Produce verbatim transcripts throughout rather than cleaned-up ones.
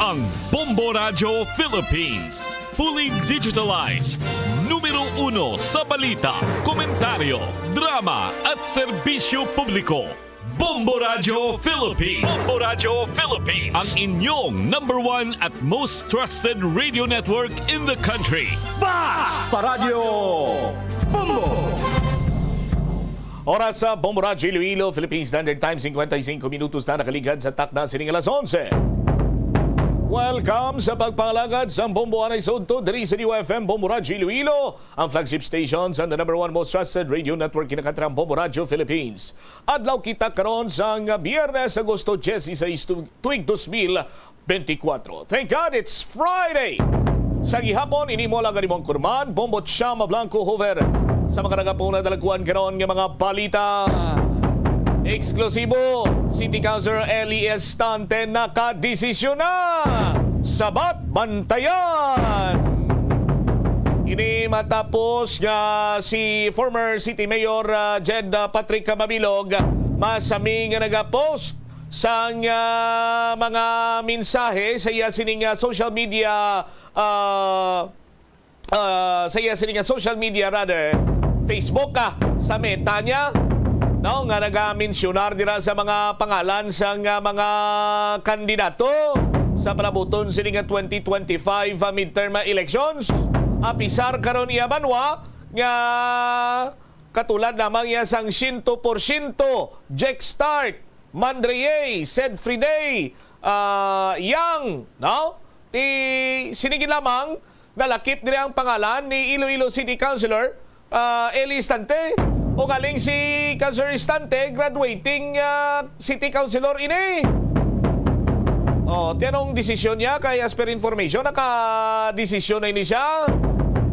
Ang Bombo Radyo Philippines, fully digitalized, numero uno sa balita, komentaryo, drama at serbisyo publiko. Bombo Radyo Philippines. Bombo Radyo Philippines. Ang inyong number one at most trusted radio network in the country. Basta Radyo Bombo! Oras sa Bombo Radyo Iloilo, Philippine Standard Time, cincuenta y cinco minutos na nakaligad sa takna sining alas onse. Welcome sa pagpangalagad sa Bombo Anay sa Udto diri sa D Y F M Bombo Radyo Iloilo, ang flagship station sa the number one most trusted radio network kinakatram Bombo Radyo Philippines. Adlaw kita karon sang Biyernes, Agosto dieciséis, tu-, tuig dos mil benti kwatro. Thank God it's Friday! Sa gihapon, ini mo lang animong kurman, Bombo Chama Blanco Hoover. Sa mga nagapuna dalagkuan karon nga mga balita. Eksklusibo, City Councilor Eli Estante nakadesisyon na. Sabat, bantayan! Ini matapos nga si former City Mayor, ah, Jed, ah, Patrick Mabilog masami nga nagapost sang, ah, mga mensahe sa iya sining, ah, social media, ah, ah, sa iya sining, ah, social media, rather, Facebook, ah, sa Meta niya, no, nga nagamensyunar dira sa mga pangalan sang, ah, mga kandidato sa palabuton sini nga twenty twenty-five, ah, midterm, ah, elections. Apisar karon iya banwa nga katulad lamang iya sang siyento por siyento, Jake Start, Mandre Ye, Sed Friday, ah, Yang, no? Ti, sinigi lamang, nalakip diri ang pangalan ni Iloilo City Councilor, ah, Eli Estante. O galing si Councilor Estante, graduating, ah, City Councilor ini. Oh, ti anong desisyon niya? Kay as per information, naka-desisyon na ini siya.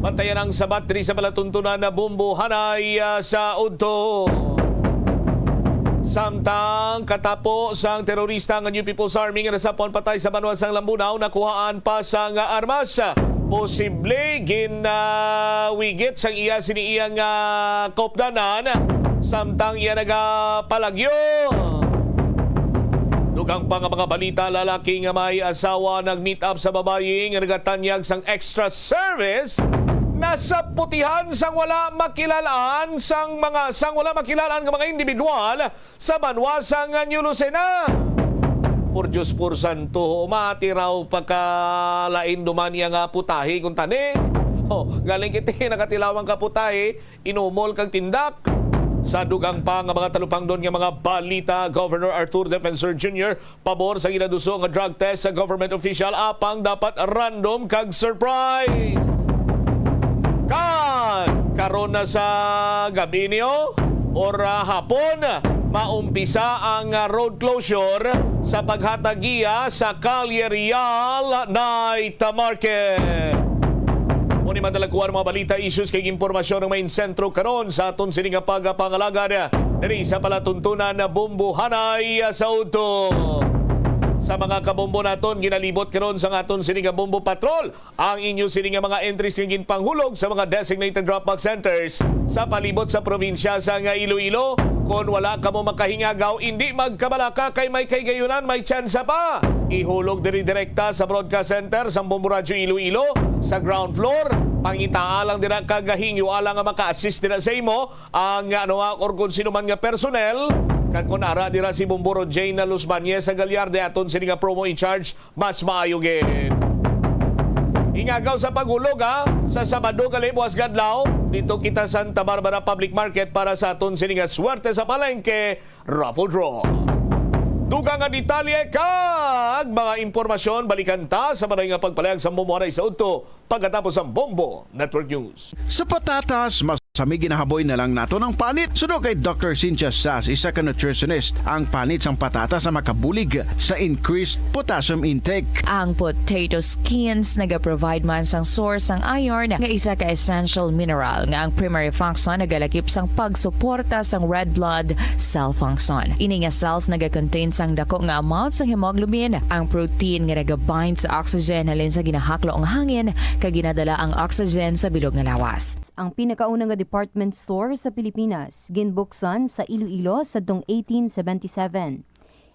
Bantayan ang sabat diri sa palatuntunan na Bombo Hanay, ah, sa Udto. Samtang katapo sang terorista nga New People's Army nga nasapwan patay sa banwa sang Lambunao, nakuhaan pa sang armas. Posible ginawigit sang iya sini iyang, ah, kaupdanan samtang iya nagapalagyo. Dugang pa nga mga balita, lalaki nga may asawa nag-meet up sa babayi nga nagatanyag sang extra service, nasaputihan sang wala makilalaan sang mga, sang wala makilalaan nga mga individual sa banwa sang New Lucena. Por Dios, por santo, matiraw pagkalain duman iya nga putahe kung tani. Oh, galing kita nakatilawang ka putahe, inumol kag tindak. Sa dugang pa nga mga talupangdon nga mga balita, Governor Arthur Defensor Junior pabor sa ginaduso nga drug test sa government official, apang dapat random kag surprise. Kag karon na sa gabi niyo or, ah, hapon, maumpisa ang, ah, road closure sa paghatag giya sa Kalye Real Night Market. Mao ni madalakuan mga balita, issues kag impormasyon nga may sentro karon sa aton sini nga pagpangalagad diri sa palatuntunan na Bombo Hanay sa Udto. Sa mga kabombo naton, ginalibot karon sa aton sini nga Bombo Patrol ang inyo sini nga mga entries nga ginpanghulog sa mga designated drop-off centers sa palibot sa probinsya sa nga Iloilo. Kon wala kamo makahingagaw, indi magkabalaka kay may kahigayunan, may tsansa pa. Ihulog diri direkta sa broadcast center sa Bombo Radyo Iloilo sa ground floor. Pangitaa lang dira kag hingyo alang nga maka-assist dira sa imo ang, ano, ah, or kung sino man nga personnel. Kag kung ara dira si Bombo Jane Luzbañez sa Gallarde, aton sini nga promo in charge, mas maayo gid. Ingagaw sa paghulog, ha, sa Sabado gali buwas nga adlaw, dito kita Santa Barbara Public Market para sa aton sini nga Swerte sa Palengke raffle draw. Dugang nga detalye kag mga impormasyon, balikan ta sa maray nga pagpalayag sa Bombo Hanay sa Udto pagkatapos ang Bombo Network News. Sa patatas, mas kami ginahaboy na lang nato ng panit. Suno kay Doctor Cynthia Sas, isa ka nutritionist, ang panit sang patatas ang makabulig sa increased potassium intake. Ang potato skins nagaprovide man sang source sang iron, nga isa ka essential mineral nga ang primary function nagalakip sang pagsuporta sang red blood cell function. Ini nga cells nagakontain sang dako nga amount sang hemoglobin, ang protein nga nagabind sa oxygen halin sa ginahaklo nga hangin, kag ginadala ang oxygen sa bilog nga lawas. Ang pinakauna nga department store sa Pilipinas ginbuksan sa Iloilo sadtong eighteen seventy-seven.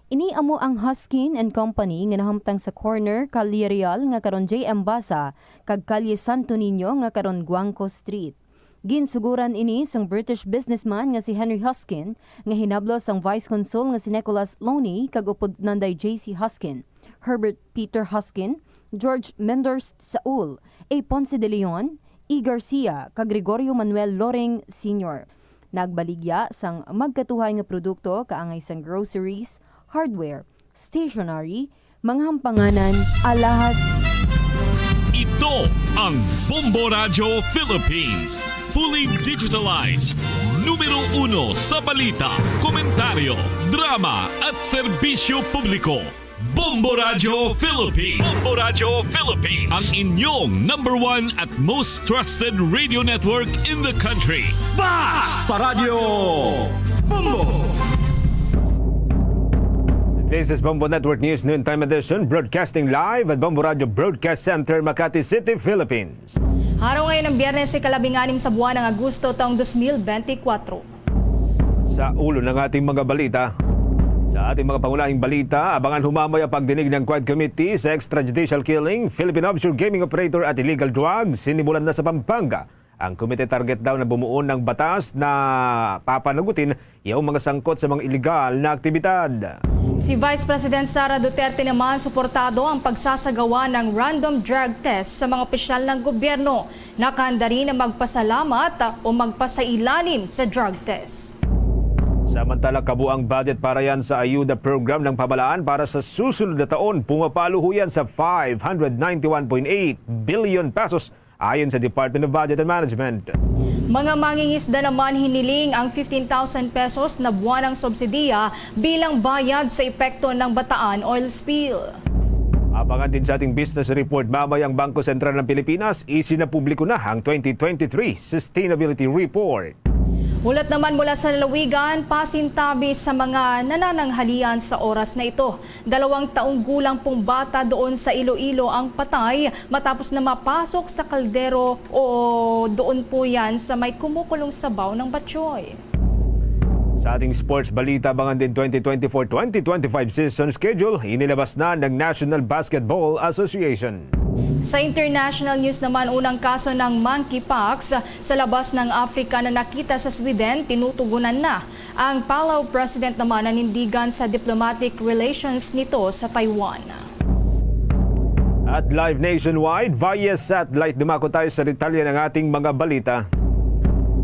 Ini amo ang Huskin and Company nga nahamtang sa corner Calle Real nga karon J M Basa kag Calle Santo Niño nga karon Guangco Street. Ginsuguran ini sang British businessman nga si Henry Huskin, nga hinablos sang Vice Consul nga si Nicholas Loney kag upod Nanday J C Huskin, Herbert Peter Huskin, George Menders Saul, A. Ponce de Leon, E. Garcia, kag Gregorio Manuel Loring Senior. Nagbaligya sang magkatuhay nga produkto kaangay sang groceries, hardware, stationery, mga hampanganan, alahas. Ito ang Bombo Radyo Philippines. Fully digitalized. Numero uno sa balita, komentaryo, drama at serbisyo publiko. Bombo Radyo Philippines. Bombo Radyo Philippines. Ang inyong number one at most trusted radio network in the country. Basta Radyo Bombo! This is Bombo Network News Noontime Edition, broadcasting live at Bombo Radio Broadcast Center, Makati City, Philippines. Araw ngayon ang Biyernes, ikalabing-anim sa buwan ng Agosto, taong dos mil benti kwatro. Sa ulo ng ating mga balita. Sa ating mga pangunahing balita, abangan humamay ang pagdinig ng Quad Committee sa extrajudicial killing, Philippine offshore gaming operator at illegal drugs, sinimulan na sa Pampanga. Ang komite target daw na bumuon ng batas na papanagutin yung mga sangkot sa mga illegal na aktibidad. Si Vice President Sara Duterte naman suportado ang pagsasagawa ng random drug test sa mga opisyal ng gobyerno. Nakahanda rin na magpasalamat o magpasailalim sa drug test. Samantala, kabuang budget para yan sa ayuda program ng pamalaan para sa susunod na taon pumapalo ho yan sa five hundred ninety-one point eight billion pesos ayon sa Department of Budget and Management. Mga mangingisda naman hiniling ang fifteen thousand pesos na buwanang subsidiya bilang bayad sa epekto ng Bataan oil spill. Abangan din sa ating business report mamaya ang Bangko Sentral ng Pilipinas, isinapubliko na ang twenty twenty-three Sustainability Report. Hulat naman mula sa lalawigan, pasintabi sa mga nanananghalian sa oras na ito. Dalawang taong gulang pong bata doon sa Iloilo ang patay matapos na mapasok sa kaldero o doon po yan sa may kumukulong sabaw ng batchoy. Sa ating sports balita, abangan din twenty twenty-four twenty twenty-five season schedule inilabas na ng National Basketball Association. Sa international news naman, unang kaso ng monkeypox sa labas ng Africa na nakita sa Sweden, tinutugunan na. Ang Palau President naman nanindigan sa diplomatic relations nito sa Taiwan. At live nationwide, via satellite, dumako tayo sa detalye ng ating mga balita.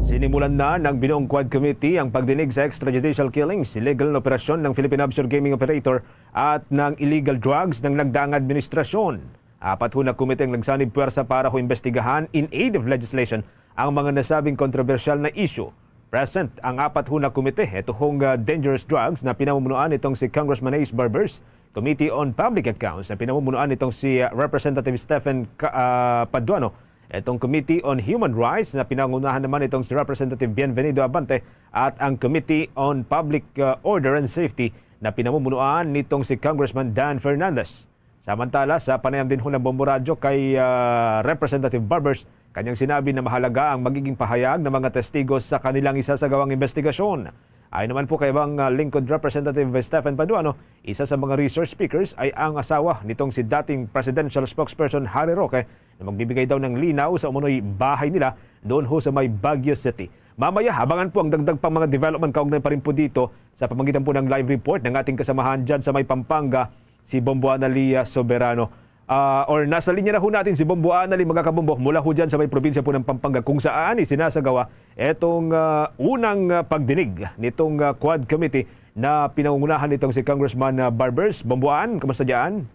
Sinimulan na ng Binuong Quad Committee ang pagdinig sa extrajudicial killings, illegal na operasyon ng Philippine offshore gaming operator at ng illegal drugs ng nagdaang administrasyon. Apat ho na komite ang nagsanib puwersa para ho imbestigahan in aid of legislation ang mga nasabing kontrobersyal na isyu. Present ang apat ho na komite, ito hong, ah, dangerous drugs na pinamumunuan nitong si Congressman Ace Barbers, Committee on Public Accounts na pinamumunuan nitong si, ah, Representative Stephen Ka-, ah, Paduano, itong Committee on Human Rights na pinangunahan naman nitong si Representative Bienvenido Abante, at ang Committee on Public, ah, Order and Safety na pinamumunuan nitong si Congressman Dan Fernandez. Samantala, sa panayam din ho ng Bombo Radyo kay, ah, Representative Barbers, kanyang sinabi na mahalaga ang magiging pahayag ng mga testigo sa kanilang isasagawang investigasyon. Ayon naman po kay Abang, ah, Lingkod Representative Stephen Paduano, isa sa mga resource speakers ay ang asawa nitong si dating presidential spokesperson Harry Roque na magbibigay daw ng linaw sa umunoy bahay nila doon ho sa may Baguio City. Mamaya, abangan po ang dagdag pang mga development kaugnay pa rin po dito sa pamagitan po ng live report ng ating kasamahan dyan sa may Pampanga, si Bombo Analia Soberano. Ah, or nasa linya na ho natin si Bombo Anali, mga kabombo, mula ho dyan sa may probinsya po ng Pampanga, kung saan isinasagawa etong, ah, unang, ah, pagdinig nitong, ah, Quad Committee na pinangungunahan nitong si Congressman, ah, Barbers. Bombo An, kumusta dyan?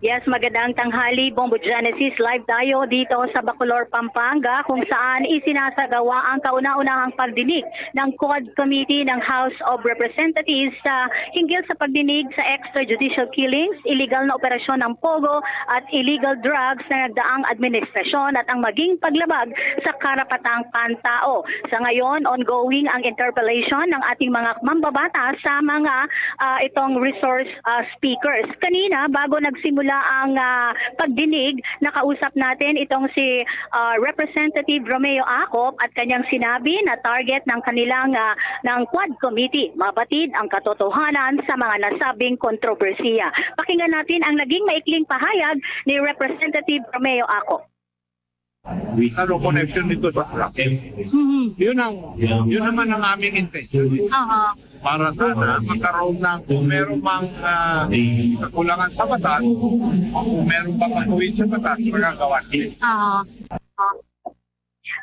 Yes, magandang tanghali, Bombo Genesis. Live tayo dito sa Bacolor, Pampanga, kung saan isinasagawa ang kauna-unahang pagdinig ng Quad Committee ng House of Representatives sa hinggil sa pagdinig sa extrajudicial killings, illegal na operasyon ng POGO at illegal drugs na nagdaang administrasyon at ang maging paglabag sa karapatang pantao. Sa ngayon, ongoing ang interpellation ng ating mga mambabata sa mga, ah, itong resource, ah, speakers. Kanina, bago nagsimula ang, ah, pagdinig, nakausap natin itong si, ah, Representative Romeo Acop at kanyang sinabi na target ng kanilang, ah, ng Quad Committee, mabatid ang katotohanan sa mga nasabing kontrobersiya. Pakinggan natin ang naging maikling pahayag ni Representative Romeo Acop. Ano, connection nito sa traffic. Mhm. Yun ang, yun naman ang aming intention. Aha. Para sana magkaroon ng, kung meron mang, ah, kakulangan sa batas, kung meron pa pagkuhin sa batas, magagawa nila. Aha.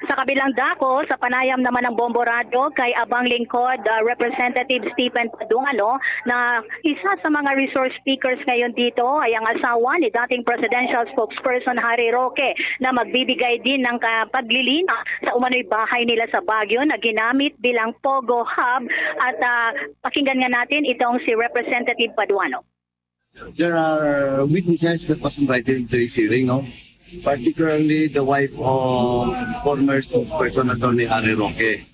Sa kabilang dako, sa panayam naman ng Bombo Radyo kay Abang Lingkod, ah, Representative Stephen Paduano, na isa sa mga resource speakers ngayon dito ay ang asawa ni dating presidential spokesperson Harry Roque, na magbibigay din ng ka- paglilinaw sa umano'y bahay nila sa Baguio na ginamit bilang Pogo Hub. At, ah, pakinggan nga natin itong si Representative Paduano. There are witnesses that was invited to this hearing, no? Particularly the wife of former spokesperson Attorney Harry Roque.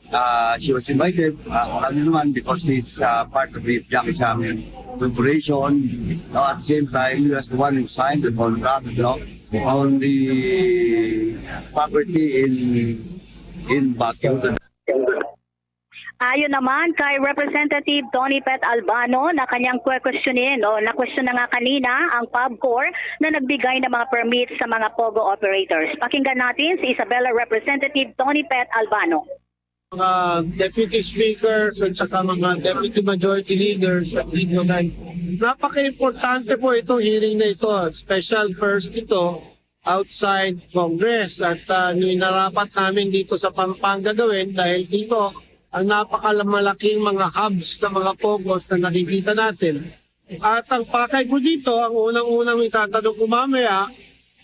Uh, she was invited, uh, ano naman, because she's uh, part of the Jack Chang Corporation. No, at the same time, he was the one who signed the contract, no, on the property in in Baguio. Ayon naman kay Representative Tony Pet Albano na kanyang kwe-questionin o na-question na nga kanina ang PubCor na nagbigay ng mga permits sa mga POGO operators. Pakinggan natin si Isabela Representative Tony Pet Albano. Mga deputy speakers at saka mga deputy majority leaders at legal line. Napaka-importante po itong hearing na ito. Special first ito outside Congress at uh, nararapat namin dito sa Pampanga gawin dahil dito ang napakamalaking mga hubs ng mga POGOs na nakikita natin. At ang pakay ko dito, ang unang-unang itatanong ko mamaya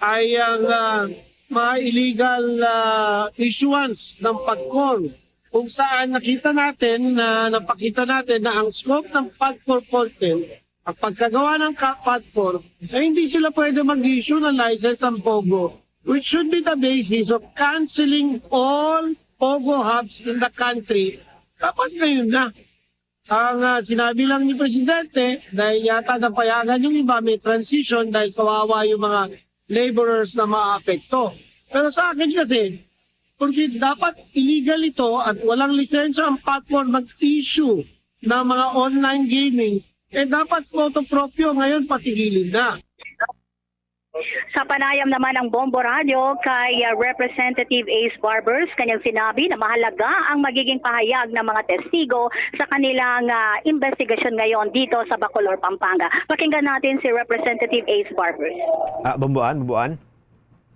ay ang uh, mga illegal uh, issuance ng PAGCOR kung saan nakita natin na napakita natin na ang scope ng PAGCOR fourteen, ang pagkagawa ng PAGCOR, ay hindi sila pwede mag-issue ng license ng POGO, which should be the basis of canceling all POGO hubs in the country. Dapat ngayon na. Ang uh, sinabi lang ni Presidente, dahil yata napayagan yung iba, may transition dahil kawawa yung mga laborers na maapekto. Pero sa akin kasi, porque dapat illegal ito at walang lisensya ang PAGCOR mag-issue ng mga online gaming, eh dapat motu proprio ngayon patigilin na. Sa panayam naman ng Bombo Radyo kay uh, Representative Ace Barbers, kanyang sinabi na mahalaga ang magiging pahayag ng mga testigo sa kanilang uh, investigasyon ngayon dito sa Bacolor, Pampanga. Pakinggan natin si Representative Ace Barbers. Ah, Bomboan, Bomboan?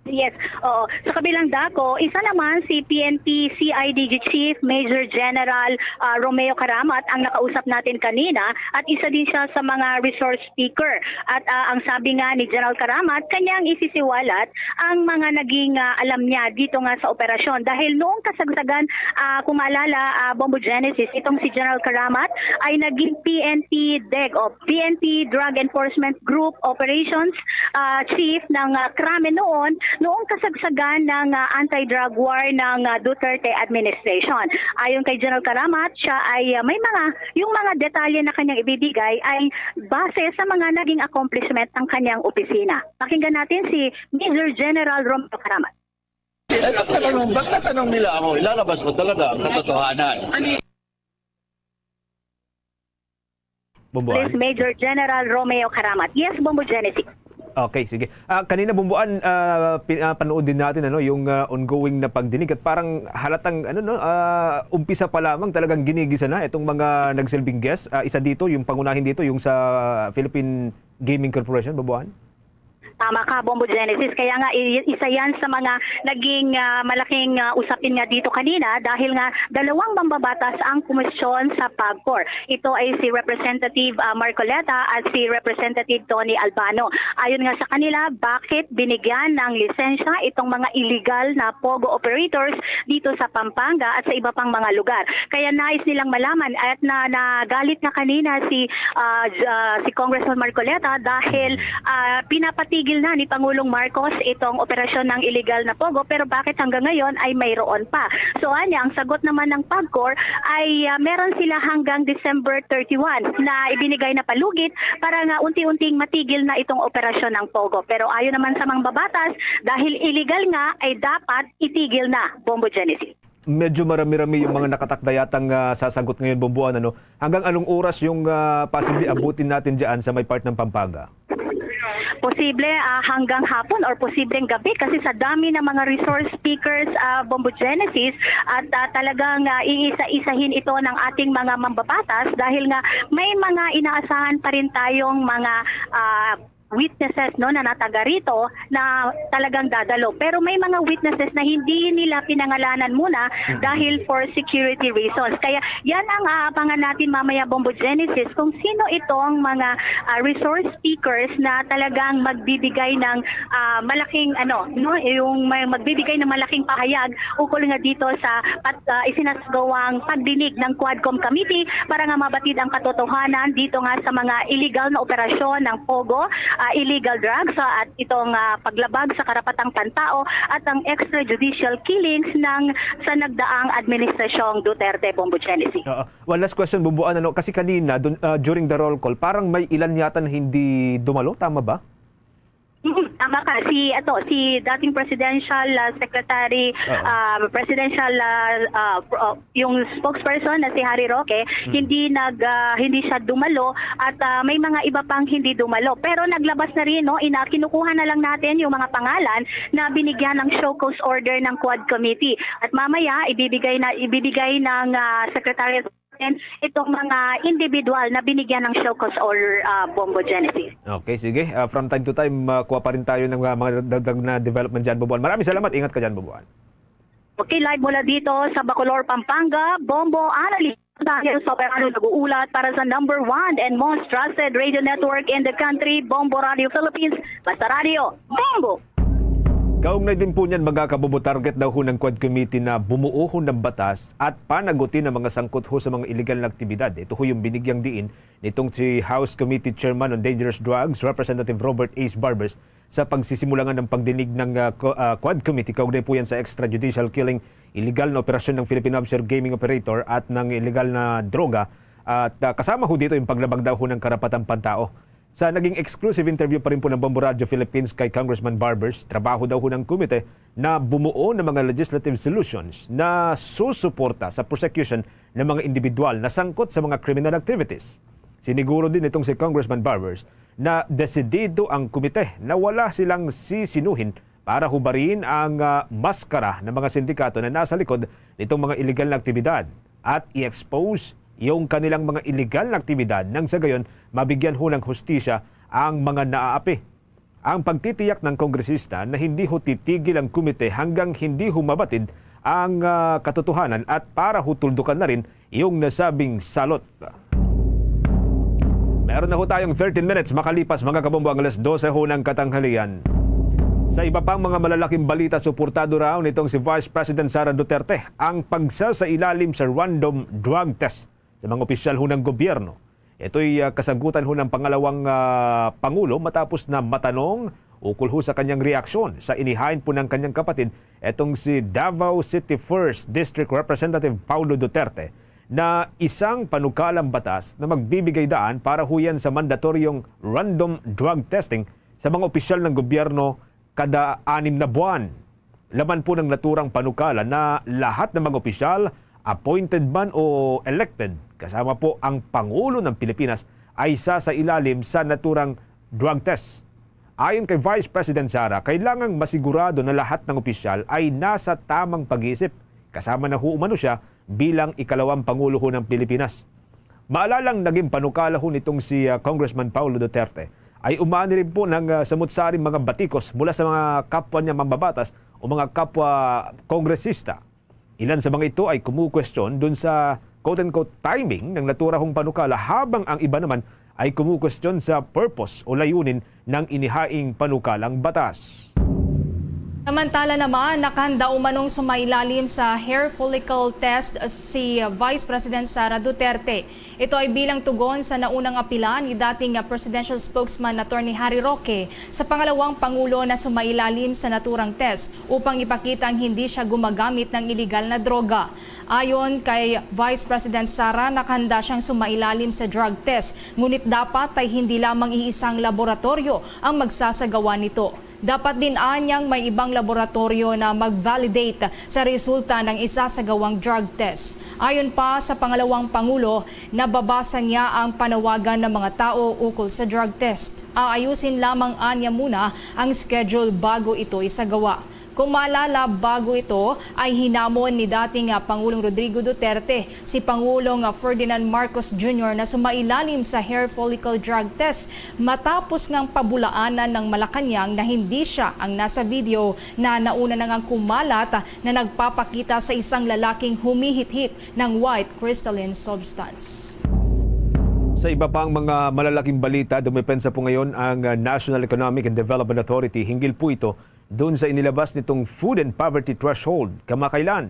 Yes, oo. Sa kabilang dako, isa naman si P N P C I D G Chief Major General uh, Romeo Caramat ang nakausap natin kanina at isa din siya sa mga resource speaker. At uh, ang sabi nga ni General Caramat, kanyang isisiwalat ang mga naging uh, alam niya dito nga sa operasyon. Dahil noong kasagsagan, uh, kung maalala, uh, Bombo Genesis, itong si General Caramat ay naging P N P DEG o P N P Drug Enforcement Group Operations uh, Chief ng uh, krame noon, noong kasagsagan ng uh, anti-drug war ng uh, Duterte administration. Ayon kay General Caramat, siya ay uh, may mga, yung mga detalye na kanyang ibibigay ay base sa mga naging accomplishment ng kanyang opisina. Pakinggan natin si Major General Romeo Caramat. Eh, pagtatanong, pagtatanong nila ako, ilalabas ko talaga ang katotohanan. Police Major General Romeo Caramat. Yes, Bombo Genesis. Okay, sige. Ah, kanina, Bomboan, ah, pin- ah, panood din natin, ano, yung ah, ongoing na pagdinig at parang halatang, ano, no, ah, umpisa pa lamang talagang ginigisa na itong mga nagsilbing guest. Ah, isa dito, yung pangunahin dito, yung sa Philippine Gaming Corporation, Bomboan. Tama ka, Bombo Genesis. Kaya nga, i- isa yan sa mga naging ah, malaking ah, usapin nga dito kanina dahil nga dalawang mambabatas ang komisyon sa PAGCOR. Ito ay si Representative ah, Marcoleta at si Representative Tony Albano. Ayon nga sa kanila, bakit binigyan ng lisensya itong mga illegal na POGO operators dito sa Pampanga at sa iba pang mga lugar? Kaya nais nilang malaman at na nagalit nga kanina si ah, J- ah, si Congressman Marcoleta dahil ah, pinapatigil na ni Pangulong Marcos itong operasyon ng illegal na pogo, pero bakit hanggang ngayon ay mayroon pa? So, anya, ang sagot naman ng PAGCOR ay, ah, meron sila hanggang December thirty-one na ibinigay na palugit para nga unti-unting matigil na itong operasyon ng pogo. Pero ayon naman sa mangbabatas, dahil illegal nga, ay dapat itigil na, Bombo Genesis. Medyo marami-rami yung mga nakatakda yatang, ah, sasagot ngayon, Bomboan, ano? Hanggang anong oras yung, ah, possibly abutin natin dyan sa may part ng Pampanga? Posible, ah, hanggang hapon or posibleng gabi kasi sa dami ng mga resource speakers, ah, Bombo Genesis, at, ah, talagang, ah, iisa-isahin ito ng ating mga mambabatas dahil nga may mga inaasahan pa rin tayong mga, ah, witnesses, no, na nataga rito na talagang dadalo. Pero may mga witnesses na hindi nila pinangalanan muna Mm. dahil for security reasons. Kaya yan ang aabangan natin mamaya, Bombo Genesis, kung sino itong mga, ah, resource speakers na talagang magbibigay ng, ah, malaking, ano, no, yung may magbibigay ng malaking pahayag ukol nga dito sa pat-, ah, isinasagawang pagdinig ng Quadcom Committee para nga mabatid ang katotohanan dito nga sa mga illegal na operasyon ng pogo, ah, illegal drugs, ah, at itong, ah, paglabag sa karapatang pantao at ang extrajudicial killings ng sa nagdaang administrasyong Duterte, Bombo Genesis. Oo. One last question, Bomboan, ano, kasi kanina, dun, ah, during the roll call, parang may ilan yata na hindi dumalo, tama ba? Mm, tama ka. Si, ato, si dating Presidential, ah, Secretary, Oo. ah, Presidential, ah, ah, pro-, yung spokesperson na si Harry Roque, Mm. hindi nag, ah, hindi siya dumalo at, ah, may mga iba pang hindi dumalo. Pero naglabas na rin, no, ina-, kinukuha na lang natin yung mga pangalan na binigyan ng show cause order ng Quad Committee. At mamaya, ibibigay na, ibibigay ng, ah, Secretary natin itong mga individual na binigyan ng show cause order, ah, Bombo Genesis. Okay, sige. Ah, from time to time, ah, kuha pa rin tayo ng, ah, mga dagdag na development dyan, Bomboan. Maraming salamat. Ingat ka dyan, Bomboan. Okay, live mula dito sa Bacolor, Pampanga, Bombo Anali. Daniel Soberano nag-uulat para sa number one and most trusted radio network in the country, Bombo Radio Philippines. Basta Radio, Bombo! Kaugnay din po niyan, mga kabubo, target daw ho ng Quad Committee na bumuo ho ng batas at panagutin ang mga sangkot ho sa mga iligal na aktibidad. Ito ho yung binigyang diin nitong si House Committee Chairman on Dangerous Drugs, Representative Robert Ace Barbers, sa pagsisimula nga ng pagdinig ng, ah, co-, ah, Quad Committee. Kaugnay po yan sa extrajudicial killing, iligal na operasyon ng Philippine Offshore Gaming Operator at ng iligal na droga. At, ah, kasama ho dito yung paglabag daw ho ng karapatang pantao. Sa naging exclusive interview pa rin po ng Bombo Radio Philippines kay Congressman Barbers, trabaho daw ho ng komite na bumuo ng mga legislative solutions na susuporta sa prosecution ng mga individual na sangkot sa mga criminal activities. Siniguro din itong si Congressman Barbers na desidido ang komite na wala silang sisinuhin para hubarin ang, ah, maskara ng mga sindikato na nasa likod nitong mga iligal na aktibidad at i-expose yung kanilang mga iligal na aktibidad nang sa gayon mabigyan ho ng hustisya ang mga naaapi. Ang pagtitiyak ng kongresista na hindi ho titigil ang komite hanggang hindi ho mabatid ang, ah, katotohanan at para ho tuldukan na rin yung nasabing salot. Meron na ho tayong thirteen minutes makalipas, mga kabombo, ang alas dose ho ng katanghalian. Sa iba pang mga malalaking balita, suportado raw nitong si Vice President Sara Duterte ang pagsasailalim sa random drug test sa mga opisyal ho ng gobyerno. Ito'y, ah, kasagutan ho ng pangalawang, ah, pangulo matapos na matanong ukol ho sa kanyang reaksyon sa inihain po ng kanyang kapatid, etong si Davao City First District Representative Paulo Duterte, na isang panukalang batas na magbibigay daan para ho yan sa mandatoryong random drug testing sa mga opisyal ng gobyerno kada anim na buwan. Laman po ng naturang panukala na lahat ng mga opisyal, appointed man o elected, kasama po ang Pangulo ng Pilipinas, ay sasailalim sa naturang drug test. Ayon kay Vice President Sara, kailangang masigurado na lahat ng opisyal ay nasa tamang pag-iisip, kasama na ho umano siya bilang ikalawang Pangulo ho ng Pilipinas. Maalalang naging panukala ho nitong si, ah, Congressman Paulo Duterte ay umani rin po ng, ah, samot-saring mga batikos mula sa mga kapwa niya mambabatas o mga kapwa kongresista. Ilan sa mga ito ay kumukwestiyon dun sa quote-unquote timing ng naturang panukala, habang ang iba naman ay kumukwestiyon sa purpose o layunin ng inihaing panukalang batas. Samantala naman, nakahanda umanong sumailalim sa hair follicle test si Vice President Sara Duterte. Ito ay bilang tugon sa naunang apila ni dating Presidential Spokesman Attorney Harry Roque sa pangalawang pangulo na sumailalim sa naturang test upang ipakita ang hindi siya gumagamit ng iligal na droga. Ayon kay Vice President Sara, nakahanda siyang sumailalim sa drug test, ngunit dapat ay hindi lamang iisang laboratoryo ang magsasagawa nito. Dapat din anyang may ibang laboratoryo na mag-validate sa resulta ng isasagawang drug test. Ayon pa sa pangalawang pangulo, nababasa niya ang panawagan ng mga tao ukol sa drug test. Aayusin lamang anya muna ang schedule bago ito isagawa. Kung maalala, bago ito ay hinamon ni dating, ah, Pangulong Rodrigo Duterte si Pangulong, ah, Ferdinand Marcos Junior na sumailalim sa hair follicle drug test matapos ngang pabulaanan ng Malacañang na hindi siya ang nasa video na nauna na ngang kumalat, ah, na nagpapakita sa isang lalaking humihit-hit ng white crystalline substance. Sa iba pang mga malalaking balita, dumepensa po ngayon ang, ah, National Economic and Development Authority hinggil po ito doon sa inilabas nitong food and poverty threshold kamakailan.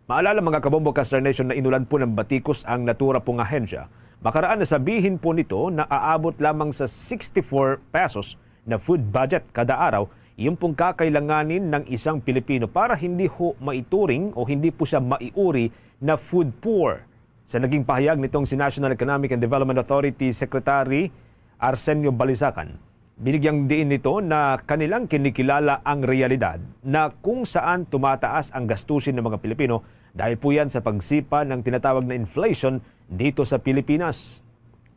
Maalala, mga kabombo, ka Star Nation, na inulan po ng batikos ang natura pong ahensya. Makaraan na sabihin po nito na aabot lamang sa sixty-four pesos na food budget kada araw yung pong kakailanganin ng isang Pilipino para hindi ho maituring o hindi po siya maiuri na food poor. Sa naging pahayag nitong si National Economic and Development Authority Secretary Arsenio Balisacan, binigyang diin nito na kanilang kinikilala ang realidad na kung saan tumataas ang gastusin ng mga Pilipino dahil po yan sa pagsipa ng tinatawag na inflation dito sa Pilipinas.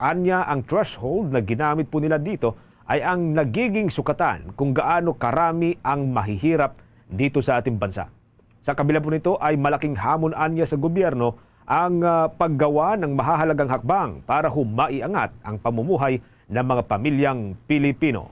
Anya, ang threshold na ginamit po nila dito ay ang nagiging sukatan kung gaano karami ang mahihirap dito sa ating bansa. Sa kabila po nito ay malaking hamon anya sa gobyerno ang, ah, paggawa ng mahahalagang hakbang para humaiangat ang pamumuhay ng mga pamilyang Pilipino.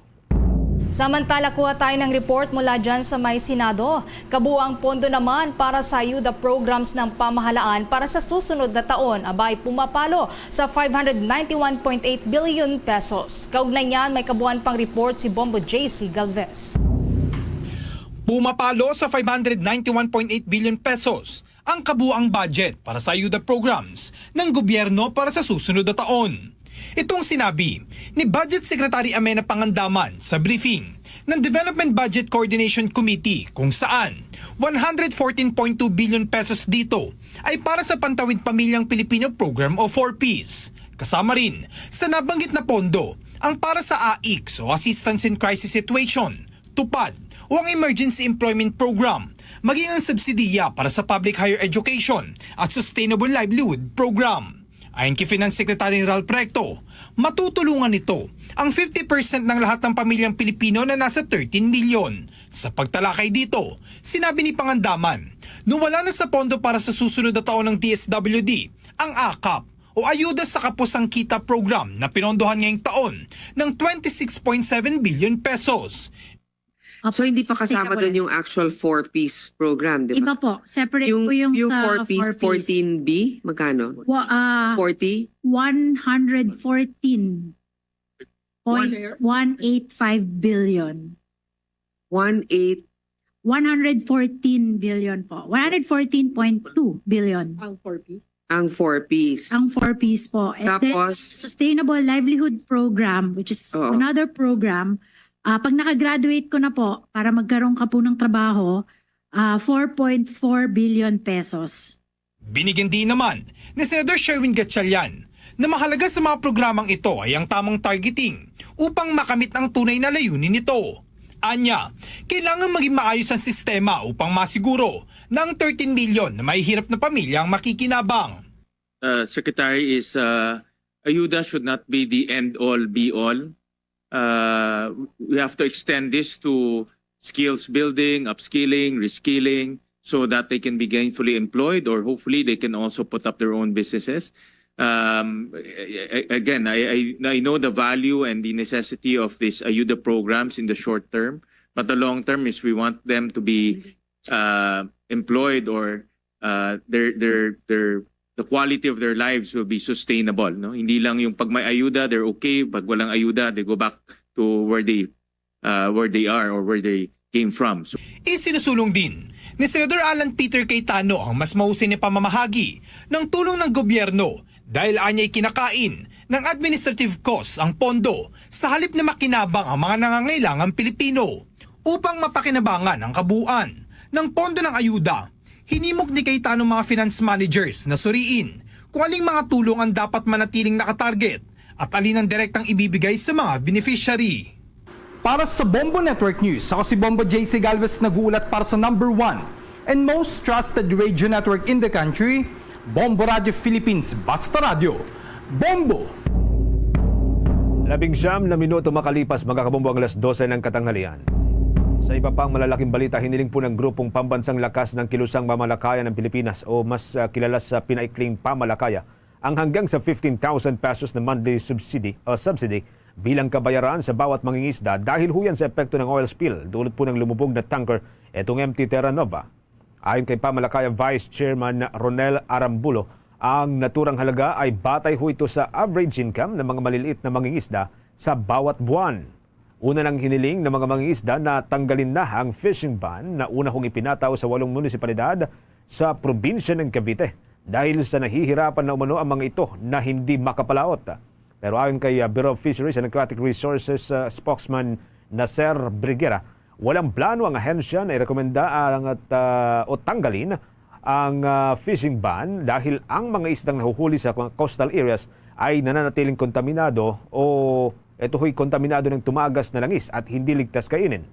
Samantala, kuha tayo ng report mula dyan sa may Senado. Kabuang pondo naman para sa ayuda programs ng pamahalaan para sa susunod na taon abay pumapalo sa five hundred ninety-one point eight billion pesos. Kaugnay niyan, may kabuuan pang report si Bombo J C Galvez. Pumapalo sa five hundred ninety-one point eight billion pesos ang kabuang budget para sa ayuda programs ng gobyerno para sa susunod na taon. Itong sinabi ni Budget Secretary Amena Pangandaman sa briefing ng Development Budget Coordination Committee, kung saan one hundred fourteen point two billion pesos dito ay para sa Pantawid Pamilyang Pilipino Program o four Ps. Kasama rin sa nabanggit na pondo ang para sa AICS o Assistance in Crisis Situation, TUPAD, o ang Emergency Employment Program, maging ang subsidiya para sa Public Higher Education at Sustainable Livelihood Program. Ayon kay Finance Secretary Ralph Recto, matutulungan nito ang fifty percent ng lahat ng pamilyang Pilipino na nasa thirteen million. Sa pagtalakay dito, sinabi ni Pangandaman na wala na sa pondo para sa susunod na taon ng D S W D ang AKAP o Ayuda sa Kapusang Kita Program na pinondohan ngayong taon ng twenty-six point seven billion pesos. So, hindi pa kasama doon yung actual four Ps program, di ba? Iba po. Separate Yung, po yung, yung sa four Ps, four Ps. fourteen B, magkano? Wa- ah, forty? one hundred fourteen point one eight five billion. One eight. One hundred fourteen billion po. One hundred fourteen point two billion. Ang four P? Ang four Ps. Ang four Ps po. And then, Tapos? Sustainable Livelihood Program, which is Oo. another program, ah, pag nakagraduate ko na po, para magkaroon ka po ng trabaho, ah, four point four billion pesos. Binigyan din naman ni Senador Sherwin Gatchalian na mahalaga sa mga programang ito ay ang tamang targeting upang makamit ang tunay na layunin nito. Anya, kailangan maging maayos ang sistema upang masiguro na ang thirteen million na mahihirap na pamilya ang makikinabang. uh, Secretary, is uh, ayuda should not be the end all be all. Uh, we have to extend this to skills building, upskilling, reskilling, so that they can be gainfully employed, or hopefully they can also put up their own businesses. Um, a- a- again, I, I, I know the value and the necessity of these ayuda programs in the short term, but the long term is we want them to be uh, employed, or uh, their their their the quality of their lives will be sustainable, no? Hindi lang yung pag may ayuda, they're okay. Pag walang ayuda, they go back to where they uh, where they are or where they came from. So, Isinusulong din ni Senador Alan Peter Cayetano ang mas mahusay na pamamahagi ng tulong ng gobyerno dahil anya'y kinakain ng administrative cost ang pondo sa halip na makinabang ang mga nangangailangang Pilipino. Upang mapakinabangan ang kabuuan ng pondo ng ayuda, hinimok ni Cayetano mga finance managers na suriin kung aling mga tulong ang dapat manatiling nakatarget at alin ang direktang ibibigay sa mga beneficiary. Para sa Bombo Network News, ako si Bombo J C Galvez, nag-uulat para sa number one and most trusted radio network in the country, Bombo Radio Philippines, Basta Radio. Bombo! Labing siyam na minuto makalipas, mga kabombo, ang alas dose ng katanghalian. Sa iba pang malalaking balita, hiniling po ng grupong pambansang lakas ng kilusang mamalakayan ng Pilipinas o mas ah, kilala sa pinaikling pamalakaya ang hanggang sa fifteen thousand pesos na monthly subsidy o subsidy bilang kabayaran sa bawat mangingisda dahil huyan sa epekto ng oil spill dulot po ng lumubog na tanker etong M T Terra Nova. Ayon kay Pamalakaya Vice Chairman Ronel Arambulo, ang naturang halaga ay batay ho ito sa average income ng mga maliliit na mangingisda sa bawat buwan. Una nang hiniling ng mga mangingisda na tanggalin na ang fishing ban na una hong ipinataw sa walong munisipalidad sa probinsya ng Cavite dahil sa nahihirapan na umano ang mga ito na hindi makapalaot. Pero ayon kay ah, Bureau of Fisheries and Aquatic Resources ah, spokesman Nasser Briguera, walang plano ang ahensya na irekomenda ang at, ah, o tanggalin ang ah, fishing ban dahil ang mga isdang nahuhuli sa mga coastal areas ay nananatiling kontaminado o ito ho'y kontaminado ng tumagas na langis at hindi ligtas kainin.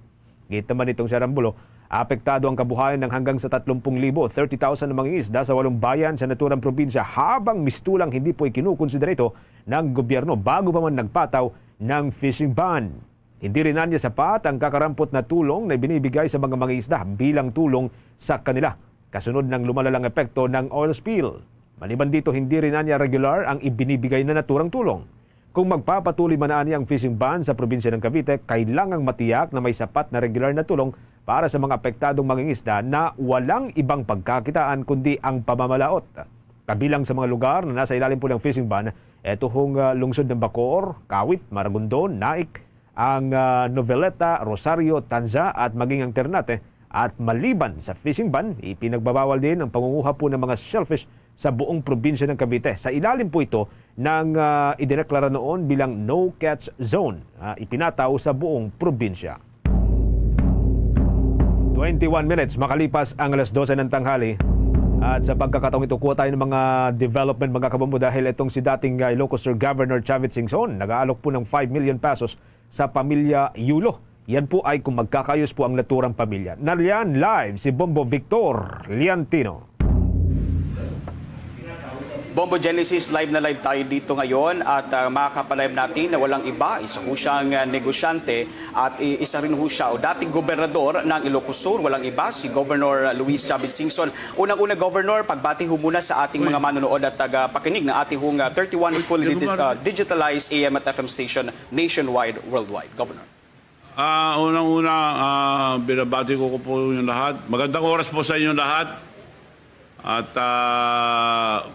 Git naman nitong si Arambulo, apektado ang kabuhayan ng hanggang sa tatlong libo, thirty thousand na mangingisda sa walong bayan sa naturang probinsya habang mistulang hindi po ikinukonsidera ito ng gobyerno bago pa man nagpataw ng fishing ban. Hindi rin anya sapat ang kakarampot na tulong na ibinibigay sa mga mangingisda bilang tulong sa kanila kasunod ng lumalalang epekto ng oil spill. Maliban dito, hindi rin anya regular ang ibinibigay na naturang tulong. Kung magpapatuloy man ani ang fishing ban sa probinsya ng Cavite, kailangang matiyak na may sapat na regular na tulong para sa mga apektadong mangingisda na walang ibang pagkakitaan kundi ang pamamalaot. Kabilang sa mga lugar na nasa ilalim po ng fishing ban, eto hong ah, lungsod ng Bacoor, Kawit, Maragondon, Naik, ang ah, Noveleta, Rosario, Tanza at maging ang Ternate. At maliban sa fishing ban, ipinagbabawal din ang pangunguha po ng mga shellfish sa buong probinsya ng Cavite. Sa ilalim po ito ng ah, idineklara noon bilang no-catch zone, ah, ipinataw sa buong probinsya. Twenty-one minutes makalipas ang alas dose ng tanghali. At sa pagkakataong ito, kuha tayo ng mga development, mga kabombo, dahil itong si dating ah, Ilocos Sur Governor Chavit Singson nag-aalok po ng five million pesos sa pamilya Yulo. Yan po ay kung magkakayos po ang naturang pamilya. Nariyan live si Bombo Victor Liantino. Bombo Genesis, live na live tayo dito ngayon at ah, makakapalive natin na walang iba, isa ho siyang ah, negosyante at i- isa rin ho siya o dating gobernador ng Ilocos Sur, walang iba, si Governor Luis Chavit Singson. Unang-una, Governor, pagbati ho muna sa ating mga manonood at tagapakinig ng ating hong ah, thirty-one fully digi- ah, digitalized A M at F M station nationwide, worldwide. Governor. Ah, unang-una, ah, binabati ko, ko po yung lahat. Magandang oras po sa inyong lahat. At ah,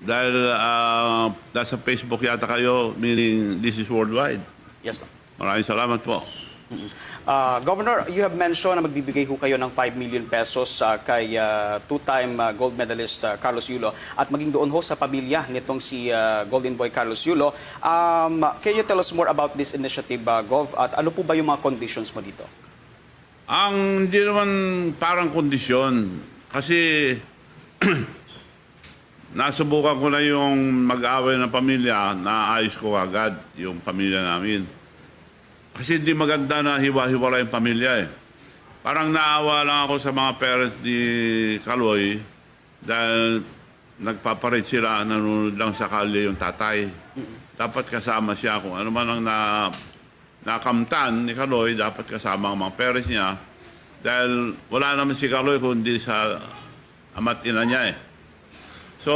dahil ah, nasa Facebook yata kayo, meaning this is worldwide. Yes, ma'am. Maraming salamat po. Ah, Governor, you have mentioned na magbibigay ho kayo ng five million pesos ah, kay ah, two-time ah, gold medalist ah, Carlos Yulo at maging doon ho sa pamilya nitong si ah, Golden Boy Carlos Yulo. Um, can you tell us more about this initiative, ah, Gov? At ano po ba yung mga conditions mo dito? Ang hindi naman parang kondisyon. Kasi nasubukan ko na yung mag-away ng pamilya, naayos ko agad yung pamilya namin. Kasi hindi maganda na hiwa-hiwalay yung pamilya eh. Parang naawa lang ako sa mga parents ni Kaloy dahil nagpaparade sila, nanonood lang sa kalye yung tatay. Dapat kasama siya kung ano man ang na, nakamtan ni Kaloy, dapat kasama ang mga parents niya. Dahil wala naman si Kaloy kundi sa ama't ina niya eh. So,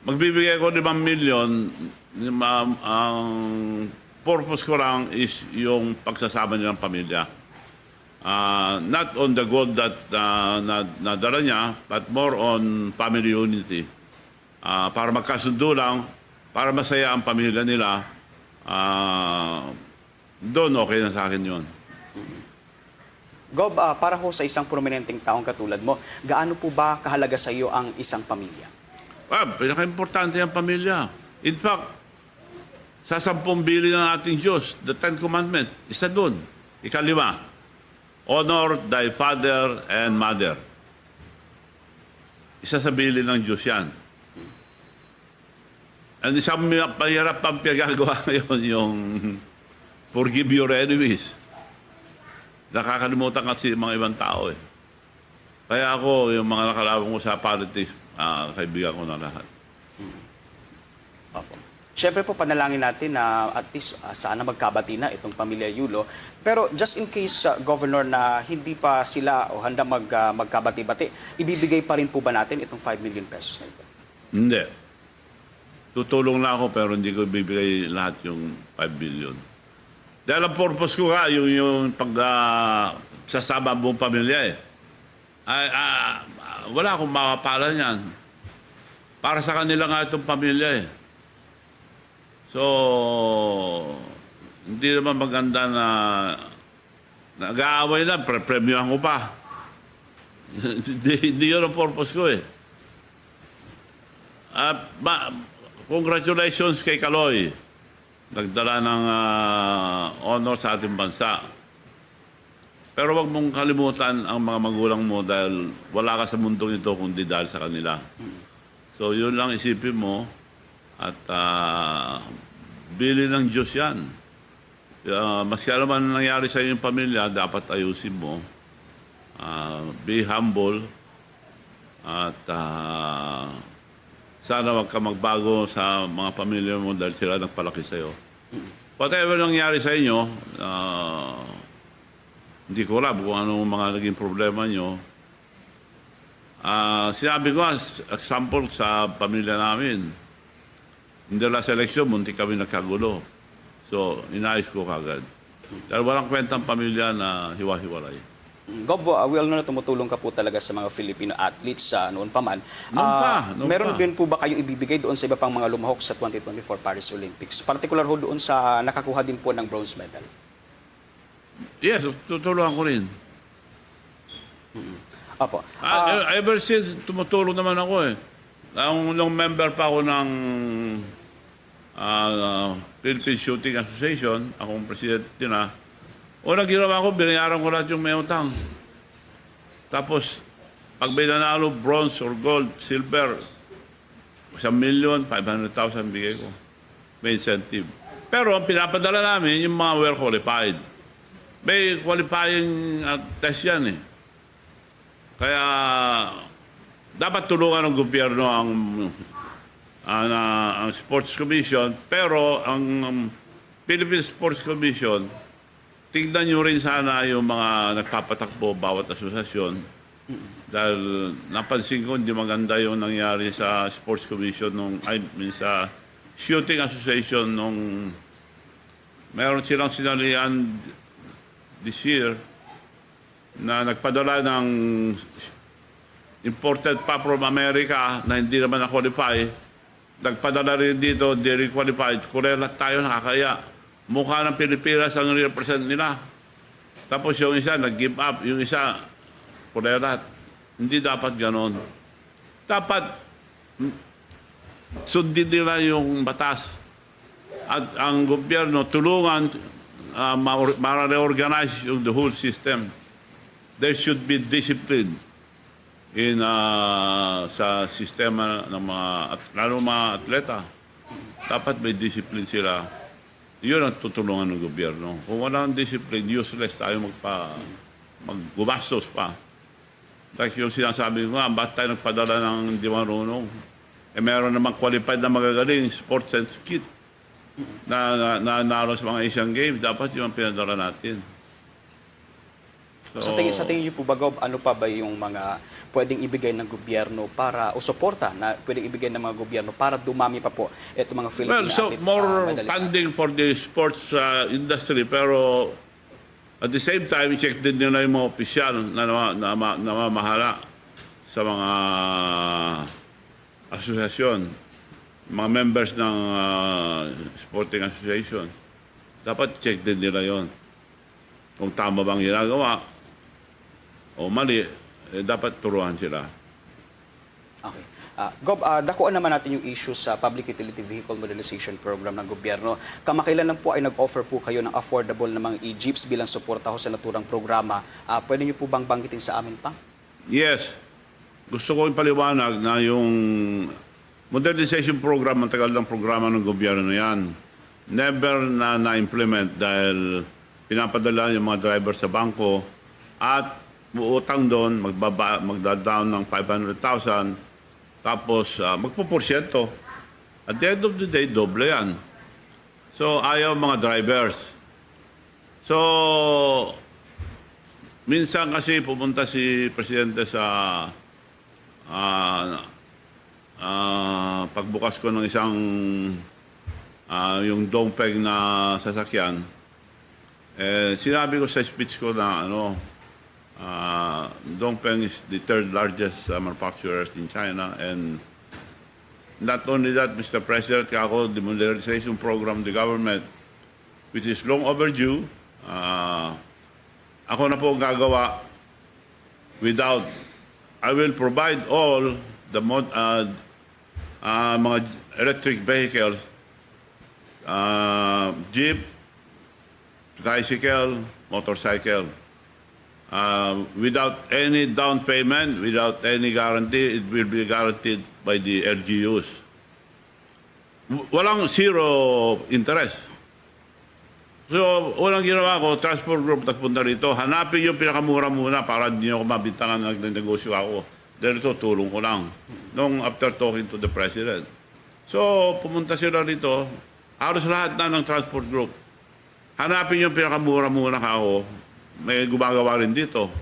magbibigay ako limang milyon, ma- ang purpose ko lang is yung pagsasama nilang pamilya. Ah, not on the gold that ah, na, nadala niya, but more on family unity. Ah, para magkasundo lang, para masaya ang pamilya nila, ah, doon okay na sa akin yun. Gob, ah, para ho sa isang prominenteng taong katulad mo, gaano po ba kahalaga sa iyo ang isang pamilya? Ah, pinaka-importante ang pamilya. In fact, sa sampung bilin ng ating Diyos, the Ten Commandment, isa dun. Ikalima, "Honor thy father and mother." Isa sa bilin ng Diyos yan. Ang isang mi- mahirap pang pinagagawa ngayon, yung "Forgive your enemies." Nakakalimutan kasi yung mga ibang tao eh. Kaya ako, yung mga nakalaban ko sa politics, ah, kaibigan ko na lahat. Opo. Siyempre po, panalangin natin na at least, ah, sana magkabati na itong pamilya Yulo. Pero just in case, ah, Governor, na hindi pa sila o handa mag, ah, magkabati-bati, ibibigay pa rin po ba natin itong five million pesos na ito? Hindi. Tutulong na ako pero hindi ko ibibigay lahat yung five billion. Dahil ang purpose ko nga, yung, yung pag, ah, sasama ang buong pamilya eh. Ay, ah, wala akong mapapala niyan. Para sa kanila nga itong pamilya eh. So, hindi naman maganda na nag-aaway na, pre-premyohan ko pa. Hindi, hindi yun ang purpose ko eh. At ma- congratulations kay Kaloy. Nagdala ng ah, honor sa ating bansa. Pero wag mong kalimutan ang mga magulang mo dahil wala ka sa mundong ito kundi dahil sa kanila. So, yun lang isipin mo at ah, bilin ng Diyos yan. Ah, maski ano man nangyari sa iyong pamilya, dapat ayusin mo. Ah, be humble at ah, sana wag ka magbago sa mga pamilya mo dahil sila nagpalaki sa'yo. Whatever nangyari sa inyo, ah, hindi ko alam kung anong mga naging problema nyo. Ah, sinabi ko nga, s- example sa pamilya namin. Hindi lang sa eleksyon, munti kami nagkagulo. So, inayos ko kagad. Dahil walang kwentang pamilya na hiwa-hiwalay. Gov, uh, we all know na tumutulong ka po talaga sa mga Filipino athletes sa noon pa man. Noon pa, Ah, noon meron pa. din po ba kayo ibibigay doon sa iba pang mga lumahok sa twenty twenty-four Paris Olympics? Partikular ho doon sa nakakuha din po ng bronze medal. Yes, tutulungan ko rin. Opo. Ah, Ah, e- ever since, tumutulong naman ako eh. Ang, nung member pa ako ng ah, Philippine Shooting Association, akong presidente na, unang ginawa ko, binayaran ko lahat yung may utang. Tapos, pag may nanalo, bronze or gold, silver, isang milyon, five hundred thousand bigay ko. May incentive. Pero ang pinapadala namin, yung mga well qualified. May qualifying ah, test yan eh. Kaya dapat tulungan ng gobyerno ang ang, ah, ang Sports Commission, pero ang um, Philippine Sports Commission, tignan nyo rin sana yung mga nagpapatakbo bawat asosasyon. Dahil napansin ko hindi maganda yung nangyari sa Sports Commission nung, I mean, sa Shooting Association nung meron silang sinalian this year na nagpadala ng imported pa from America na hindi naman na-qualify. Nagpadala rin dito, hindi rin qualified. Kurelat tayo, nakakaya. Mukha ng Pilipinas ang represent nila. Tapos yung isa, nag-give up. Yung isa, kurelat. Hindi dapat ganon. Dapat sundin nila yung batas. At ang gobyerno tulungan uh, ma-reorganize yung the whole system. There should be discipline in uh, sa sistema ng mga at, lalo mga atleta. Dapat may discipline sila. Yun ang tutulungan ng gobyerno. Kung walang discipline, useless tayo magpa, maggumastos pa. Like yung sinasabi ko nga, ba't tayo nagpadala ng hindi marunong? Eh, meron namang qualified na magagaling, sports and skit na, na, na nanalo sa mga Asian Games. Dapat yung pinadala natin. So, sa tingin, sa tingin niyo po ba, Gob, ano pa ba yung mga pwedeng ibigay ng gobyerno para, o suporta na pwedeng ibigay ng mga gobyerno para dumami pa po itong mga Filipino Well, so athlete, more ah, medalist? Funding for the sports uh, industry, pero at the same time, check din nila yung mga opisyal na, na, na, namamahala sa mga asosasyon, mga members ng uh, sporting association. Dapat check din nila yon kung tama bang ginagawa. o mali, eh, dapat turuan sila. Okay. Ah, Gob, ah, dakuan naman natin yung issue sa Public Utility Vehicle Modernization Program ng gobyerno. Kamakailan lang po ay nag-offer po kayo ng affordable na mga e-jeeps bilang suporta ho sa naturang programa. Ah, pwede niyo po bang banggitin sa amin pa? Yes. Gusto ko ipaliwanag na yung modernization program, matagal ng programa ng gobyerno yan. Never na na-implement dahil pinapadala yung mga driver sa bangko at uutang doon, magbaba, magda-down ng five hundred thousand, tapos uh, magpo-porsyento. At the end of the day, doble yan. So, ayaw mga drivers. So, minsan kasi pumunta si Presidente sa ah, ah, pagbukas ko ng isang ah, yung Dongfeng na sasakyan, eh, sinabi ko sa speech ko na ano, ah, Dongfeng is the third largest uh, manufacturer in China, and not only that, Mister President, kako, the modernization program of the government, which is long overdue, ah, ako na po ang gagawa without, I will provide all the mod, ah, ah, mga electric vehicles, ah, jeep, tricycle, motorcycle, ah, without any down payment, without any guarantee, it will be guaranteed by the L G Us. W- Walang zero interest. So, unang ginawa ko, transport group, nagpunta rito. Hanapin yung pinakamura muna para hindi ako mabintangan na nagnegosyo ako. Dahil ito, tulong ko lang. Nung after talking to the president. So, pumunta sila rito. Halos lahat na ng transport group. Hanapin yung pinakamura muna ka ako. May gumagawa rin dito.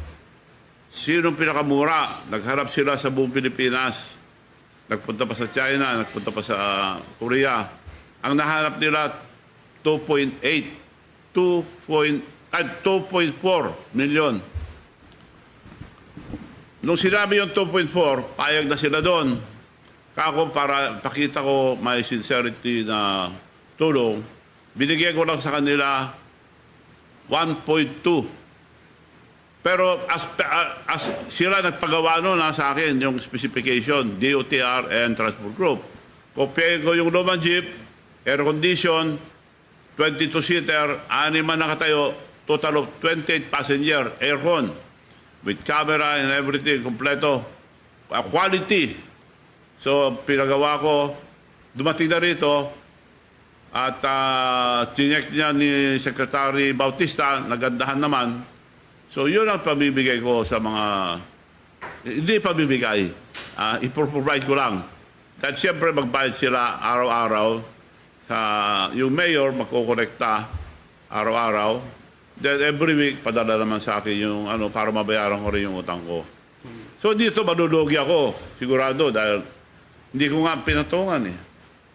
Sinong pinakamura? Nagharap sila sa buong Pilipinas. Nagpunta pa sa China, nagpunta pa sa Korea. Ang nahanap nila, two point eight, two point, ay, two point four million. Nung sinabi yung two point four, payag na sila doon. Kako, para pakita ko may sincerity na tulong, binigyan ko lang sa kanila one point two. Pero as, as sila nagpagawa nun, ha, sa akin, yung specification, D O T R and Transport Group. Kopyahin ko yung lumang jeep, air condition, twenty-two seater, anim man nakatayo, total of twenty-eight passenger, aircon, with camera and everything, kompleto. Ah, quality. So, pinagawa ko, dumating na rito, at uh, chinek niya ni Secretary Bautista, nagandahan naman. So, yun ang pamibigay ko sa mga, hindi pamibigay, uh, ipro-provide ko lang. Dahil siyempre magbayad sila araw-araw. Sa, yung mayor magkokolekta araw-araw. Then every week, padala naman sa akin yung ano, para mabayaran ko rin yung utang ko. So dito, malulugi ako, sigurado, dahil hindi ko nga pinatungan eh.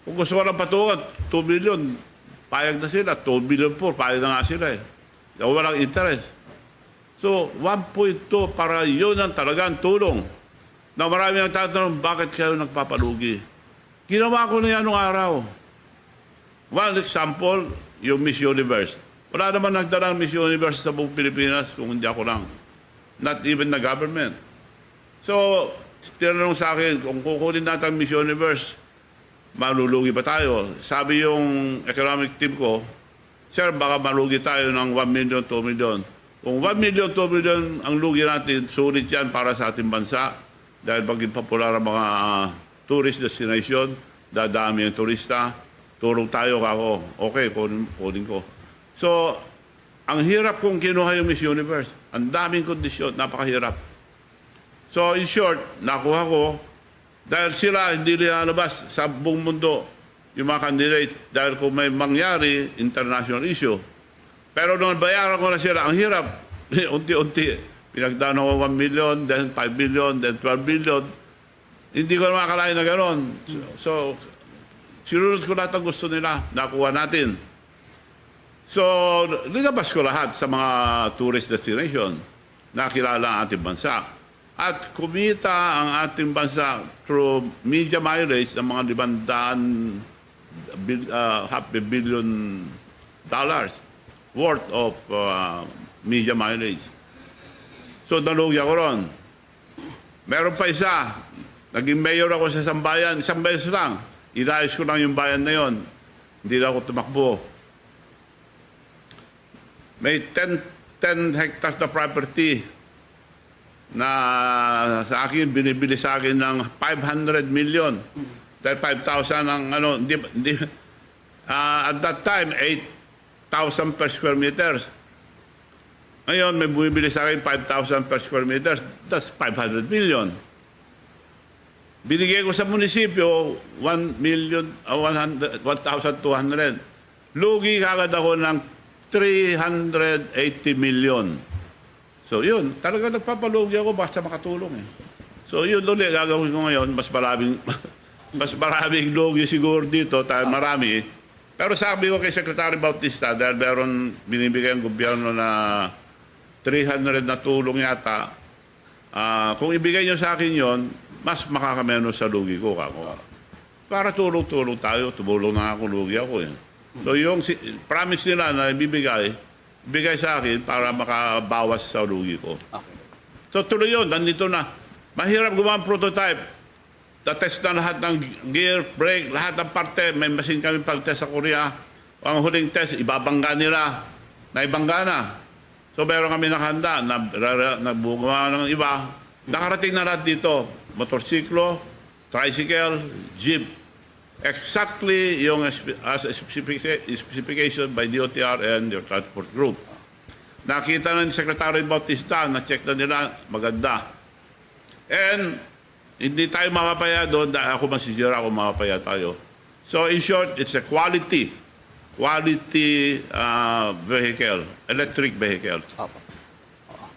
Kung gusto ko lang patungan, two million, payag na sila, two million four, payag na nga sila eh. Walang interest. So, one point two para yun ang talagang tulong. Na marami ang tatanong, bakit kayo nagpapalugi? Ginawa ko na yan nung araw. One example, yung Miss Universe. Wala naman nagdala ng Miss Universe sa buong Pilipinas kung hindi ako lang. Not even the government. So, tinanong sa akin, kung kukunin natin ang Miss Universe, malulugi ba tayo? Sabi yung economic team ko, "Sir, baka malugi tayo ng one million, two million." Kung one million, two million ang lugi natin, sulit yan para sa ating bansa. Dahil maging popular ang mga ah, tourist destination, dadami ang turista. Tulong tayo, kako. Okay, kunin, kunin ko. So, ang hirap kong kinuha yung Miss Universe. Ang daming kondisyon, napakahirap. So, in short, nakuha ko, dahil sila hindi nilalabas sa buong mundo yung mga candidate. Dahil kung may mangyari, international issue. Pero nung bayaran ko na sila, ang hirap. Unti-unti, pinagdaan ako one million, then five million, then twelve million. Hindi ko na makakalain na gano'n. So, so, sinunod ko lahat ang gusto nila. Nakuha natin. So, linabas ko lahat sa mga tourist destination na kilala ang ating bansa. At kumita ang ating bansa through media mileage ng mga limandaan bil, ah, half a billion dollars worth of ah, media mileage. So, nalugi ako ron. Meron pa isa, naging mayor ako sa isang bayan, isang beses lang. Inayos ko lang yung bayan na yon. Hindi na ako tumakbo. May ten, ten hectares na property na sa akin, binibili sa akin ng five hundred million. Dahil five thousand ang ano, hindi, hindi, ah, at that time, eight thousand per square meters. Ngayon, may bumibili sa akin five thousand per square meters, that's five hundred million. Binigay ko sa munisipyo, one million, ah, one hundred, one thousand two hundred. Lugi kagad ako ng three hundred eighty million. So, yun, talaga nagpapalugi ako basta makatulong eh. So, yun ulit gagawin ko ngayon, mas maraming, mas maraming lugi siguro dito, dahil marami. Pero sabi ko kay Secretary Bautista, dahil meron binibigay ang gobyerno na three hundred na tulong yata, ah, kung ibigay nyo sa akin yon, mas makakamenos sa lugi ko, kako. Para tulong-tulong tayo, tumulong na ako, lugi ako eh. So, yung si, promise nila na ibibigay, bigay sa akin para makabawas sa lugi ko. Okay. So, tuloy yun, nandito na. Mahirap gumawa ng prototype. Na-test na lahat ng gear, brake, lahat ng parte. May machine kami pag-test sa Korea. Ang huling test, ibabangga nila. Naibangga na. So, meron kami nakahanda. Na, ra, ra, nagbugawa ng iba. Nakarating na lahat dito. Motorsiklo, tricycle, jeep. Exactly yung espe- as specifica- specification by D O T R and your transport group. Nakita na ni Secretary Bautista, na-check na nila, maganda. And hindi tayo mapapaya doon dahil ako masisira kung mapapaya tayo. So in short, it's a quality, quality uh, vehicle, electric vehicle. Opo.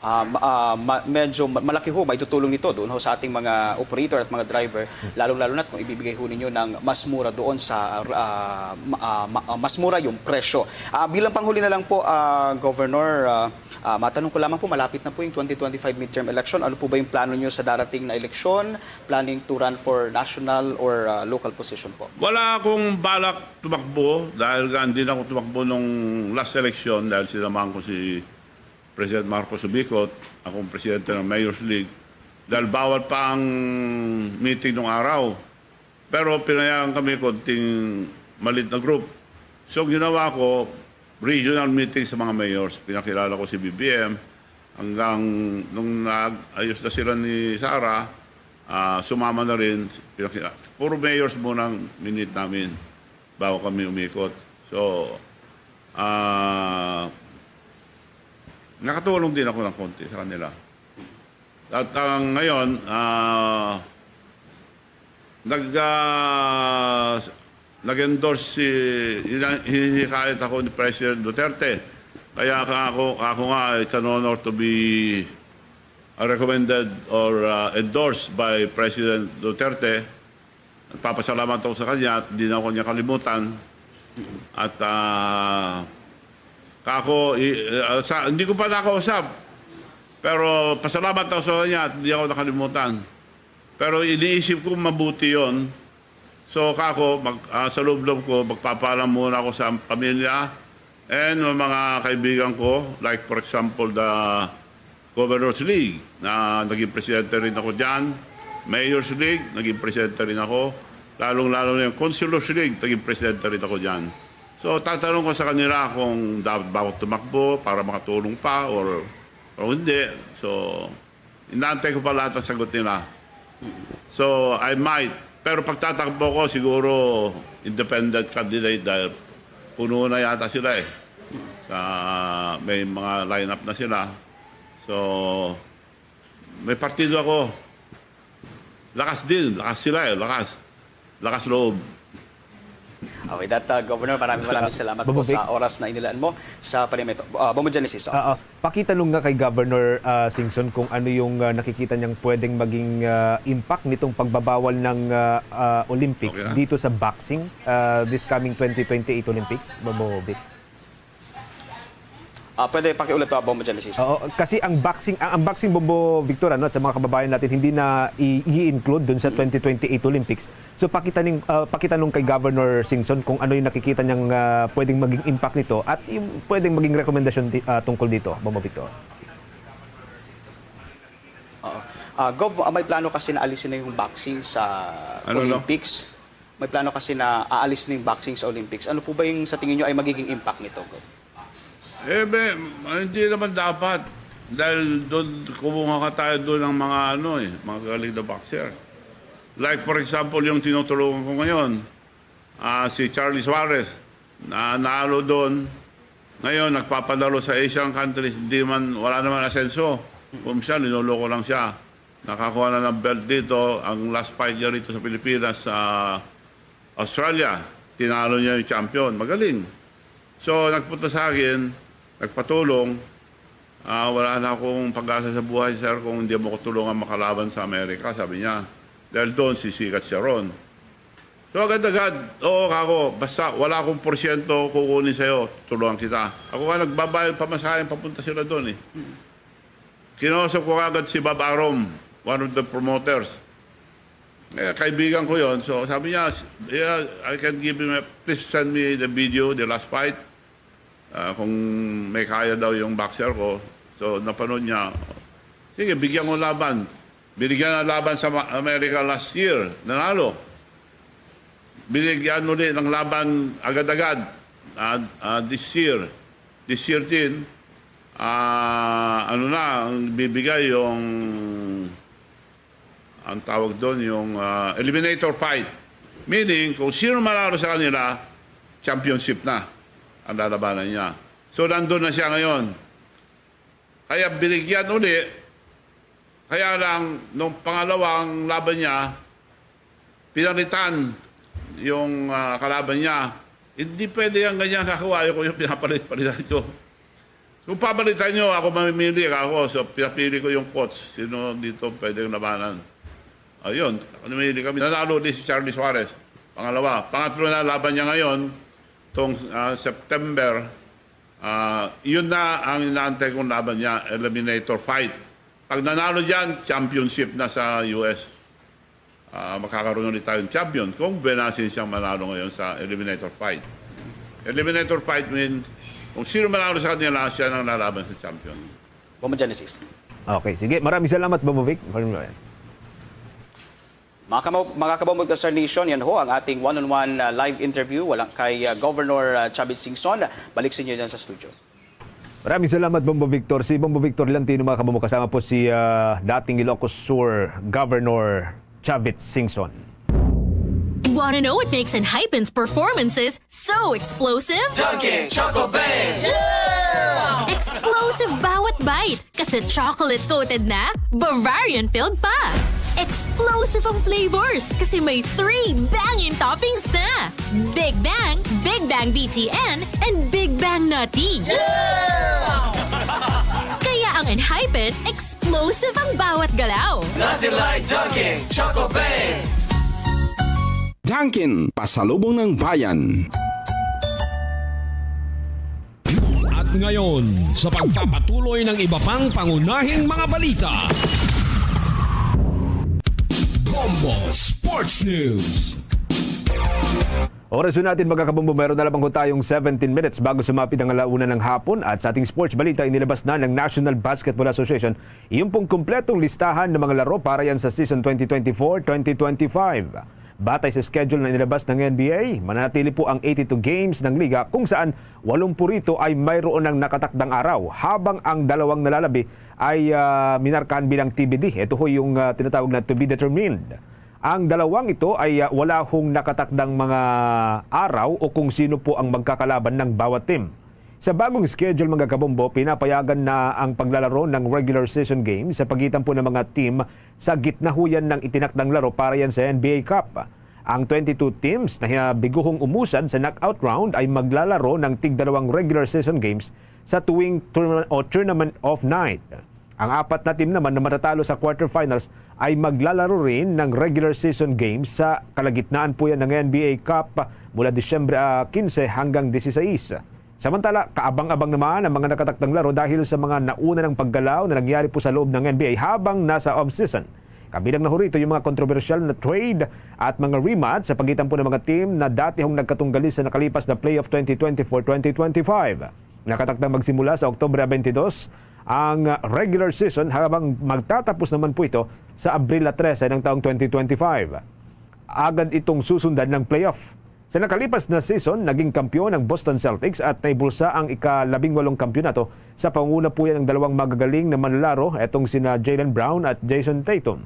Ah, ma- ah, ma- medyo ma- malaki ho, may tutulong nito doon ho sa ating mga operator at mga driver, lalong-lalo na kung ibibigay ho ninyo ng mas mura doon sa ah, ma- ah, ma- ah, mas mura yung presyo. Ah, bilang panghuli na lang po, ah, Governor, ah, ah, matanong ko lamang po, malapit na po yung twenty twenty-five midterm election. Ano po ba yung plano nyo sa darating na eleksyon? Planning to run for national or ah, local position po? Wala akong balak tumakbo dahil nga hindi na ako tumakbo nung last election dahil sinamahan ko si President Marcos umikot, akong presidente ng Mayor's League, dahil bawal pa ang meeting nung araw. Pero pinayagan kami konting malit na group. So, ang ginawa ko, regional meeting sa mga mayors. Pinakilala ko si B B M. Hanggang nung nag-ayos na sila ni Sara, ah, sumama na rin. Pinakilala. Puro mayors muna ang minit namin bago kami umikot. So, ah, nakatulong din ako ng konti sa kanila. At ang ngayon, ah, nag, ah, nag-endorse si, hina- hinihikayat ako ni President Duterte. Kaya ka ako, ako nga, it's an honor to be recommended or ah, endorsed by President Duterte. Nagpapasalamat ako sa kanya at hindi na ako niya kalimutan. At ah, kako, i- ah, sa, hindi ko pa nakausap. Pero pasalamat ako sa kanya at hindi ako nakalimutan. Pero iniisip ko mabuti yon. So kako, mag, ah, sa loob-loob ko, magpapaalam muna ako sa pamilya and mga kaibigan ko, like for example, the Governor's League, na naging presidente rin ako dyan, Mayor's League, naging presidente rin ako, lalong-lalo na yung Councilor's League, naging presidente rin ako dyan. So tatanong ko sa kanila kung dapat ba ako tumakbo para makatulong pa or, or hindi. So, inaantay ko pa lahat ang sagot nila. So, I might. Pero pagtatakbo ko, siguro independent candidate dahil puno na yata sila eh. Sa, may mga lineup na sila. So, may partido ako. Lakas din. Lakas sila eh. Lakas. Lakas loob. Ah, with that, uh, Governor, maraming maraming salamat po sa oras na inilaan mo sa panimento. Uh, Bombo Genesis. Oh. Ah, ah, pakitanong nga kay Governor ah, Singson kung ano yung ah, nakikita niyang pwedeng maging ah, impact nitong pagbabawal ng ah, ah, Olympics Okay na. Dito sa boxing ah, this coming twenty twenty-eight Olympics. Bobo Vic. Ah, pwede pakiulit pa, Bombo Genesis. Oo, kasi ang boxing, ang, ang boxing Bombo Victor, ano, sa mga kababayan natin, hindi na i- i-include dun sa twenty twenty-eight Olympics. So pakita ning ah, pakitanong kay Governor Singson kung ano yung nakikita niyang ah, pwedeng maging impact nito at yung pwedeng maging rekomendasyon di- ah, tungkol dito, Bombo Victor. Ah, Gov, ah, may plano kasi na alisin na yung boxing sa Ano, no? Olympics. May plano kasi na aalis na yung boxing sa Olympics. Ano po ba yung sa tingin nyo ay magiging impact nito, Gov? Eh, be, hindi naman dapat. Dahil doon, kumuha ka tayo doon ng mga, ano, eh, mga galing na boxer. Like, for example, yung tinutulungan ko ngayon, ah, si Charlie Suarez, nanalo doon. Ngayon, nagpapadalo sa Asian countries, hindi man, wala naman asenso. Kung siya, linuloko lang siya. Nakakuha na ng belt dito, ang last fight niya rito sa Pilipinas, sa Australia. Tinalo niya yung champion. Magaling. So, nagpunta sa akin, nagpatulong. "Ah, wala na akong pag-asa sa buhay, sir, kung hindi mo ko tulungan makalaban sa Amerika," sabi niya. "Dahil doon, sisikat siya ron." So, agad-agad, "Oo, kako, basta wala akong porsyento kukunin sa'yo, tulungan kita." Ako nga nagbabayad pamasahe papunta sila doon, eh. Kinausap ko agad si Bob Arum, one of the promoters. Eh, kaibigan ko yon. So, sabi niya, "Yeah, I can give him a, please send me the video, the last fight." Ah, kung may kaya daw yung boxer ko. So, napanood niya, "Sige, bigyan ko laban." Binigyan ng laban sa Ma-, America last year, nanalo. Binigyan uli ng laban agad-agad, ah, ah, this year. This year din, ah, ano na, ang bibigay yung, ang tawag doon, yung, ah, eliminator fight. Meaning, kung sino manalo sa kanila, championship na ang lalabanan niya. So, nandun na siya ngayon. Kaya binigyan uli. Kaya lang, nung pangalawang laban niya, pinalitan yung, ah, kalaban niya. Hindi pwede yung ganyan, ako, ayaw ko yung pinapalit-palitan ko. Kung papalitan nyo, ako mamimili ako. So, pinapili ko yung coach. Sino dito pwedeng labanan? Ayun, namili kami. Nanalo din si Charlie Suarez. Pangalawa. Pangatlo na laban niya ngayon, tong, ah, September. Ah, yun na ang inaantay kong laban niya, eliminator fight. Pag nanalo dyan, championship na sa U S. Ah, makakaroon ulit tayong champion kung benasin siyang manalo ngayon sa eliminator fight. Eliminator fight mean, kung sino manalo sa kanila, siya nang lalaban sa champion. Bombo Genesis. Okay, sige. Maraming salamat, Bombo Vic. Maraming salamat. Mga kamo-, mga kabombo ka, Star Nation, yan ho ang ating one-on-one, uh, live interview. Walang kay, uh, Governor, uh, Chavit Singson. Balik sa inyo dyan sa studio. Maraming salamat, Bombo Victor. Si Bombo Victor Lantino, mga kabombo, kasama po si, uh, dating Ilocos Sur Governor Chavit Singson. Wanna know what makes Enhypen's performances so explosive? Dunkin' Choco Bang! Explosive bawat bite kasi chocolate-coated na, Bavarian-filled pa. Explosive ang flavors kasi may three banging toppings na. Big Bang, Big Bang B T N, and Big Bang Nutty. Kaya ang Enhypen, explosive ang bawat galaw. Nothing like Dunkin' Choco Bang! Dunkin', pasalubong ng bayan. At ngayon, sa pagpapatuloy ng iba pang pangunahing mga balita, Bombo Sports News. Oras na natin, mga kabombo, meron na lamang po tayong seventeen minutes bago sumapit ang alauna ng hapon. At sa ating sports balita, inilabas na ng National Basketball Association yung pong kumpletong listahan ng mga laro para yan sa season twenty twenty-four twenty twenty-five. Batay sa schedule na inilabas ng N B A, mananatili po ang eighty-two games ng liga kung saan walong purito ay mayroon ng nakatakdang araw, habang ang dalawang nalalabi ay, ah, minarkahan bilang T B D. Ito ho yung, ah, tinatawag na to be determined. Ang dalawang ito ay, ah, wala hong nakatakdang mga araw o kung sino po ang magkakalaban ng bawat team. Sa bagong schedule, mga kabombo, pinapayagan na ang paglalaro ng regular season games sa pagitan po ng mga team sa gitna ho yan ng itinakdang laro para yan sa N B A Cup. Ang twenty-two teams na hi-, biguhong umusad sa knockout round ay maglalaro ng tigdalawang regular season games sa tuwing tournament o tournament of night. Ang apat na team naman na matatalo sa quarterfinals ay maglalaro rin ng regular season games sa kalagitnaan po yan ng N B A Cup mula Disyembre, ah, quince hanggang dieciséis. Samantala, kaabang-abang naman ang mga nakatakdang laro dahil sa mga nauna ng paggalaw na nangyari po sa loob ng N B A habang nasa off-season. Kabilang na ho rito yung mga kontrobersyal na trade at mga rematch sa pagitan po ng mga team na dati hong nagkatunggali sa nakalipas na playoff twenty twenty-four twenty twenty-five. Nakatakdang magsimula sa Oktubre twenty-two ang regular season, habang magtatapos naman po ito sa Abril trese ng taong twenty twenty-five. Agad itong susundan ng playoff. Sa nakalipas na season, naging kampiyon ang Boston Celtics at naibulsa ang ika-labing walong kampiyonato sa pangunguna po yan ng dalawang magagaling na manlalaro, etong sina Jaylen Brown at Jayson Tatum.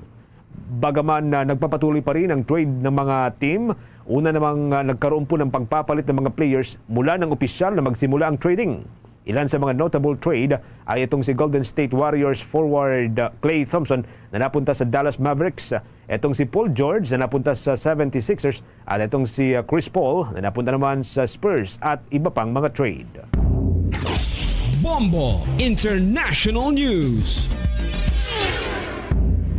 Bagaman na nagpapatuloy pa rin ang trade ng mga team, una namang, ah, nagkaroon po ng pagpapalit ng mga players mula ng opisyal na magsimula ang trading. Ilan sa mga notable trade ay itong si Golden State Warriors forward, ah, Klay Thompson na napunta sa Dallas Mavericks, itong si Paul George na napunta sa seventy-sixers, at itong si, ah, Chris Paul na napunta naman sa Spurs, at iba pang mga trade. Bombo International News.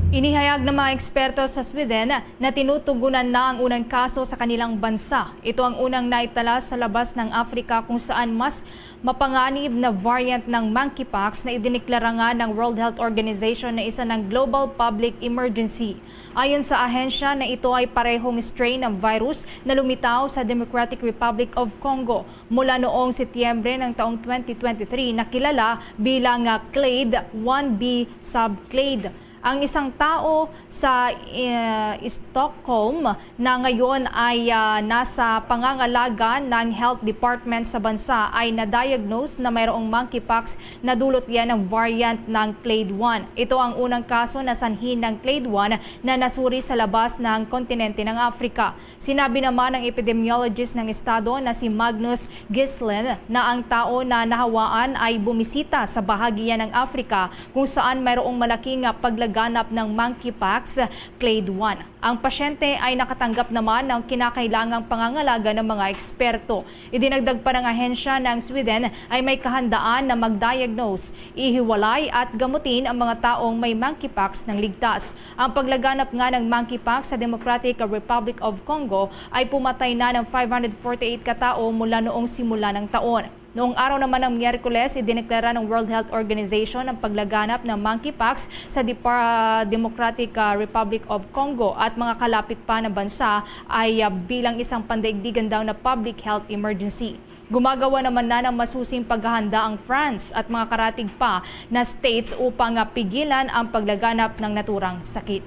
Inihayag ng mga eksperto sa Sweden na tinutugunan na ang unang kaso sa kanilang bansa. Ito ang unang naitala sa labas ng Africa kung saan mas mapanganib na variant ng monkeypox na idineklara nga ng World Health Organization na isa ng global public emergency. Ayon sa ahensya na ito ay parehong strain ng virus na lumitaw sa Democratic Republic of Congo mula noong Setyembre ng taong twenty twenty-three na kilala bilang, ah, Clade one B subclade. Ang isang tao sa, eh, Stockholm na ngayon ay, ah, nasa pangangalaga ng health department sa bansa ay na-diagnose na mayroong monkeypox na dulot yan ng variant ng Clade one. Ito ang unang kaso na sanhi ng Clade one na nasuri sa labas ng kontinente ng Africa. Sinabi naman ng epidemiologist ng estado na si Magnus Gislin na ang tao na nahawaan ay bumisita sa bahagi yan ng Africa kung saan mayroong malaking paglaganap ng monkeypox clade one. Ang pasyente ay nakatanggap naman ng kinakailangang pangangalaga ng mga eksperto. Idinagdag pa ng ahensya na ang Sweden ay may kahandaan na mag-diagnose, ihiwalay at gamutin ang mga taong may monkeypox ng ligtas. Ang paglaganap nga ng monkeypox sa Democratic Republic of Congo ay pumatay na ng five hundred forty-eight ka tawo mula noong simula ng taon. Noong araw naman ng Miyerkules, idineklara ng World Health Organization ang paglaganap ng monkeypox sa Depar-, Democratic, ah, Republic of Congo at mga kalapit pa na bansa ay, ah, bilang isang pandaigdigan daw na public health emergency. Gumagawa naman na ng masusing paghahanda ang France at mga karatig pa na states upang, ah, pigilan ang paglaganap ng naturang sakit.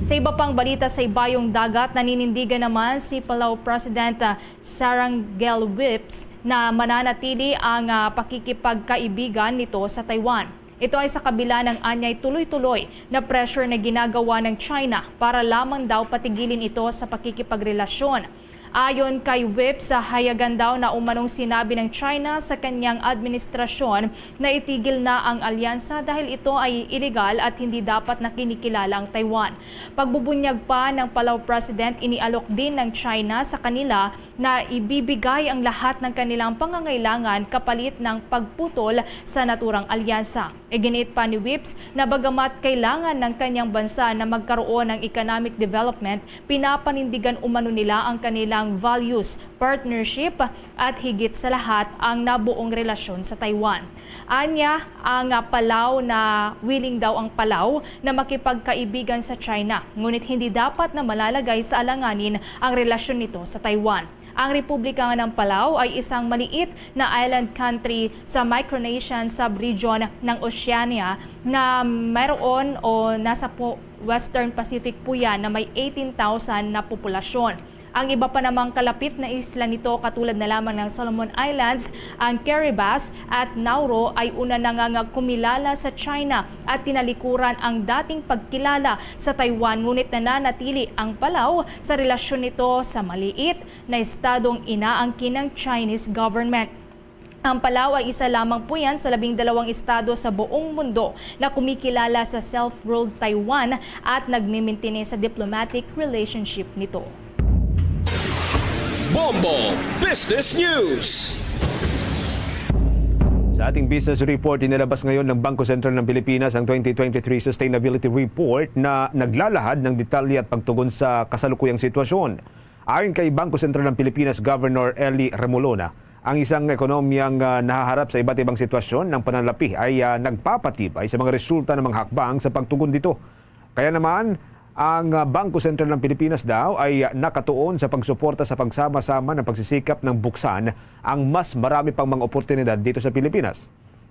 Sa iba pang balita sa ibayong dagat, naninindigan naman si Palau President, ah, Sarangal Whipps na mananatili ang, ah, pakikipagkaibigan nito sa Taiwan. Ito ay sa kabila ng anyay tuloy-tuloy na pressure na ginagawa ng China para lamang daw patigilin ito sa pakikipagrelasyon. Ayon kay Whipps, sa hayagan daw na umanong sinabi ng China sa kanyang administrasyon na itigil na ang alyansa dahil ito ay iligal at hindi dapat na kinikilala ang Taiwan. Pagbubunyag pa ng Palau President, inialok din ng China sa kanila na ibibigay ang lahat ng kanilang pangangailangan kapalit ng pagputol sa naturang alyansa. Iginiit pa ni Whipps na bagamat kailangan ng kanyang bansa na magkaroon ng economic development, pinapanindigan umano nila ang kanilang values, partnership, at higit sa lahat, ang nabuong relasyon sa Taiwan. Anya, ang, ah, Palau na willing daw ang Palau na makipagkaibigan sa China, ngunit hindi dapat na malalagay sa alanganin ang relasyon nito sa Taiwan. Ang Republika ng Palau ay isang maliit na island country sa Micronesian sub-region ng Oceania na mayroon o nasa po Western Pacific po yan na may eighteen thousand na populasyon. Ang iba pa namang kalapit na isla nito, katulad na lamang ng Solomon Islands, ang Kiribati at Nauru, ay una na nga, nga kumilala sa China at tinalikuran ang dating pagkilala sa Taiwan, ngunit nananatili ang Palau sa relasyon nito sa maliit na estadong inaangkin ng Chinese government. Ang Palau ay isa lamang po yan sa labing dalawang estado sa buong mundo na kumikilala sa self-ruled Taiwan at nagmimintini sa diplomatic relationship nito. Bombo Business News. Sa ating business report, inilabas ngayon ng Bangko Sentral ng Pilipinas ang twenty twenty-three Sustainability Report na naglalahad ng detalye at pagtugon sa kasalukuyang sitwasyon. Ayon kay Bangko Sentral ng Pilipinas Governor Eli Remolona, ang isang ekonomiyang, ah, nahaharap sa iba't ibang sitwasyon ng pananalapi ay, ah, nagpapatibay sa mga resulta ng mga hakbang sa pagtugon dito. Kaya naman, ang, ah, Bangko Sentral ng Pilipinas daw ay, ah, nakatuon sa pagsuporta sa pagsama-sama ng pagsisikap ng buksan ang mas marami pang mga oportunidad dito sa Pilipinas.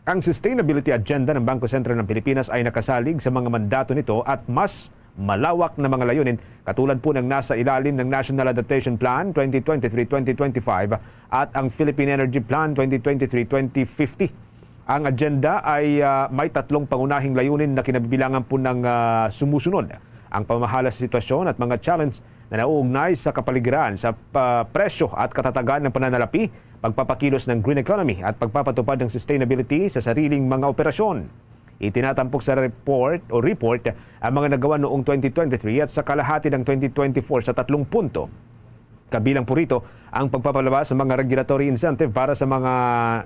Ang sustainability agenda ng Bangko Sentral ng Pilipinas ay nakasalig sa mga mandato nito at mas malawak na mga layunin, katulad po ng nasa ilalim ng National Adaptation Plan twenty twenty-three twenty twenty-five at ang Philippine Energy Plan twenty twenty-three twenty fifty. Ang agenda ay, ah, may tatlong pangunahing layunin na kinabibilangan po ng, ah, sumusunod: ang pamahala sa sitwasyon at mga challenge na nauugnay sa kapaligiran, sa pa-, presyo at katatagan ng pananalapi, pagpapakilos ng green economy at pagpapatupad ng sustainability sa sariling mga operasyon. Itinatampok sa report o report ang mga nagawa noong twenty twenty-three at sa kalahati ng twenty twenty-four sa tatlong punto. Kabilang po rito ang pagpapalabas sa mga regulatory incentive para sa mga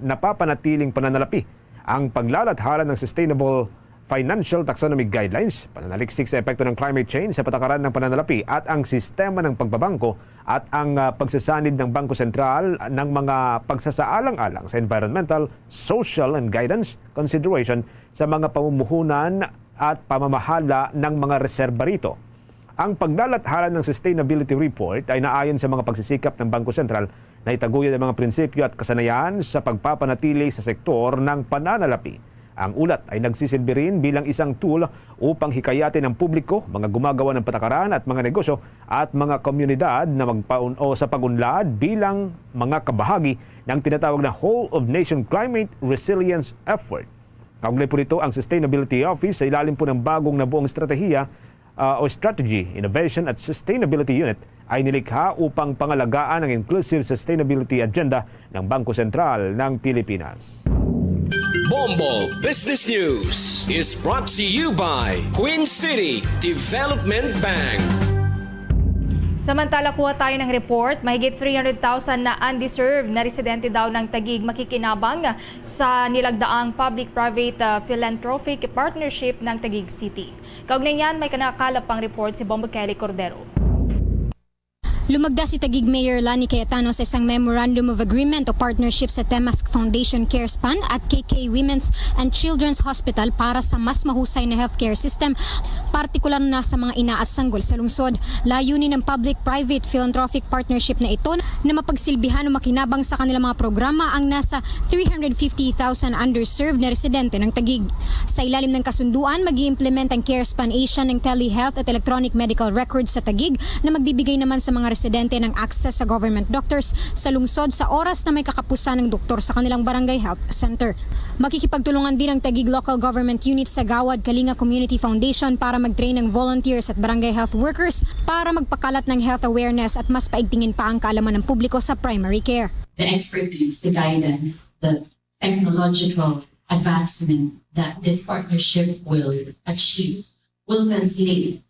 napapanatiling pananalapi, ang paglalathala ng sustainable financial taxonomy guidelines, pananaliksik sa epekto ng climate change sa patakaran ng pananalapi at ang sistema ng pagbabangko at ang, ah, pagsasanib ng Bangko Sentral ng mga pagsasaalang-alang sa environmental, social, and guidance consideration sa mga pamumuhunan at pamamahala ng mga reserba rito. Ang paglalathala ng sustainability report ay naayon sa mga pagsisikap ng Bangko Sentral na itaguyod ang mga prinsipyo at kasanayan sa pagpapanatili sa sektor ng pananalapi. Ang ulat ay nagsisilbi rin bilang isang tool upang hikayatin ang publiko, mga gumagawa ng patakaran at mga negosyo at mga komunidad na magpaun-, o sa pag-unlad bilang mga kabahagi ng tinatawag na Whole of Nation Climate Resilience Effort. Kaugnay po nito, ang Sustainability Office sa ilalim po ng bagong nabuong estratehiya, ah, o Strategy, Innovation at Sustainability Unit ay nilikha upang pangalagaan ang inclusive sustainability agenda ng Bangko Sentral ng Pilipinas. Bombo Business News is brought to you by Queen City Development Bank. Samantala, kuha tayo ng report, mahigit three hundred thousand na undeserved na residente daw ng Taguig makikinabang sa nilagdaang public-private, ah, philanthropic partnership ng Taguig City. Kaugnay niyan, may kanakalap pang report si Bombo Kelly Cordero. Lumagda si Taguig Mayor Lani Cayetano sa isang Memorandum of Agreement o Partnership sa Temask Foundation Cares Fund at K K Women's and Children's Hospital para sa mas mahusay na healthcare system, partikular na sa mga ina at sanggol sa lungsod. Layunin ng public-private philanthropic partnership na ito na mapagsilbihan o makinabang sa kanilang mga programa ang nasa three hundred fifty thousand underserved na residente ng Taguig. Sa ilalim ng kasunduan, mag-i-implement ang Cares Fund Asia ng telehealth at electronic medical records sa Taguig na magbibigay naman sa mga residente ng access sa government doctors sa lungsod sa oras na may kakapusan ng doktor sa kanilang barangay health center. Makikipagtulungan din ang Taguig Local Government Unit sa Gawad Kalinga Community Foundation para mag-train ng volunteers at barangay health workers para magpakalat ng health awareness at mas paigtingin pa ang kaalaman ng publiko sa primary care. The expertise, the guidance, the technological advancement that this partnership will achieve will translate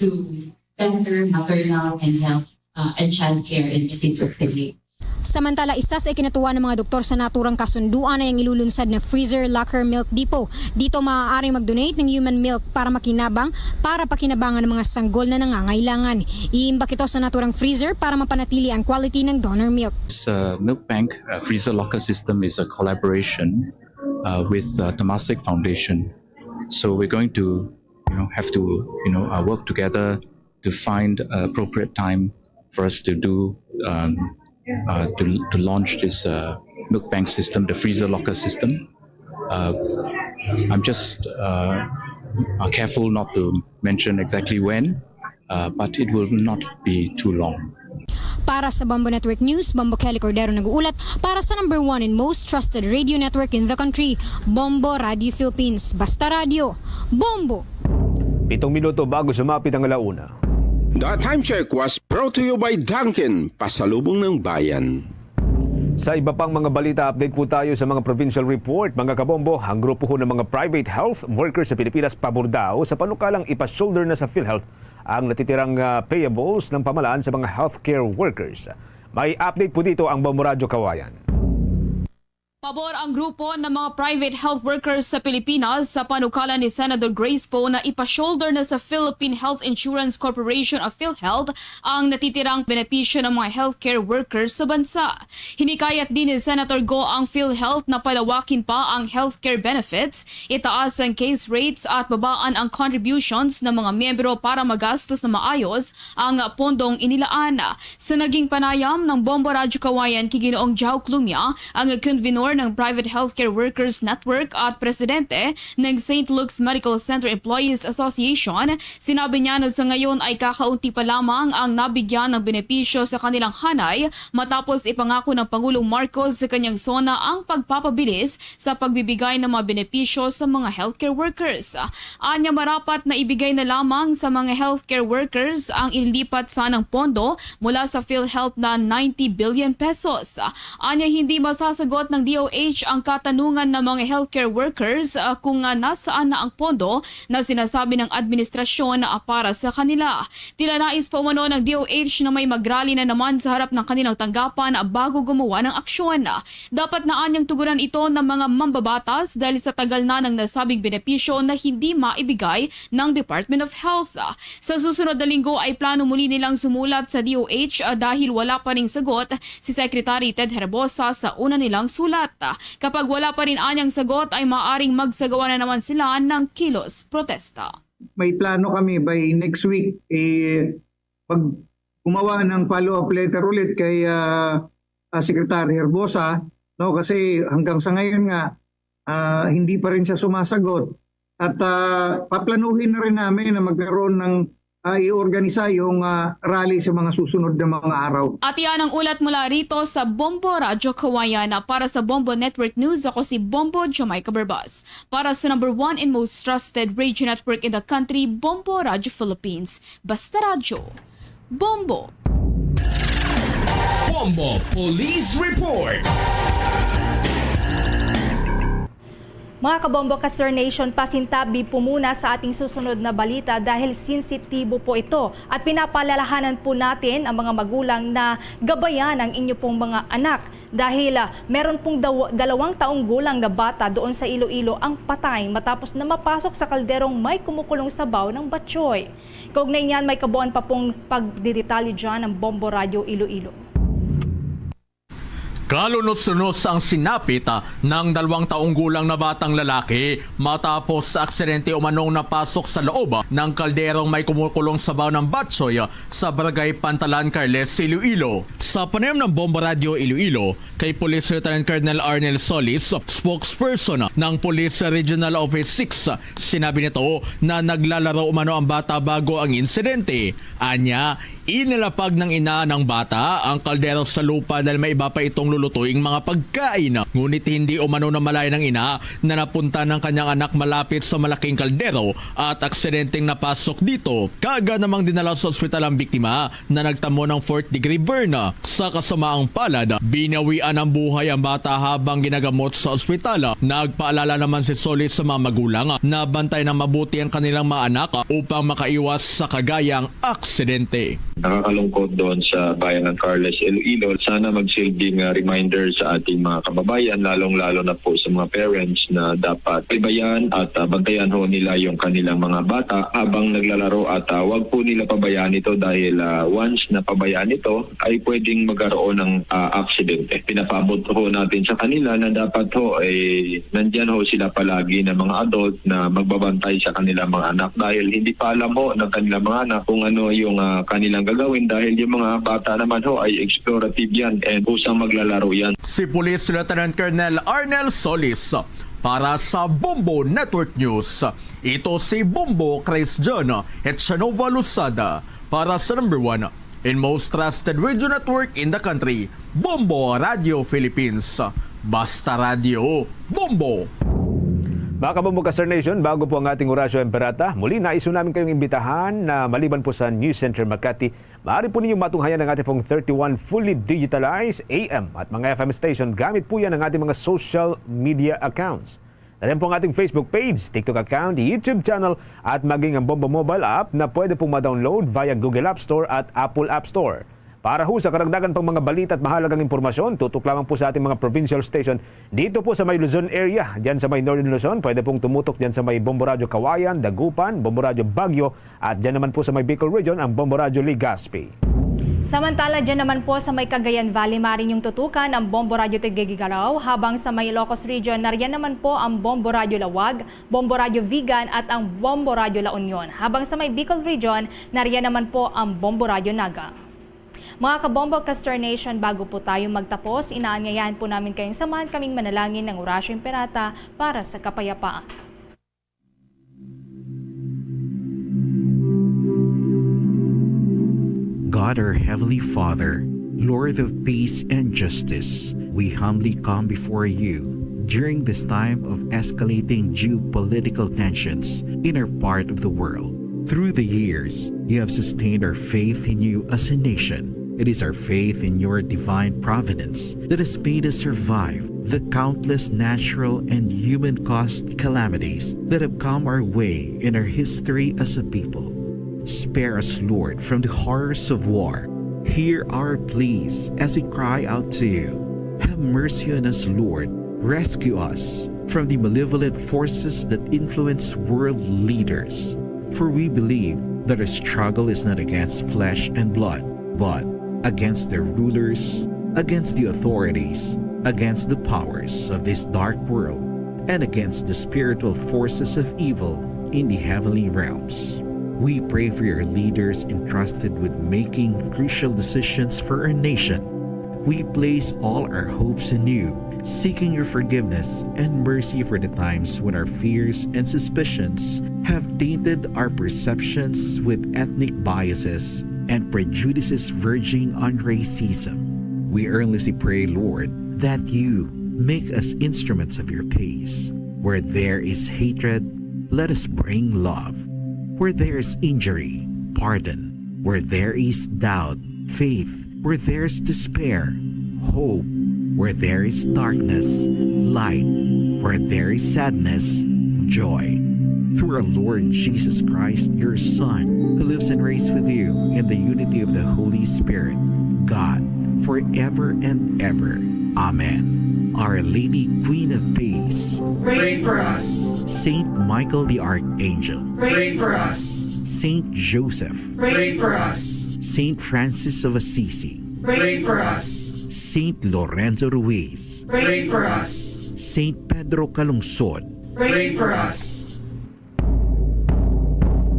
to better maternal and health uh, and child care in the city of Taguig. Samantala, isa sa ikinatuwa ng mga doktor sa naturang kasunduan ay ang ilulunsad na freezer locker milk depot. Dito maaaring mag-donate ng human milk para makinabang para pakinabangan ng mga sanggol na nangangailangan. Iimbak ito sa naturang freezer para mapanatili ang quality ng donor milk. This uh, milk bank uh, freezer locker system is a collaboration uh, with uh, Temasek Foundation. So we're going to, you know, have to, you know, uh, work together to find uh, appropriate time for us to do um, uh, to, to launch this uh, milk bank system, the freezer locker system. Uh, I'm just uh, uh, careful not to mention exactly when, uh, but it will not be too long. Para sa Bombo Network News, Bombo Kelly Cordero nag-uulat para sa number one and most trusted radio network in the country, Bombo Radio Philippines. Basta Radio, Bombo! Pitong minuto bago sumapit ang alauna. The time check was brought to you by Dunkin, pasalubong ng bayan. Sa iba pang mga balita, update po tayo sa mga provincial report. Mga kabombo, ang grupo ho ng mga private health workers sa Pilipinas pabor daw sa panukalang ipa-shoulder na sa PhilHealth ang natitirang, ah, payables ng pamahalaan sa mga healthcare workers. May update po dito ang Bombo Radyo Kawayan. Pabor ang grupo ng mga private health workers sa Pilipinas sa panukala ni Senador Grace Poe na ipa-shoulder na sa Philippine Health Insurance Corporation o PhilHealth ang natitirang benepisyo ng mga healthcare workers sa bansa. Hinikayat din ni Senator Go ang PhilHealth na palawakin pa ang healthcare benefits, itaas ang case rates at babaan ang contributions ng mga miyembro para magastos na maayos ang pondong inilaan. Sa naging panayam ng Bombo Radyo Kawayan kay Ginoong Jao Clumia, ang convenor ng Private Healthcare Workers Network at presidente ng Saint Luke's Medical Center Employees Association, sinabi niya na sa ngayon ay kakaunti pa lamang ang nabigyan ng benepisyo sa kanilang hanay matapos ipangako ng Pangulong Marcos sa kanyang SONA ang pagpapabilis sa pagbibigay ng mga benepisyo sa mga healthcare workers. Anya, marapat na ibigay na lamang sa mga healthcare workers ang inilipat sanang pondo mula sa PhilHealth na ninety billion pesos. Anya, hindi masasagot ng D O H ang katanungan ng mga healthcare workers, ah, kung, ah, nasaan na ang pondo na sinasabi ng administrasyon, ah, para sa kanila. Tila nais pa umano ng D O H na may magrally na naman sa harap ng kanilang tanggapan bago gumawa ng aksyon. Dapat na anyang tugunan ito ng mga mambabatas dahil sa tagal na ng nasabing benepisyo na hindi maibigay ng Department of Health. Sa susunod na linggo ay plano muli nilang sumulat sa D O H, ah, dahil wala pa ring sagot si Secretary Ted Herbosa sa una nilang sulat. Kapag wala pa rin anyang sagot ay maaring magsagawa na naman sila ng kilos protesta. May plano kami by next week, eh, pag gumawa ng follow-up letter ulit kay, ah, ah, Secretary Herbosa, no? Kasi hanggang sa ngayon nga, ah, hindi pa rin siya sumasagot. At, ah, paplanuhin na rin namin na magkaroon ng, ah, iorganisa yung, ah, rally sa mga susunod na mga araw. At iyan ang ulat mula rito sa Bombo Radyo Kawayan. Para sa Bombo Network News, ako si Bombo Jamaica Berbas. Para sa number one and most trusted radio network in the country, Bombo Radyo Philippines. Basta Radyo, Bombo. Bombo Police Report. Mga kabombo, Kastar Nation, pasintabi po muna sa ating susunod na balita dahil sensitibo po ito at pinapaalalahanan po natin ang mga magulang na gabayan ang inyo pong mga anak dahil, ah, meron pong daw-, dalawang taong gulang na bata doon sa Iloilo ang patay matapos na mapasok sa kalderong may kumukulong sabaw ng batchoy. Kaugnay niyan, may kabuuan pa pong pagdidetalye dyan ng Bombo Radyo Iloilo. Kalunos-lunos ang sinapit, ah, ng dalawang taong gulang na batang lalaki matapos sa aksidente umanong napasok sa loob, ah, ng kalderong may kumukulong sabaw ng batchoy, ah, sa Barangay Pantalan, Carles, Iloilo. Sa panayam ng Bombo Radyo Iloilo kay Police Lieutenant Colonel Arnel Solis, spokesperson ng Police Regional Office six, sinabi nito na naglalaro umano ang bata bago ang insidente. Anya, inilapag ng ina ng bata ang kaldero sa lupa dahil may iba pa itong lulutuing mga pagkain. Ngunit hindi umano namalayan ng ina na napunta ng kanyang anak malapit sa malaking kaldero at aksidenteng napasok dito. Kaagad namang dinala sa ospital ang biktima na nagtamo ng fourth degree burn. Sa kasamaang palad, binawian ng buhay ang bata habang ginagamot sa ospital. Nagpaalala naman si Solis sa mga magulang na bantayan ng mabuti ang kanilang mga anak upang makaiwas sa kagayang aksidente. Nakakalungkot doon sa bayan ng Carles, Iloilo. Sana magsilbing, ah, reminder sa ating mga kababayan, lalong-lalo na po sa mga parents na dapat paybayan at, ah, bantayan ho nila yung kanilang mga bata habang naglalaro at, ah, wag po nila pabayaan ito dahil, ah, once na pabayaan ito ay pwedeng magkaroon ng, ah, aksidente. Pinapaabot ho natin sa kanila na dapat ho ay nandyan ho sila palagi na mga adult na magbabantay sa kanilang mga anak dahil hindi pa alam ho ng kanilang mga anak kung ano yung, ah, kanilang gagawin dahil yung mga bata naman ho ay explorative yan and kusang maglalaro yan. Si Police Lieutenant Colonel Arnel Solis para sa Bombo Network News. Ito si Bombo Chris John Echanova Losada para sa number one and most trusted radio network in the country, Bombo Radio Philippines. Basta Radio, Bombo! Mga kabombo, Kastar Nation, bago po ang ating Orasyo Imperata, muli nais namin kayong imbitahan na maliban po sa News Center Makati, maaari po ninyong matunghayan ang ating pong thirty-one fully digitalized A M at mga F M station gamit po yan ang ating mga social media accounts. Nariyan po ang ating Facebook page, TikTok account, YouTube channel, at maging ang Bombo Mobile app na pwede pong ma-download via Google App Store at Apple App Store. Para ho sa karagdagan pang mga balita at mahalagang impormasyon, tutok lamang po sa ating mga provincial station dito po sa may Luzon area. Diyan sa may Northern Luzon, pwede pong tumutok diyan sa may Bombo Radyo Kawayan, Dagupan, Bombo Radyo Baguio, at diyan naman po sa may Bicol Region, ang Bombo Radyo Legazpi. Samantala, diyan naman po sa may Cagayan Valley, maaari niyong tutukan ang Bombo Radyo Tuguegarao, habang sa may Ilocos Region, nariyan naman po ang Bombo Radyo Laoag, Bombo Radyo Vigan, at ang Bombo Radyo La Union. Habang sa may Bicol Region, nariyan naman po ang Bombo Radyo Naga. Mga kabombo, ka-Star Nation, bago po tayo magtapos, inaanyayahan po namin kayong samahan kaming manalangin ng Orasyo Imperata para sa kapayapaan. God, our Heavenly Father, Lord of peace and justice, we humbly come before you during this time of escalating geopolitical tensions in our part of the world. Through the years, you have sustained our faith in you as a nation. It is our faith in your divine providence that has made us survive the countless natural and human-caused calamities that have come our way in our history as a people. Spare us, Lord, from the horrors of war. Hear our pleas as we cry out to you. Have mercy on us, Lord. Rescue us from the malevolent forces that influence world leaders. For we believe that our struggle is not against flesh and blood, but against their rulers, against the authorities, against the powers of this dark world, and against the spiritual forces of evil in the heavenly realms. We pray for your leaders entrusted with making crucial decisions for our nation. We place all our hopes in you, seeking your forgiveness and mercy for the times when our fears and suspicions have tainted our perceptions with ethnic biases and prejudices verging on racism. We earnestly pray, Lord, that you make us instruments of your peace. Where there is hatred, let us bring love. Where there is injury, pardon. Where there is doubt, faith. Where there is despair, hope. Where there is darkness, light. Where there is sadness, joy. Through our Lord Jesus Christ, your Son, who lives and reigns with you in the unity of the Holy Spirit, God, forever and ever. Amen. Our Lady, Queen of Peace, pray for us. Saint Michael the Archangel, pray for us. Saint Joseph, pray for us. Saint Francis of Assisi, pray for us. Saint Lorenzo Ruiz, pray for us. Saint Pedro Calungsod, pray for us.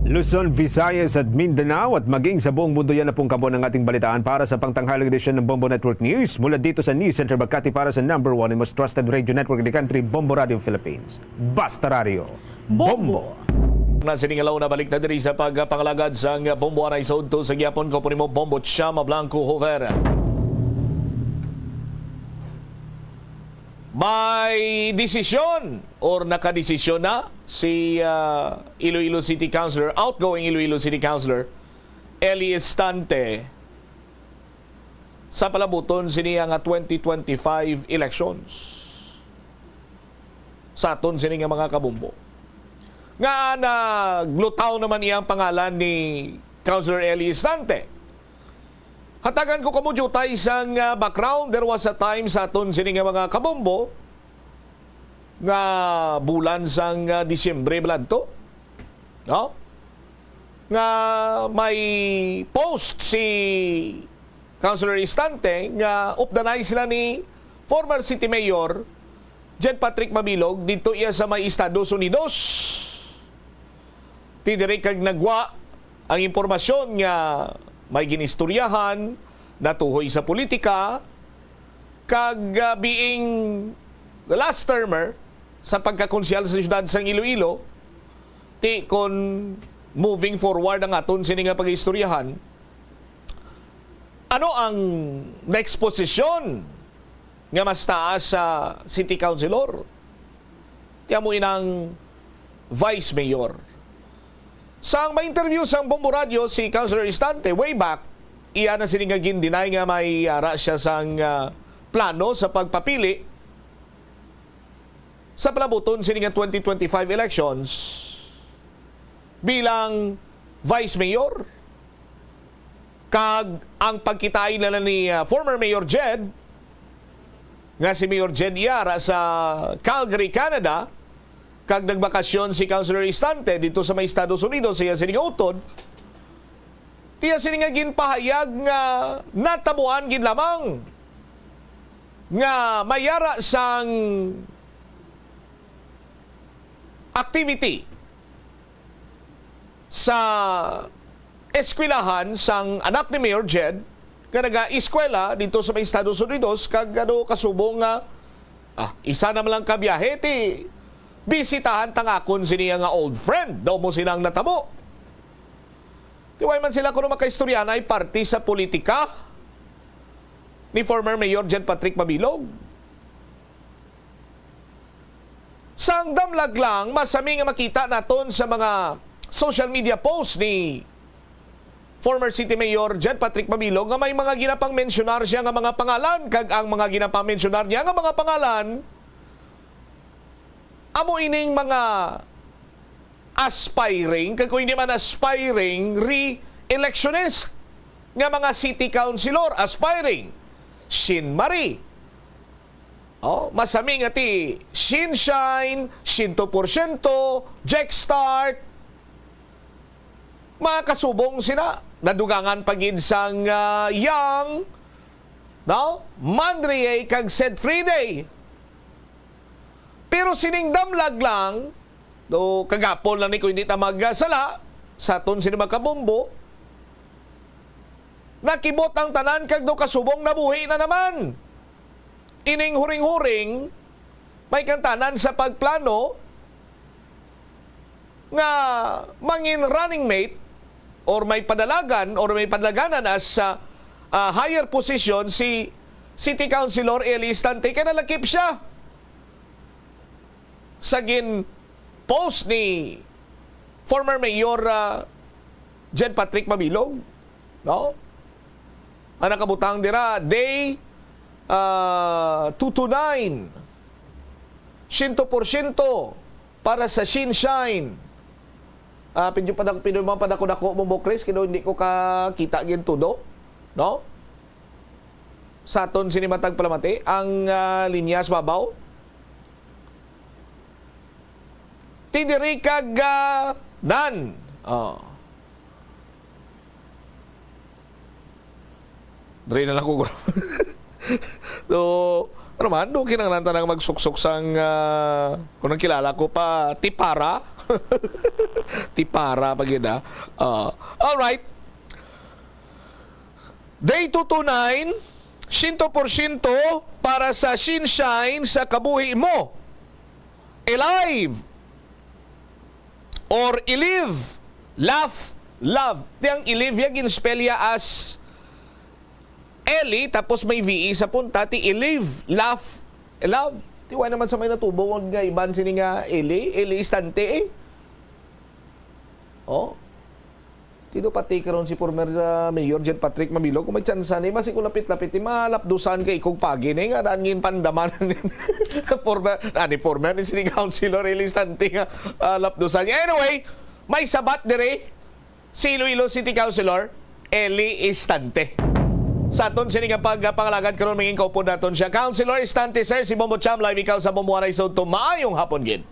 Luzon, Visayas at Mindanao at maging sa buong mundo, yan na pong kabuuan ng ating balitaan para sa pangtanghaling edisyon ng Bombo Network News. Mula dito sa News Center Makati para sa number one and most trusted radio network in the country, Bombo Radio Philippines. Basta Radio. Bombo. Na sini nga launa, balik na diri sa pagpangalagad sang Bombo Anay sa udto sa gihapon. Ko po nimo, Bombo Chama Blanco Hover. May desisyon or nakadesisyon na si, ah, Iloilo City Councilor, outgoing Iloilo City Councilor Eli Estante, sa palabuton sini nga twenty twenty-five elections sa aton sini nga mga kabombo. Nga naglutaw naman iyang pangalan ni Councilor Eli Estante. Hatagan ko kamo diutay sang, ah, background. There was a time sa aton sini nga mga kabombo nga bulan sang, ah, Disyembre bala adto, no? Nga may post si Councilor Istante nga updanay sila ni former City Mayor Jed Patrick Mabilog didto iya sa may Estados Unidos. Ti diri kag nagwa ang impormasyon nga may ginistoryahan, natuhoy sa politika, kag, ah, being the last termer sa pagkakonsehal sa siyudad sang Iloilo, ti kon moving forward ang aton sini nga pag-istoryahan, ano ang next posisyon nga mas taas sa city councilor? Ti amo inang vice mayor. Sang ma-interview sang Bombo Radio si Councilor Istante way back, iya na sini nga gin-deny nga may ara siya sang, ah, plano sa pagpapili sa palabuton sini nga twenty twenty-five elections bilang vice mayor. Kag ang pagkitai na lang ni, ah, former Mayor Jed, nga si Mayor Jed Yara sa Calgary, Canada, kag nagbakasyon si Councilor Istante dito sa may Estados Unidos, sa iya sini nga utod, tiya sini nga ginpahayag nga natabuan gid lamang nga may ara sang activity sa eskwelahan sang anak ni Mayor Jed, nga naga-eskwela dito sa may Estados Unidos, kag ano, kasubong nga, ah, isa na man lang ka biyahe, ti bisitahan ta nga akon sini nga old friend, daw mo sinang natabo. Ti way man sila kuno makaistorya na ay parte sa politika ni former Mayor Jed Patrick Mabilog. Sang damlag lang, masami nga makita naton sa mga social media post ni former City Mayor Jed Patrick Mabilog nga may mga ginapangmensyonar siya nga mga pangalan, kag ang mga ginapangmensyonar niya nga mga pangalan amo ining mga aspiring, kag kung hindi man aspiring, re-electionist nga mga city councilor, aspiring. Shin Marie. Oh, masami nga ti Shin Shine, Shinto Porsyento, Jack Start, mga kasubong sina, nadugangan pa gid sang, ah, Yang, no? Mandriay kag Sed Friday. Pero sining damlag lang, do kagapon lang ni kung hindi ta magsala, sa aton sini mga kabombo, nakibot ang tanan kag do kasubong nabuhi na naman. Ining huring-huring, may kantanan sa pagplano nga mangin running mate or may padalagan or may padalaganan as, ah, ah, higher position si City Councilor Eli Estante, kay nalakip siya sa gin-post ni former Mayor, ah, Jed Patrick Mabilog, no? Ang nakabutang dira, day, ah, two two nine, siyento porsyento para sa Shin Shine. Ah, pidyo pa dak-, pidyo man padako-dako mo, Bo Chris, kino hindi ko kakita gid todo, no? Sa aton sini matag palamati, ang, ah, linya sa babaw. Ti diri kag, ah, nan. Oh. Diri na lang ko, guro. So, ano man, do kinahanglan ta nang magsuksok sang, ah, kung nagkilala ko pa, Tipara. Tipara pa gid, ah. Ah, all right. Day two two nine, siyento porsyento para sa Shin Shine sa kabuhi mo. Alive or ilive, laugh, love. Ti ang ilive ya, gin-spell ya as L E, tapos may V E sa punta, ti ilive, laugh, love. Ti wala naman sa may natubo nga iban sini nga L E, L E Estante eh. Oh. Ti do pati karon si former, ah, Mayor Jed Patrick Mabilog, kung may tsansa ni, basi ko lapit-lapit, ti malapdusan kay kog pagi ni nga daan gin pandaman. Former, ani, former ni City Councilor Eli Estante nga, ah, lapdusan niya. Anyway, may sabat diri si Iloilo City Councilor Eli Estante. Sa aton sini nga pagpangalagad karon, mangin kaupod naton siya. Councilor Estante, sir, si Bombo Cham, live ikaw sa Bombo Waray Sudto. Maayong hapon gid.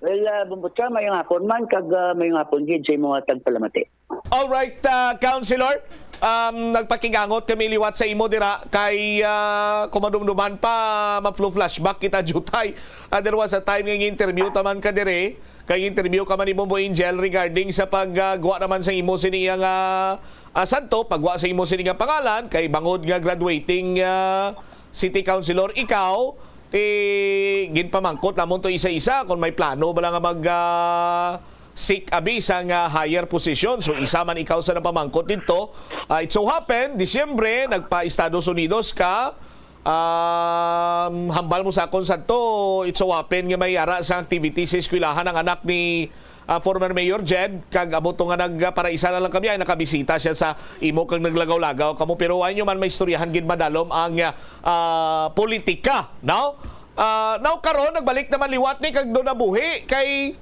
Well, ah, Bombo Cham, mayong hapon man, kag, ah, mayong hapon gid sa imo nga tagpalamati. All right, ah, Councilor. Um, nagpakigangot kami liwat sa imo dira kay, ah, kung madumduman pa, ma-flu flashback kita, jutay. Ah, there was a time nga interview taman ka dire, kay interview ka man ni Bombo Angel regarding sa pagguwa naman sa imo sini nga, ah, santo, pagguwa sa imo sini nga pangalan, kay bangod nga graduating, ah, city councilor ikaw, ti ginpamangkot namon to isa-isa kung may plano bala nga mag, ah, seek abi sang, ah, higher position. So, isa man ikaw sa napamangkot didto. Ah, it so happen, Disyembre, nagpa-Estados Unidos ka. Um, hambal mo sa akon sadto, it so happen nga may ara sa activity sa eskwelahan ang anak ni, ah, former Mayor Jed, kag amo to nga nag-, para isa na lang kami ay nakabisita siya sa imo kag naglagaw-lagaw kamo. Pero ay nyo man maistoryahan gid madalom ang, ah, politika, no? Ah, now karon nagbalik naman liwat ni kag do nabuhi kay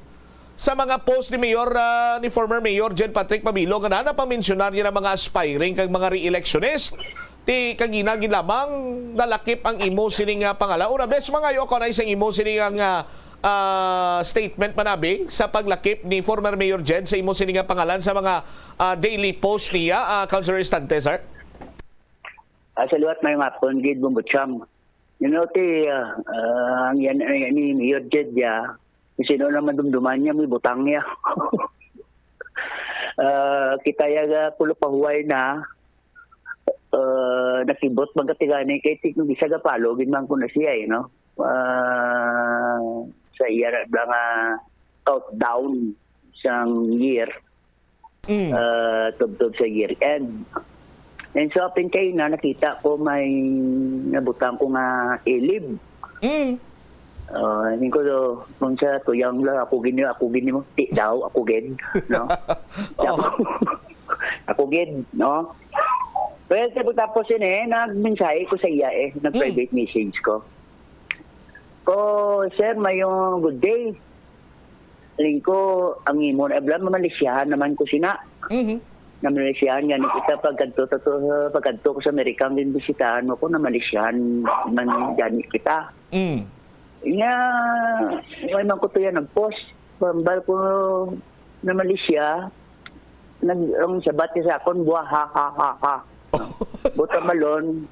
sa mga post ni Mayor, ah, ni former Mayor Jed Patrick Mabilog nga nanapamensyunar niya ang mga aspiring kag mga re-electionist. Ti kagina gid lamang nalakip ang imo sini nga pangalan. Una, bes, mangayo ako na isang imo sini nga, ah, statement man abi sa paglakip ni former Mayor Jed sa imo sini nga pangalan sa mga, ah, daily post niya, ah, Councilor Estante, sir? Ah, sa liwat, mayong hapon gid, Bombo Cham. You know, ti, ah, ah, ang yan, yan ni Mayor Jed ya, kung sino naman dumduman niya, may butang niya. Ah, kita ya, ah, pulo pa huway na, Ah, nakibot man ka ti gani kay ti-, kung bisa gapalo gid man ko na siya, eh, no? Ah, sa iya ra nga countdown sang year, Mm. ah, tubtob sa year end. And so, apin kay na nakita ko may nabutang ko nga ilib. Mm. Ah, yun ko, so, kung sa tuyang lang, ako gini, ako gini mo, ti daw, ako gid, no? Oh. Ako, ako gid, no? Well, tapos, tapos yun eh, nagmensahe ko sa iya eh, Mm. nag-private message ko. Ko, "Sir, mayong good day." Ling ko, "Ang imo na, bla, mamalisyahan naman ko sina." Mhm. Namalisyahan gani kita pagkadto, to, to, pagkadto ko sa Amerika, ang ginbisitahan mo ko, namalisyahan man gani kita. Mm. Nga, may man ko to yan nag-post. Bambal ko namalisya, nag, ang sabat niya sa akon, "Buah, ha, ha, ha, ha." Buta malon,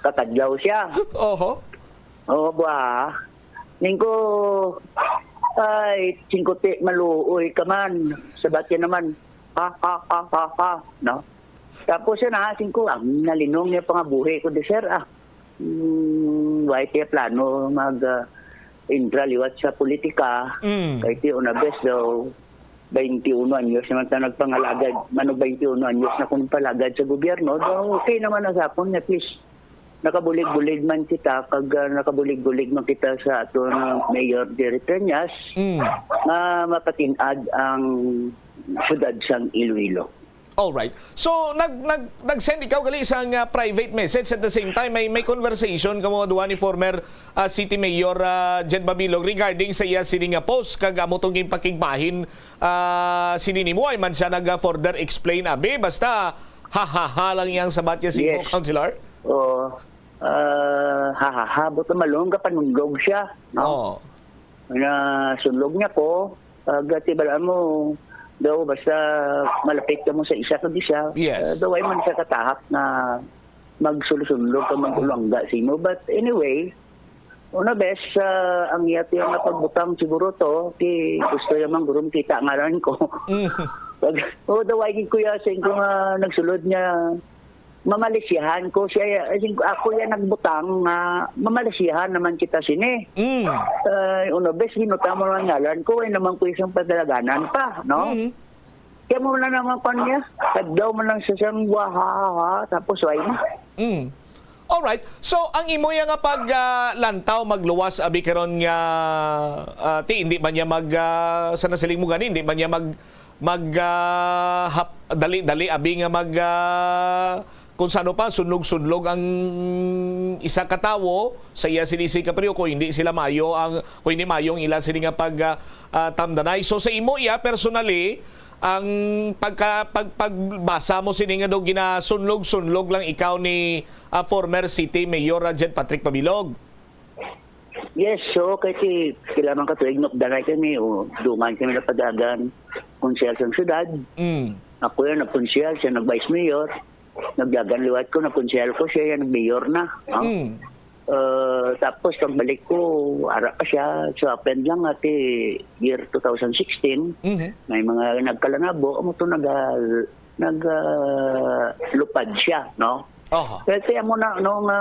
kakadlaw siya. Oho. Oo, buah. Ning ko, "Ay, singko ti, maluoy ka man." Sabat niya naman, "Ha, ha, ha, ha, ha," no? Tapos yun, ah, singko, ang nalinong niya pangabuhi ko, di, sir, ah. Hmm, why kaya plano mag, ah, entra liwat sa politika? Mm. Kay ti una bes daw, twenty-one anyos naman ta nagpangalagad. Manog twenty-one anyos na kung palagad sa gobyerno, daw okay naman na sa akon, at least nakabulig-bulig man kita, kag, ah, nakabulig-bulig man kita sa aton, ah, Mayor Jerry Treñas, Mm. nga mapatin-ad ang syudad sang Iloilo. Alright. So, nag, nag, nag-send ikaw gali sang, ah, private message, at the same time, may, may conversation kamo duha ni former, ah, City Mayor, ah, Jed Babilog regarding sa iya sini nga post, kag amo tong ginpakigbahin, ah, sini nimo, ay man siya nag, ah, further explain, abi, basta ha, ha, ha lang yang sabat niya sa imo, Yes. Councilor? Oo. Ah, ha, ha, ha, buta malong ka panunlog siya, no? Oo. Nasunlog niya ko, ah, gati bala mo, daw basta malapit ka mo sa isa kag isa, Yes. ah, daw ay man sa katahak na magsulsunlog ka, magulangga sa imo. But anyway, una bes, ah, ang iya tiyan nga pagbutang siguro to, ti gusto niya man guro makita ngaran ko. Mm. Pag, oh, daw ay gid kuya, sa ko nga nagsulod niya, mamalisyahan ko siya, eh, sing-, ako yan nagbutang nga mamalisyahan naman kita sini. Mm. Eh, una bes, hinutang mo ang ngalan ko, eh, naman ko isang padalaganan pa, no? Mm. Kaya mo na naman pa niya, kadlaw mo lang sa siyang wahahaha, tapos why na? Mm. Alright. So, ang imo ya nga pag, ah, lantaw, magluwas, abi, karon nga, ah, ti, hindi man niya mag, ah, sa nasiling mo gani, hindi man niya mag, mag, ah, hap-, dali-dali, abi, nga mag, ah, kung sano pa, sunlog-sunlog ang isa ka tawo sa iya sini si Caprio, kung hindi sila maayo ang, kung hindi maayo ang ila sini nga pag, ah, ah, tamdanay. So, sa imo iya, personally, ang pagka-, pag-, pagbasa mo sini nga daw ginasunlog-sunlog lang ikaw ni, ah, former City Mayor, ah, Jed Patrick Pabilog? Yes, so kay si, kailangan ka tuig, nupdanay kami, o dungan kami na padagan, konsehal sang syudad. Mm. Ako yan, nagkonsehal, siya nag-vice mayor. Nagdagan liwat ko, nagkonsehal ko, siya yan, nag-mayor na, no? Mm. Eh, tapos pagbalik ko, ara pa siya. So, happen lang, ati, year two thousand sixteen, Mhm. may mga nagkalanabo, amo to naga-, nag, ah, lupad siya, no? Aha. Kaya kaya mo na, no, nga,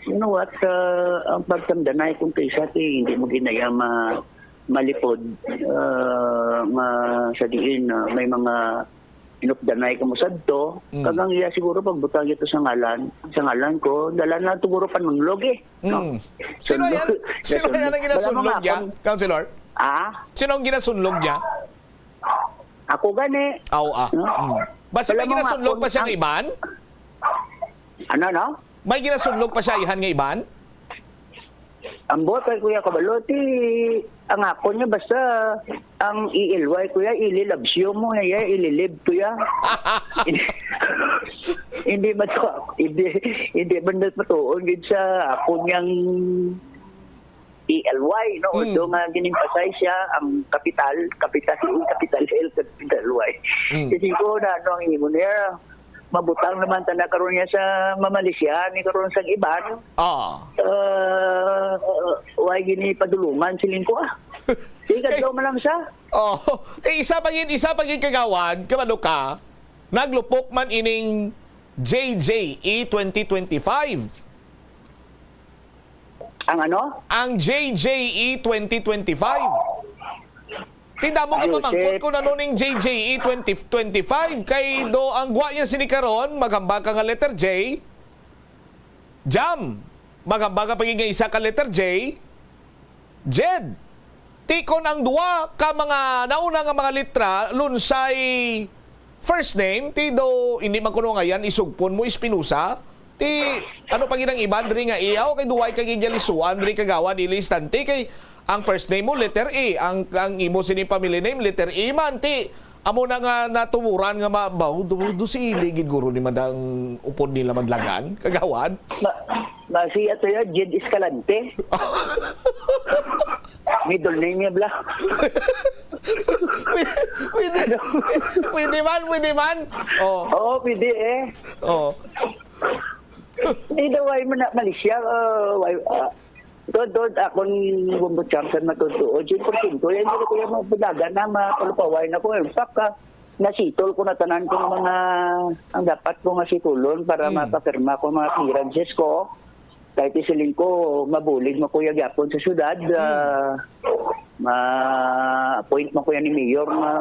you know what, ah, ang pagtamdanay kung kaysa ti, hindi mo ginaya ma-, malipod, ah, nga sa diin, ah, may mga inupdanay ka mo sadto, Mm. kag ang iya siguro pagbutang ito sa ngalan, sa ngalan ko, dala na siguro panunlog eh, no? Mm. Sino Sunlog. yan? Sino Nasunlog. yan ang Wala ginasunlog mga niya, akong Councilor? Ah? Sino ang ginasunlog niya? Ako gani. Aw, ah. No? Mm. Basta Wala may mga ginasunlog pa akong siya ang nga iban? Ano, no? May ginasunlog pa siya ihan nga iban? Ang buot kay Kuya Kabalo, ti, ang ako niya, basta ang E L Y, kuya, ililabsyo mo, ya, ililib, kuya. Hindi man to, hindi, hindi man na patuon gid sa ako niyang E L Y, no? Mm. Although nga giniemphasize siya, ang kapital, kapital, kapital L, kapital Y. Mm. Kasi ko na, ano ang imo niya? Mabutang naman ta na karon niya sa mamalisyahan ni karon sang iban. Ah. Uh, why gini padulungan, siling ko, ah. Di kadto man lang siya. Oh, eh, isa pa gid, isa pa gid, Kagawad, kabalo ka, naglupok man ining J J E twenty twenty-five. Ang ano? Ang J J E twenty twenty-five. Ti damo ka Ayun, mamangkot sir. Kung ano ning J J E twenty twenty-five, kay do ang gwa niya sini karon, maghambal ka nga letter J. Jam, maghambal ka pa gid nga isa ka letter J. Jed, ti kon ang duwa ka mga nauna nga mga litra lunsay first name, ti do hindi man kuno nga yan isugpon mo Espinosa, ti ano pa gid ang iban diri nga iyaw kay duway ka gid yan lisuan diri, Kagawad, dili instante kay ang first name mo letter A, ang ang imo sini family name letter A man, ti amo na nga natuburan nga ma, ba, do, do si Ili gid guro ni madang upod nila madlagan, Kagawad. Ma, ma si ato ya, Jed Escalante. Middle name niya, bla. Pwede, pwede, pwede man, pwede man. Oh, Oo, pwede eh. oh. Hindi daw, why mo na, Malaysia, uh, why, uh, Dod, dod, akon bumbot Samson matutuo. Jim Porcinto, yan dito kuya mo budagan na mapalupaway na ko. In fact, ah, nasitol ko na tanan kong mga, ang dapat ko nga situlon para Mm. mapapirma ko mga clearances ko. Kahit isiling ko, mabulig mo kuya gyapon sa syudad. Ah, ma-appoint mo kuya ni Mayor nga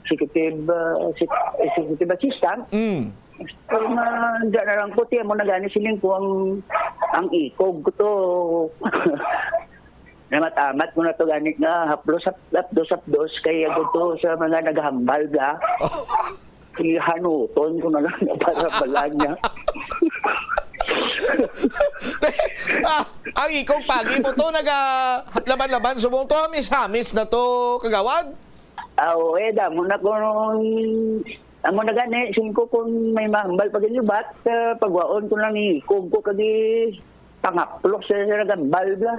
executive, ah, exec- executive assistant. Mm. Pero nga, dyan na lang ko, tiyan mo na gani siling ko ang, ang ikog ko to. Namat-amat ko na to gani nga haplos, hap- hapdos, hapdos, kaya ko to sa mga naghambal ga. Ihanuton ko na lang para balaan niya. Ah, ang ikog pagi mo to, naga laban-laban subong to, hamis-hamis na to, Kagawad. Aw, eh, damo na ko nung, amo na gani, singko kung may mahambal pa gid bat, uh, pagwaon ko lang ni ikog ko kagi pangaplos sa sa nagambal bla.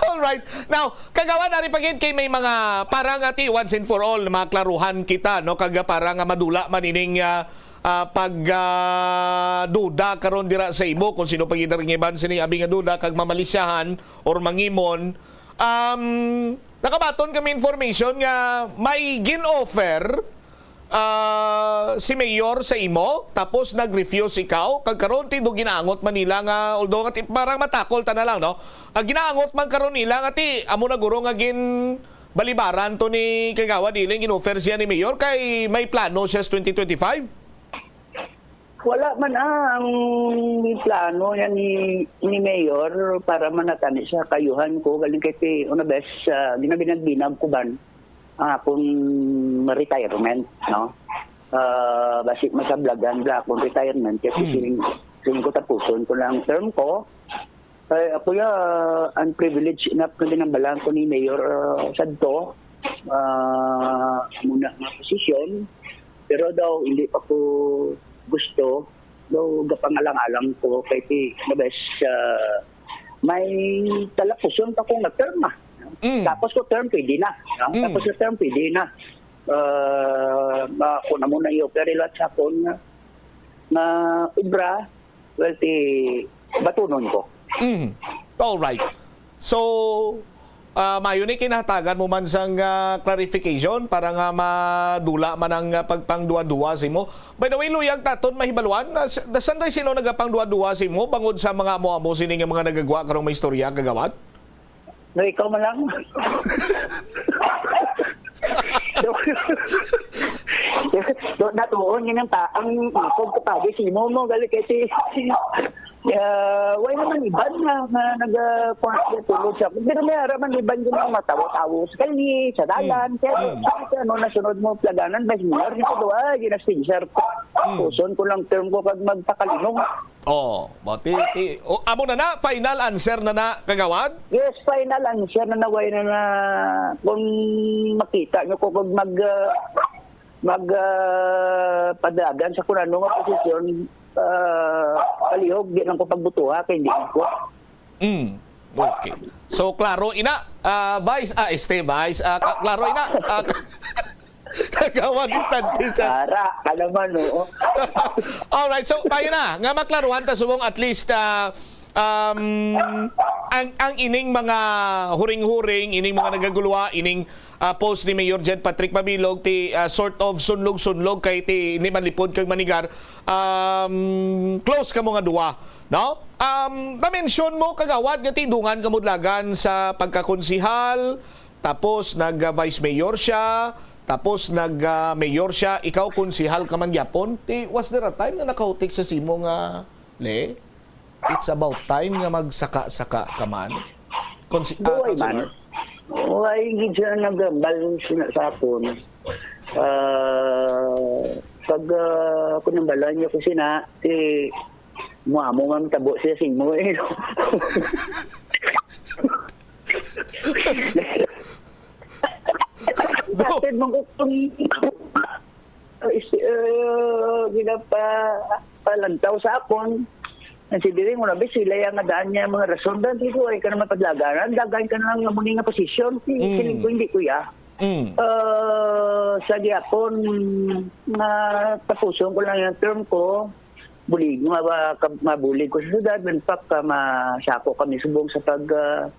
All right. Now, Kagawad, ari pa gid kay may mga para nga ti once and for all maklaruhan kita, no, kag para nga madula man ining ah, ah, pag ah, duda karon dira sa imo kung sino pa gid ang iban sining abi nga duda kag mamalisyahan or mangimon. Um, nakabaton kami information nga may gin-offer ah, si Mayor sa imo, tapos nag-refuse ikaw, kag karon ti do ginaangot man nila nga, although nga ti, parang matakol ta na lang, no? Ah, ginaangot man karon nila nga ti, amo na guro nga gin balibaran to ni Kagawad Iling, gin-offer siya ni Mayor, kay may plano siya sa twenty twenty-five? Wala man ah, ang plano yan ni, ni Mayor para manatani sa kayuhan ko. Galing kay ti, una bes, uh, ginabinag-binag ko ban ang akong retirement, no? Ah, basi masablagan bla akong retirement kasi Hmm. siling, siling ko tapuson ko lang ang term ko. Ay, ako ya, unprivileged enough na ginambalan ko ni Mayor ah, Sadto. Ah, muna nga posisyon. Pero daw, hindi pa ko gusto. Daw, gapangalang-alang ko kay ti, na bes, ah, may talapuson pa ko nga term ah. Mm. Tapos ko term, pwede na. No? Mm. Tapos ko term, pwede na. Ah, ma, kung amo na yung pero sa akon nga, nga obra, well, ti, batunon ko. Mm. All right. So, ah, mayo ni kinahatagan mo man sang ah, clarification para nga madula man ang ah, pagpangduwa-duwa sa imo. By the way, luyag taton mahibaluan, na, na, sanday sino nagapangduwa-duwa sa imo bangod sa mga amo-amo sini nga mga nagagwa karong may istorya, Kagawad? No, ikaw man lang. Do, do, natuon yun ang ta, ang ikog ko pagi si mo mo, gali kay si, ah, way naman iban na, na nag, ah, tulog siya. Pero may ara man iban yung mga matawa-tawa sa kalye, sa dalan. Mm. Pero Mm. sa ano, nasunod mo, plaganan, may senior, dito do, ay, ginastinser ko. Mm. Puson ko lang term ko kag magpakalinong. Oh, ba, ti, ti, oh, amo na na, final answer na na, Kagawad? Yes, final answer na naway na na kung makita nyo ko kung mag uh, mag uh, padagan sa kung ano nga posisyon uh, palihog di lang ko pagbutuha kay hindi ko. Mm. Okay. So, klaro ina, ah, Vice, ah, este, Vice, ah, ka- klaro ina, ah, Kagawad Instantes, ah. Ara ka naman, oo. Alright, so tayo na nga maklaruhan ta subong at least ah, Um, ang, ang ining mga huring-huring, ining mga nagaguluha, ining, ah, post ni Mayor Jed Patrick Mabilog, ti, ah, sort of sunlog-sunlog kay ti ni Manlipod kag Manigar, um, close kamo nga duwa, no? Um, na-mention mo, Kagawad, nga ti dungan kamo dalagan sa pagkakonsihal, tapos nag, ah, vice mayor siya, tapos nag, ah, mayor siya, ikaw konsihal ka man gyapon. Ti, was there a time nga nakahutik siya sa imo nga, Le? It's about time nga magsaka-saka ka man. Konsi-, ah, Buhay man. Councilor. Why gid siya naghambal sa, sa akon? Ah, pag, ah, ako nang balay niya ko sina, si mo amo man tabo siya sing mo eh. No. Kapit mo ko kung, uh, is, uh, ginapa-, palantaw sa akon. Ang si Diri mo na, bis, sila yung nga daan niya mga rason. Dahil dito, ay ka naman paglagaran. Dagan ka na lang nga muli nga posisyon. Si, Mm. Siling ko, hindi, kuya. Mm. Uh, sa gihapon, nga tapuson ko lang yung term ko, bulig, nga, ka-, mabulig ko sa syudad. In fact, ka-, masako kami subong sa pag, uh,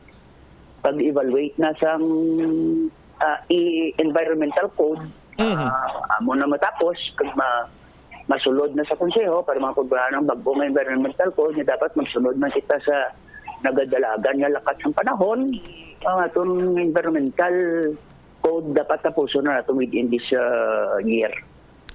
pag-evaluate na sang, ah, i-, environmental code, Mhm. ah, amo na matapos, kag ma-, masulod na sa konseho para makapagbahan ang bag-o nga environmental code, nga dapat magsunod man kita sa nagadalagan nga lakat sang panahon. Ang aton environmental code dapat tapuson na nato within this, ah, year.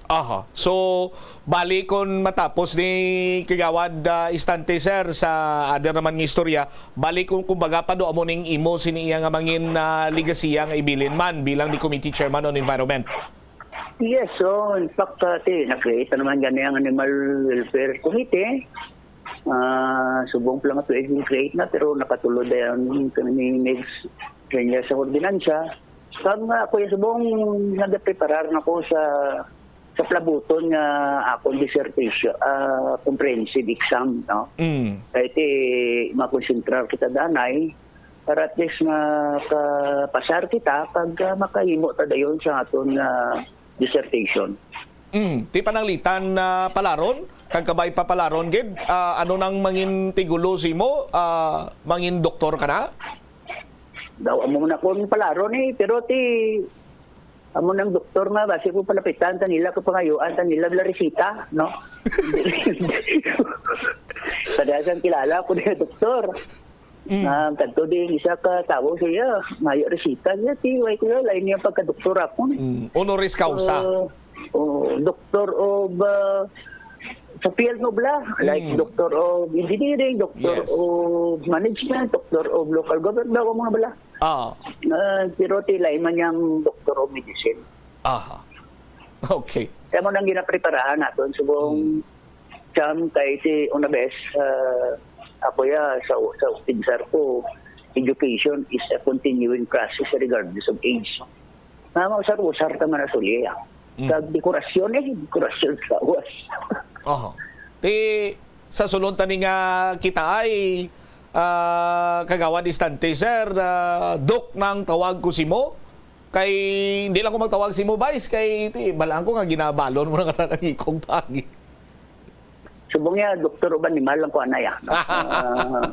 Aha. So, bali kon matapos ni Kagawad, ah, Istante, sir, sa other naman nga istorya, bali kon kumbaga pa do amo ning imo sini iya nga mangin, ah, legasiya nga ibilin man bilang the committee chairman on environment. Yes, so in fact, ah, ti, na-create na naman gani ang Animal Welfare Committee. Ah, subong pa lang nga create na, pero nakatulod dayon kami ni Migs Reyes sa ordinansya. Kag, ah, Kuya Subong, nagapreparar na ko sa, sa palabuton nga akong dissertation, ah, comprehensive exam, no? Mm. Kay ti, makonsentrar kita danay para at least makapasar kita kag, ah, makahimo ta dayon sa aton nga dissertation. Mm, ti pananglitan na palaron, kag kabay pa palaron gid, ah, ano nang mangin tigulo simo, ah, mangin doktor ka na? Daw amo na kon palaron eh, pero ti amo nang doktor nga basi ko palapitan ta nila, ko pangayuan ta nila, wala resita, no? Kadaghan kilala ko na doktor. Mm. Ah, kadto din isa ka tawo siya, mayo resita niya, ti, way ko yun, lain niya pagka-doktor ako. Mm. Honoris causa. Uh, oh, Doctor of, uh, sa field mo bala, like Mm. Doctor of Engineering, Doctor Yes. of Management, Doctor of Local Government, daw mo na bala. Ah. Ah, pero ti lain man niyang Doctor of Medicine. Aha. Okay. Kaya mo nang ginapreparahan naton subong Mm. Cham, kay si una bes, ah, ako ya, sa, sa pinsar ko, education is a continuing process regardless of age. Nga mausar-usar ta man asuli, ah. Mm. Kag dekorasyon eh, dekorasyon sa lawas. Oho. Ti, sa sulod tani nga kita ay, ah, Kagawad Istante, sir, ah, Dok nang tawag ko simo. Kay, hindi lang ko magtawag simo, Vice, kay, ti, balaan ko nga ginabalon mo na nga tanang ikong pagi. Subong niya, doktor of animal lang ko, anay, ah, no? Ah,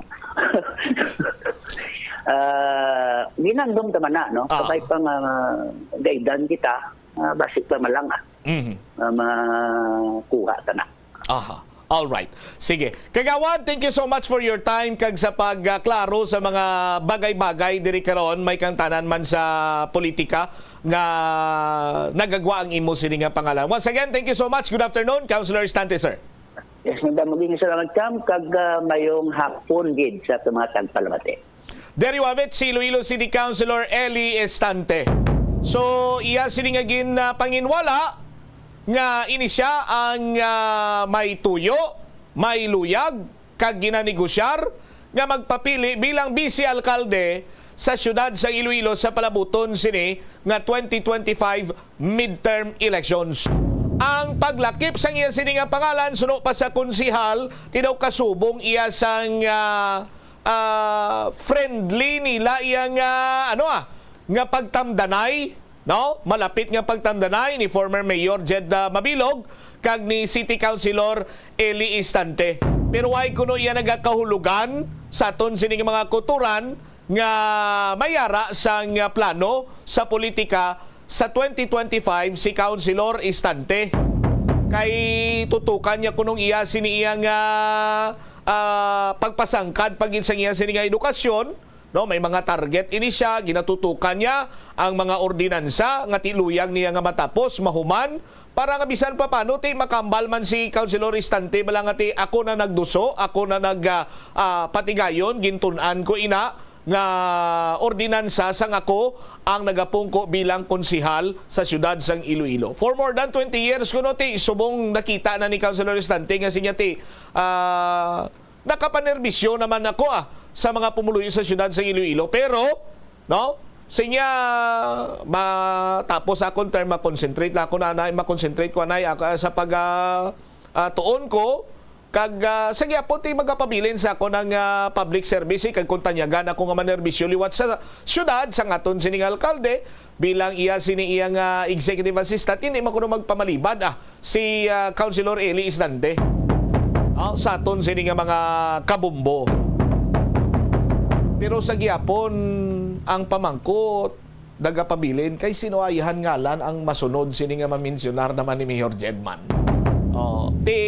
ah, ginandom ta man na, no? Ah. Kabay pa nga, ah, gaidan kita, ah, basi pa man lang, ah. Mhm. Ah, makuha ta na. Aha. All right. Sige. Kagawad, thank you so much for your time kag sa pagklaro sa mga bagay-bagay diri karon, may kang tanan man sa politika nga nagagwa ang imo sini nga pangalan. Once again, thank you so much. Good afternoon, Councilor Istante, sir. Yes, madamo gyud nga salamat, Cam, kag, ah, mayong hapon gid sa ato mga tagpalamati. There you have it, si Iloilo City Councilor Eli Estante. So, iya sini nga gin, ah, panginwala nga ini sia ang, ah, may tuyo, may luyag, kag ginanegosyar nga magpapili bilang bise alkalde sa siyudad sa Iloilo sa palabuton sini nga twenty twenty-five midterm elections. Ang paglakip sang iya sini nga pangalan suno pa sa konsehal, ti daw kasubong iya sang, ah, ah, friendly nila iya nga, ano, ah, nga pagtamdanay, no? Malapit nga pagtamdanay ni former Mayor Jed, ah, Mabilog kag ni City Councilor Eli Istante. Pero why kuno iya nagakahulugan sa aton sining mga kauturan nga may ara sang plano sa politika sa twenty twenty-five si Councilor Istante? Kay tutukan niya kunong iya sini iya nga, ah, pagpasangkad pa gid sang iya sini nga edukasyon, no? May mga target ini siya, ginatutukan niya ang mga ordinansa nga ti luyag niya nga matapos, mahuman, para nga bisan pa paano ti makambal man si Councilor Istante, bala nga ti ako na nagduso, ako na nag, ah, ah, patigayon, gintun-an ko ina nga ordinansa sang ako ang nagapungko bilang konsehal sa siyudad sang Iloilo. For more than twenty years kuno ti subong nakita na ni Councilor Istante nga sinya ti, ah, nakapanerbisyo naman ako, ah, sa mga pumuluyo sa siyudad sang Iloilo. Pero, no, sinya, matapos akong term, makonsentrate lang ako na, na makonsentrate ko anay ako, ah, sa pag, ah, ah, tuon ko. Kag, ah, sa gyapon ti magapabilin sa ako ng, ah, public service, eh, kag kung tanyagan ako nga manerbisyo liwat sa syudad sang aton sining alkalde, bilang iya sini iya nga executive assistant, hindi man kuno magpamalibad, ah, si, ah, Councilor Eli Isnande. Ah, sa aton sini nga mga kabumbo. Pero sa gyapon, ang pamangkot, nagapabilin kay sino ayahan ngalan ang masunod sini nga mamensionar naman ni Mayor Jedman. Oh, ti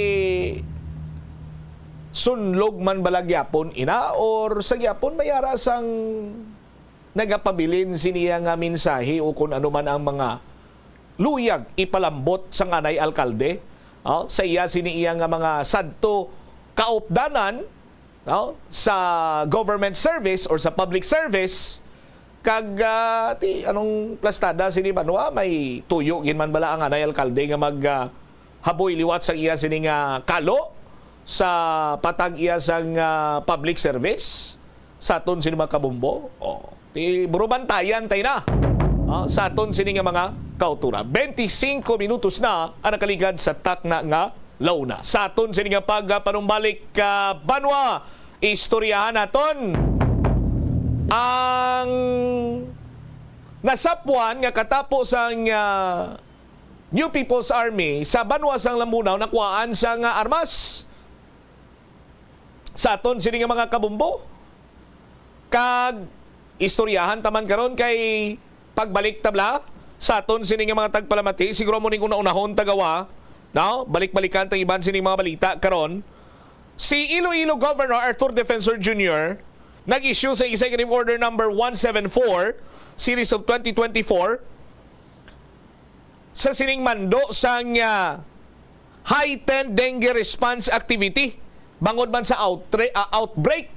sunlog man bala gyapon ina or sa gyapon may ara sang nagapabilin sini nga mensahe o kung ano man ang mga luyag ipalambot sang anay alkalde, oh, sa iya sini iya nga mga sadto kaupdanan, no, sa government service or sa public service, kag, ah, ti, anong plastada sini banwa, may tuyo gid man bala ang anay alkalde nga mag, ah, haboy liwat sa iya sini nga kalo sa patag iya sang, ah, public service sa aton sini mga kabumbo? Oh, ti, burubantayan tay na, ah, sa aton sini nga mga kautura. Twenty-cinco minutos na ang nakaligad sa takna nga launa. Sa aton sini nga pagpanumbalik, ah, banwa, istoryahan naton ang nasapwan nga katapo sang, ah, New People's Army sa banwa sang Lambunao nakuhaan sang, ah, armas. Sa aton sini nga mga kabumbo, kag istoryahan taman karon kay pagbalik tabla sa aton sini nga mga tagpalamati, siguro mo ning una-unahon tagawa, no? Balik-balikan tang iban sini mga balita karon. Si Iloilo Governor Arthur Defensor Junior nag-issue sa Executive Order Number one seven four, Series of twenty twenty-four, sa sining mando sang, ah, heightened dengue response activity bangod man sa outre-, ah, outbreak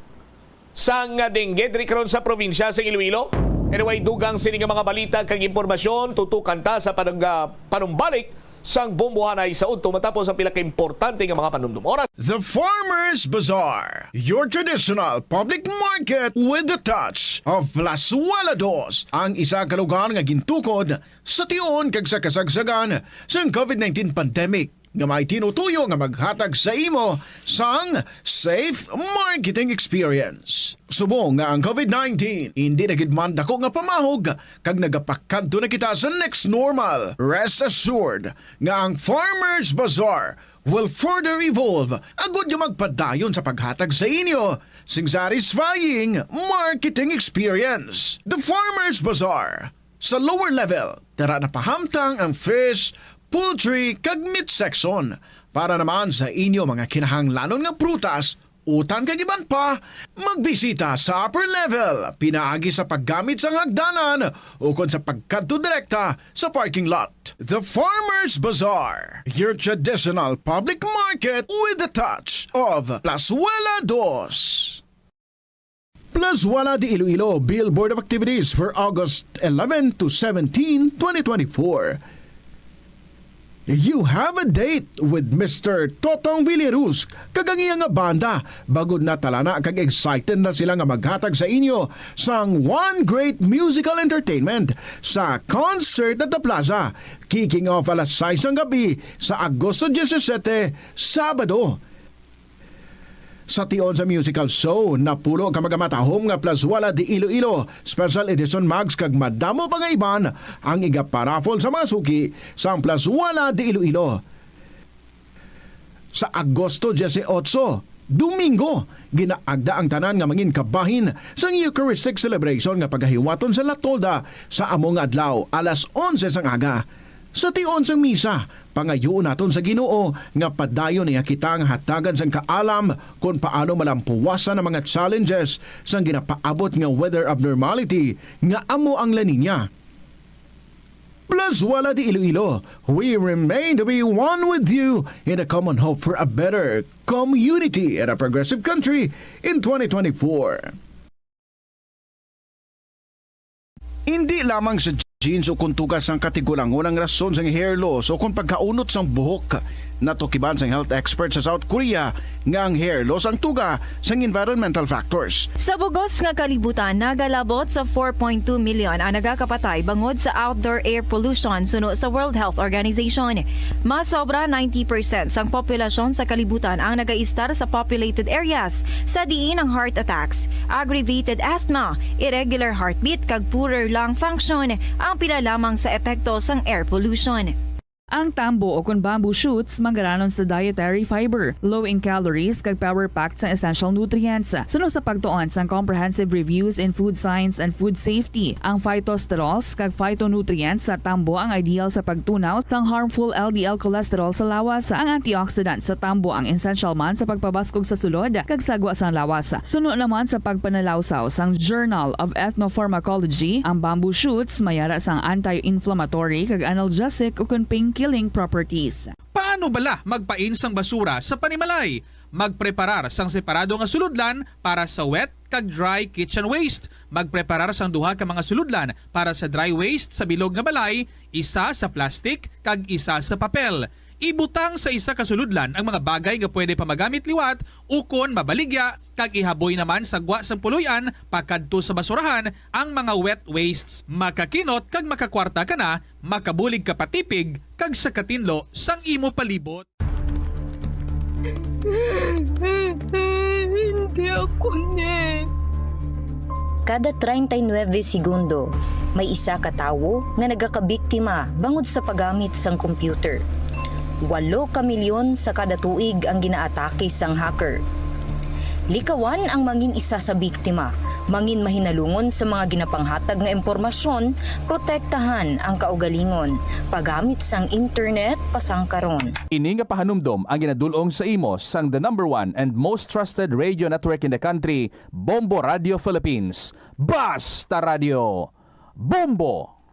sang, ah, dengue diri karon sa probinsya sa Iloilo. Anyway, dugang sini nga mga balita kag impormasyon, tutukan ta sa panag-, ah, panumbalik sang Bombohanay sa udto matapos ang pila ka importante nga mga panumdom. Oras. The Farmers Bazaar, your traditional public market with the touch of Plazuela Dos, ang isa ka lugar nga gintukod sa tion kag sa kasagsagan sang covid nineteen pandemic nga may tinutuyo nga maghatag sa imo sang safe marketing experience. Subong nga ang covid nineteen hindi na gid man dako nga pamahog kag nagapakadto na kita sa next normal, rest assured nga ang Farmers Bazaar will further evolve agud nga magpadayon sa paghatag sa inyo sing satisfying marketing experience. The Farmers Bazaar, sa lower level, tara na pahamtang ang fish, poultry, kag meat section. Para naman sa inyo mga kinahanglanon nga prutas, utan kag iban pa, magbisita sa upper level pinaagi sa paggamit sang hagdanan ukon sa pagkadto direkta sa parking lot. The Farmers Bazaar, your traditional public market with the touch of Plazuela Dos. Plazuela de Iloilo, Billboard of Activities for August eleven to seventeen, twenty twenty-four. You have a date with Mister Totong Villaruz kag ang iya nga banda. Bangod na talana kag excited na sila nga maghatag sa inyo sang one great musical entertainment sa Concert at the Plaza, kicking off alas sais sang gabi sa Agosto disisete, Sabado. Sa tion sa musical show, napulo ka magamatahom nga Plazuela de Iloilo Special Edition mugs kag madamo pa nga iban ang igaparaffle sa mga suki sang Plazuela de Iloilo. Sa Agosto dieciocho, Domingo, ginaagda ang tanan nga mangin kabahin sang Eucharistic celebration nga pagahiwaton sa La Tolda sa amo nga adlaw, alas onse sang aga. Sa tion sang misa, pangayoon naton sa Ginoo nga padayon niya kita nga hatagan sang kaalam kon paano malampuwasan ang mga challenges sang ginapaabot nga weather abnormality nga amo ang La Niña. Plazuela de Iloilo, we remain to be one with you in a common hope for a better community and a progressive country in twenty twenty-four. Hindi lamang sa genes o kuntugas sang katigulangon ang rason sang hair loss o kon pagkaunot sang buhok. Natukiban sang health expert sa South Korea nga ang hair loss ang tuga sang environmental factors. Sa bugos nga kalibutan, nagalabot sa four point two million ang nagakapatay bangod sa outdoor air pollution suno sa World Health Organization. Mas sobra ninety percent sang populasyon sa kalibutan ang nagaistar sa populated areas, sa diin ang heart attacks, aggravated asthma, irregular heartbeat, kag poorer lung function ang pila lamang sa epekto sang air pollution. Ang tambo o kon bamboo shoots manggaranon sa dietary fiber, low in calories, kag power-packed sang essential nutrients. Suno sa pagtuon sang Comprehensive Reviews in Food Science and Food Safety, ang phytosterols kag phytonutrients sa tambo ang ideal sa pagtunaw sang harmful L D L cholesterol sa lawas. Ang antioxidant sa tambo ang essential man sa pagpabaskog sa sulod kag sagwa sang lawas. Suno naman sa pagpanalawsaw sang Journal of Ethnopharmacology, ang bamboo shoots may ara sang anti-inflammatory kag analgesic ukon pain-killing properties. Paano bala magpain sang basura sa panimalay? Magpreparar sang separado nga sulodlan para sa wet kag dry kitchen waste. Magpreparar sang duha ka mga sulodlan para sa dry waste sa bilog nga balay, isa sa plastic kag isa sa papel. Ibutang sa isa ka sulodlan ang mga bagay nga pwede pa magamit liwat ukon mabaligya, kag ihaboy naman sa gwa sang puloy-an pakadto sa basurahan ang mga wet wastes. Makakinot kag makakwarta ka na, makabulig ka pa tipig kag sa katinlo sang imo palibot. Hindi ako ni. Kada treinta y nueve segundo, may isa ka tawo nga nagakabiktima bangod sa paggamit sang computer. Walo ka milyon sa kada tuig ang ginaatake sang hacker. Likawan ang mangin isa sa biktima, mangin mahinalungon sa mga ginapanghatag nga impormasyon, protektahan ang kaugalingon, paggamit sang internet pasangkaron. Ini nga pahanumdom ang ginadul-ong sa imo sang the number one and most trusted radio network in the country, Bombo Radio Philippines. Basta Radio, Bombo!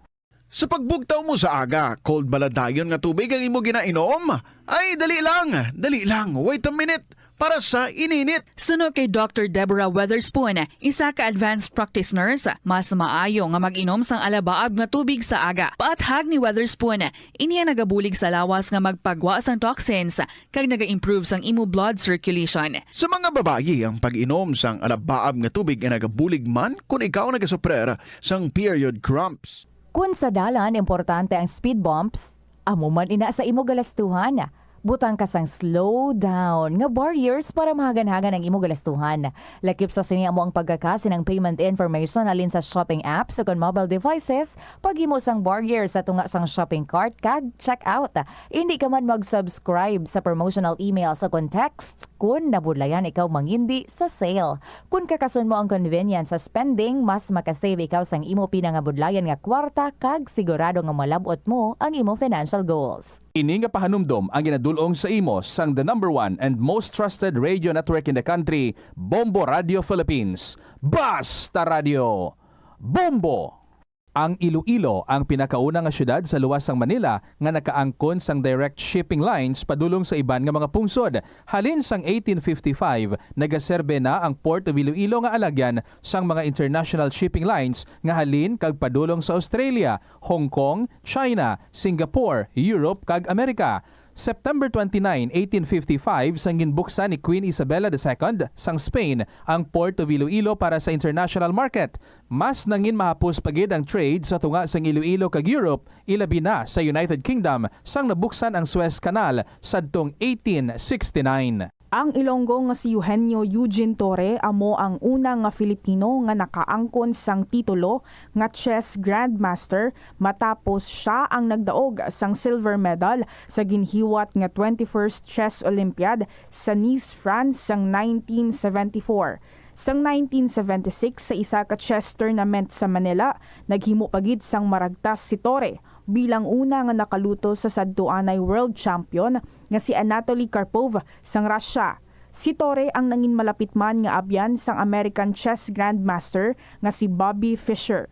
Sa pagbugtaw mo sa aga, cold bala dayon nga tubig ang imo ginainom? Ay, dali lang, dali lang, wait a minute, para sa ininit. Suno kay Doctor Deborah Weatherspoon, isa ka advanced practice nurse, mas maayo nga mag-inom sang alabaab nga tubig sa aga. Paathag ni Weatherspoon, ini ang nagabulig sa lawas nga magpagwa sang toxins kag naga-improve sang imo blood circulation. Sa mga babayi, ang pag-inom sang alabaab nga tubig ay nagabulig man kon ikaw nagasuprer sang period cramps. Kon sa dalan importante ang speed bumps, amo man ina sa imo galastuhan. Butang ka sang slow down nga barriers para mahaganhagan ang imo galastuhan. Lakip sa sini amo ang pagkaka sining payment information halin sa shopping apps ukon mobile devices, paghimo sang barrier sa tunga sang shopping cart kag checkout. Indi ka man mag-subscribe sa promotional emails ukon texts kon nabudlayan ikaw mangindi sa sale. Kon kakason mo ang convenience sa spending, mas makasave ikaw sang imo pinangabudlayan nga kwarta kag sigurado nga malab-ot mo ang imo financial goals. Ini nga pahanumdom ang ginadul-ong sa imo sang the number one and most trusted radio network in the country, Bombo Radio Philippines. Basta Radio, Bombo! Ang Iloilo ang pinakauna nga siyudad sa luwas sang Manila nga nakaangkon sang direct shipping lines padulong sa iban nga mga pungsod. Halin sang eighteen fifty-five, nagaserbe na ang Port of Iloilo nga alagyan sang mga international shipping lines nga halin kag padulong sa Australia, Hong Kong, China, Singapore, Europe, kag Amerika. September twenty-nine, eighteen fifty-five, sang ginbuksan ni Queen Isabella the Second sang Spain ang Port of Iloilo para sa international market. Mas nangin mahapos pa gid ang trade sa tunga sang Iloilo kag Europe, ilabi na sa United Kingdom, sang nabuksan ang Suez Canal sadtong eighteen sixty-nine. Ang Ilonggo nga si Eugenio Eugene Torre amo ang una nga Filipino nga nakaangkon sang titulo nga chess grandmaster, matapos sia ang nagdaog sang silver medal sa ginhiwat nga twenty-first Chess Olympiad sa Nice, France sang nineteen seventy-four. Sang nineteen seventy-six, sa isa ka chess tournament sa Manila, naghimo pa gid sang maragtas si Torre bilang una nga nakaluto sa sadtuanay world champion nga si Anatoly Karpov sang Russia. Si Torre ang nangin malapit man nga abyan sang American chess grandmaster nga si Bobby Fischer.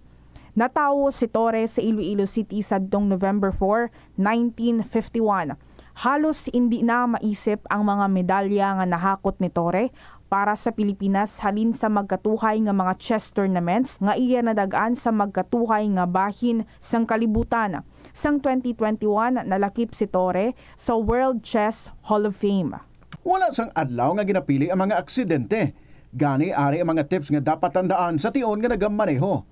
Natawo si Torre sa Iloilo City sadtong November four, nineteen fifty-one. Halos indi na maisip ang mga medalya nga nahakot ni Torre para sa Pilipinas halin sa magkatuhay nga mga chess tournaments nga iya nadag-an sa magkatuhay nga bahin sang kalibutan. Sang twenty twenty-one, nalakip si Torre sa World Chess Hall of Fame. Wala sang adlaw nga ginapili ang mga aksidente. Gani, ari ang mga tips nga dapat tandaan sa tion nga nagamaneho.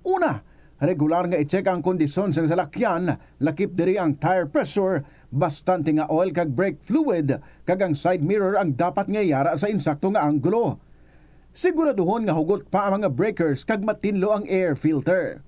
Una, regular nga i-check ang kondisyon sang salakyan, lakip diri ang tire pressure, bastante nga oil kag brake fluid, kag ang side mirror ang dapat nga yara sa insakto nga anggulo. Siguraduhon nga hugot pa ang mga breakers kag matinlo ang air filter.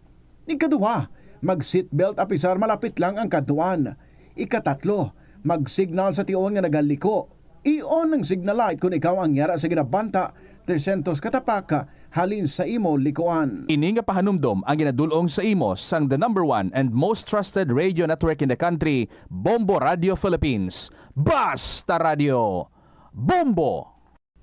Ikaduha, mag-seatbelt apisar malapit lang ang kadtuan. Ikatatlo, mag-signal sa tion nga nagaliko. I-on ang signal light kon ikaw ang yara sa ginabanta tresyentos ka tapak halin sa imo likuan. Ini nga pahanumdom ang ginadul-ong sa imo sang the number one and most trusted radio network in the country, Bombo Radio Philippines. Basta Radio, Bombo!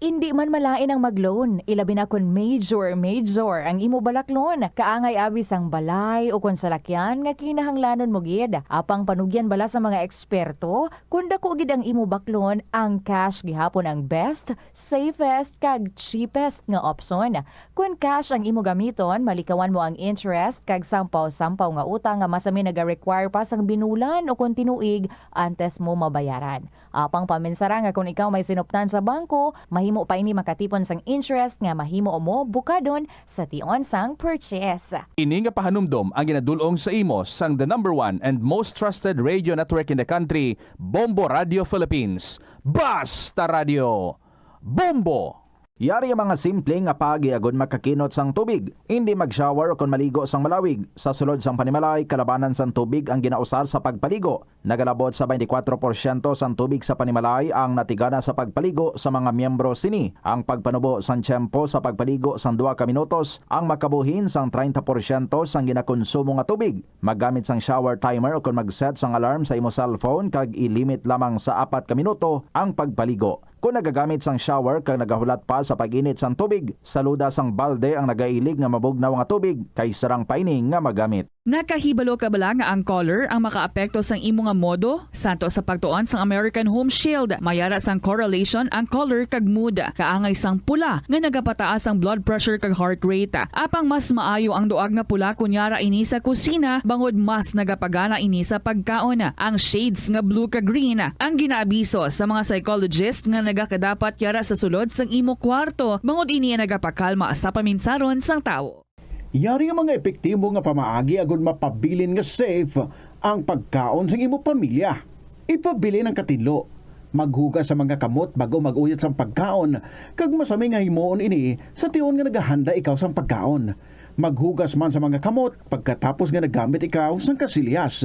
Indi man malain ang mag-loan, ilabi na kon major, major ang imo balaklon. Kaangay abi sang balay o kon salakyan nga kinahanglanon mo gid. Apang panugyan bala sa mga eksperto, kon dako gid ang imo baklon, ang cash gihapon ang best, safest, kag cheapest nga opsyon. Kon cash ang imo gamiton, malikawan mo ang interest kag sampaw-sampaw nga utang nga masami naga-require pa sang binulan o kon tinuig antes mo mabayaran. Apang paminsara nga kon ikaw may sinuptan sa bangko, mahimo pa ini makatipon sang interest nga mahimo mo bukadon sa tion sang purchase. Ini nga pahanumdom ang ginadul-ong sa imo sang the number one and most trusted radio network in the country, Bombo Radio Philippines. Basta Radio, Bombo! Yari ang mga simple nga paagi agud makakinot sang tubig. Indi mag-shower o kon maligo sang malawig. Sa sulod sang panimalay, kalabanan sang tubig ang ginausar sa pagpaligo. Nagalabot sa twenty-four porsyento sang tubig sa panimalay ang natigana sa pagpaligo sa mga miyembro sini. Ang pagpanubo sang tiyempo sa pagpaligo sang duha ka minutos ang makabuhin sang treinta porsyento sang ginakonsumo nga tubig. Maggamit sang shower timer ukon mag-set sang alarm sa imo cellphone kag i-limit lamang sa apat ka minuto ang pagpaligo. Kon nagagamit sang shower kag nagahulat pa sa pag-init sang tubig, saluda sang balde ang nagailig nga mabugnaw nga tubig kay sarang pa ini nga magamit. Nakahibalo ka bala nga ang color ang makaapekto sang imo nga modo? Santo sa pagtuon sang American Home Shield, mayara sang correlation ang color kag mood. Kaangay sang pula nga nagapataas ang blood pressure kag heart rate. Apang mas maayo ang duag nga pula kon yara ini sa kusina, bangod mas nagapagana ini sa pagkaon. Ang shades nga blue kag green ang ginaabiso sa mga psychologist nga nagakadapat yara sa sulod sang imo kwarto, bangod ini ang nagapakalma sa paminsaron sang tawo. Yari nga mga epektibo nga pamaagi agud mapabilin nga safe ang pagkaon sang imo pamilya. Ipabilin ang katinlo. Maghugas sa mga kamot bag-o mag-uyot sang pagkaon, kag masami nga himuon ini sa tion nga nagahanda ikaw sang pagkaon. Maghugas man sa mga kamot pagkatapos nga naggamit ikaw sang kasilyas.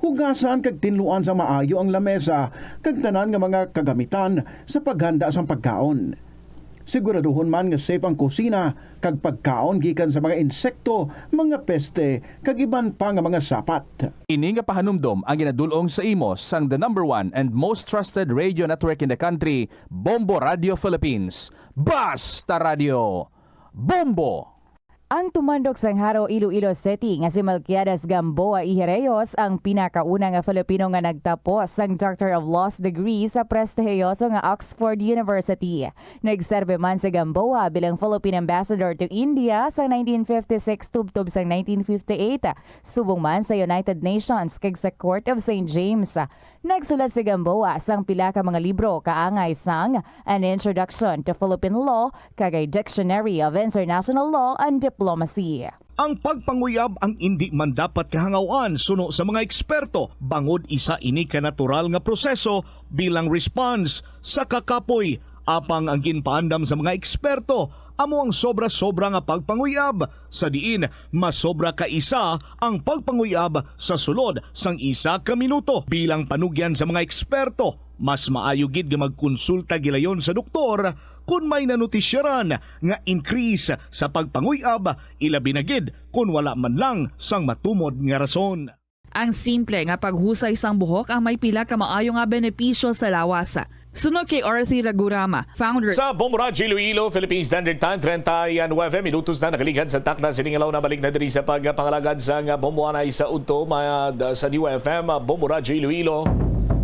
Hugasan kag tinluan sa maayo ang lamesa kag tanan nga mga kagamitan sa paghanda sang pagkaon. Siguraduhon man nga safe ang kusina kag pagkaon gikan sa mga insekto, mga peste, kag iban pa nga mga sapat. Ini nga pahanumdom ang ginadul-ong sa imo sang the number one and most trusted radio network in the country, Bombo Radio Philippines. Basta Radio, Bombo! Ang tumandok sang Jaro, Iloilo City nga si Melquiades Gamboa y Herreos ang pinakauna nga Filipino nga nagtapos sang Doctor of Laws degree sa prestihiyoso nga Oxford University. Nagserbi man si Gamboa bilang Philippine Ambassador to India sa nineteen fifty-six tubtob sang nineteen fifty-eight, subong man sa United Nations kag sa Court of Saint James. Nagsulat si Gamboa sang pila ka mga libro kaangay sang An Introduction to Philippine Law kag A Dictionary of International Law and Diplomacy. diplomacy. Ang pagpanguyab ang indi man dapat kahangawan suno sa mga eksperto, bangod isa ini ka natural nga proseso bilang response sa kakapoy. Apang ang ginpaandam sa mga eksperto amo ang sobra-sobra nga pagpanguyab, sa diin masobra ka isa ang pagpanguyab sa sulod sang isa ka minuto. Bilang panugyan sa mga eksperto, mas maayo gid nga magkonsulta gilayon sa doktor kon may nanotisyaran nga increase sa pagpanguyab, ilabi na gid kon wala man lang sang matumod nga rason. Ang simple nga paghusay sang buhok ang may pila ka maayo nga benepisyo sa lawas. Suno kay Arthur Ragurama, founder Sa Bombo Radyo Iloilo, Philippine Standard Time, treinta y nueve minutos na nakaligad sa takna sining alaw na. Balik na diri sa pagpangalagad sang Bombo Anay sa udto, ma-, sa D U F M, Bombo Radyo Iloilo.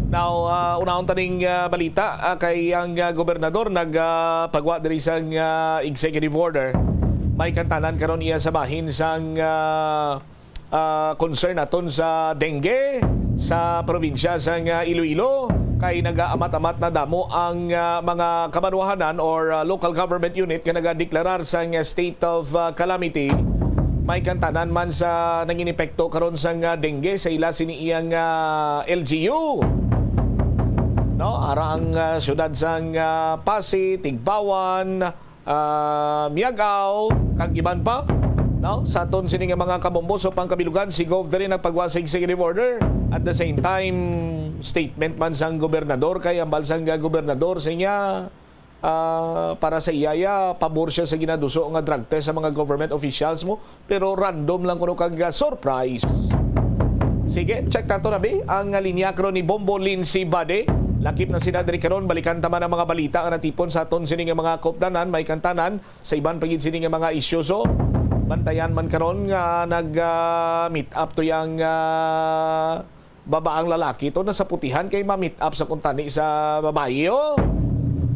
Now, ah, unahon taning, ah, balita, ah, kay ang, ah, gobernador nag, ah, pagwa diri sang, ah, executive order. May kantanan karon iya sa bahin sang, ah, ah, concern naton sa dengue sa probinsya sang, ah, Iloilo, kay nagaamat-amat na damo ang, ah, mga kabanwahanan or, ah, local government unit nga nagadeklarar sang, ah, state of, ah, calamity. May kantanan man sa nanginepekto karon sang, ah, dengue sa ila sini iyang, ah, L G U. No, ara ang, ah, siyudad sang, ah, Passi, Tigbauan, ah, Miagao, kag iban pa. No? Sa aton sini nga mga kabombo, sa pangkabilugan, si Gov diri nagpagwa sa executive order. At the same time, statement man sang gobernador, kay ambal sang gobernador sa iya, ah, para sa iya, iya, pabor siya sa ginaduso nga drug test sa mga government officials mo, pero random lang kuno kag, ah, surprise. Sige, check tato na bi ang, ah, linya karon ni Bombo Lindsay Bade. Lakip na sila diri karon. Balikan ta man ang mga balita nga natipon sa aton sini nga mga kaupdanan, may kantanan, sa iban pa gid sini nga mga isyu. So, bantayan man karon nga nag, ah, meet up to yang, ah, babaang lalaki to na sa putihan kay ma-meet up sa kuntani sa babayi, oh.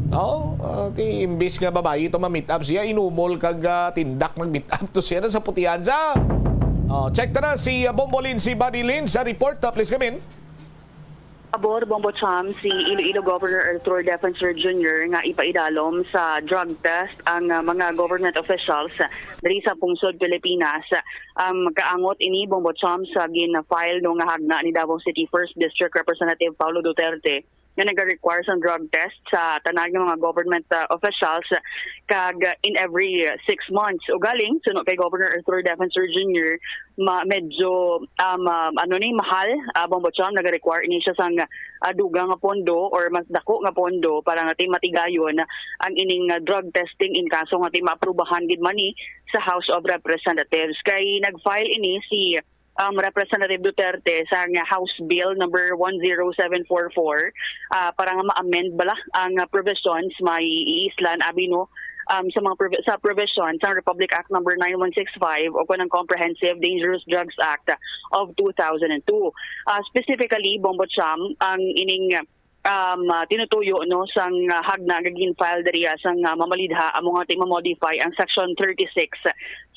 No? Ah, ti imbis nga babayi to ma-meet up siya, inumol kag, ah, tindak nag-meet up to siya na sa putihan sa. Oh, check ta na si, ah, Bombolin, si Buddy Lin sa report. Ah, please come in. Abor, Bombo Cham, si Iloilo Governor Arthur Defensor Junior nga ipaidalom sa drug test ang, ah, mga government officials diri sa pungsod Pilipinas. Um, kaangot ini, Bombo Cham, sa gin-file no nga hagna ni Davao City First District Representative Paolo Duterte nga nagarequire sang drug test sa tanan nga mga government, ah, officials, kag in every six months. Ugaling, suno kay Governor Arthur Defensor Junior, ma-, medyo, um, um, ano ni, mahal, ah, Bombo Cham, nagarequire ini siya sang, ah, dugang nga pondo or mas dako nga pondo para nga ti matigayon ang ining, ah, drug testing in kaso nga ti maaprubahan gid man ni sa House of Representatives. Kay nag-file ini si, um, Representative Duterte sa nga House Bill number one zero seven four four, ah, para nga ma-amend bala ang, ah, provisions may iislan abi no, um, sa mga provi-, sa provision sa Republic Act number nine one six five o kon ang Comprehensive Dangerous Drugs Act of two thousand and two. Ah, specifically, Bombo Cham, ang ining, um, ah, tinutuyo, no, sang, ah, hagna nga gin-file diri, ah, sang, ah, mamalidha amo nga ti ma-modify ang Section thirty-six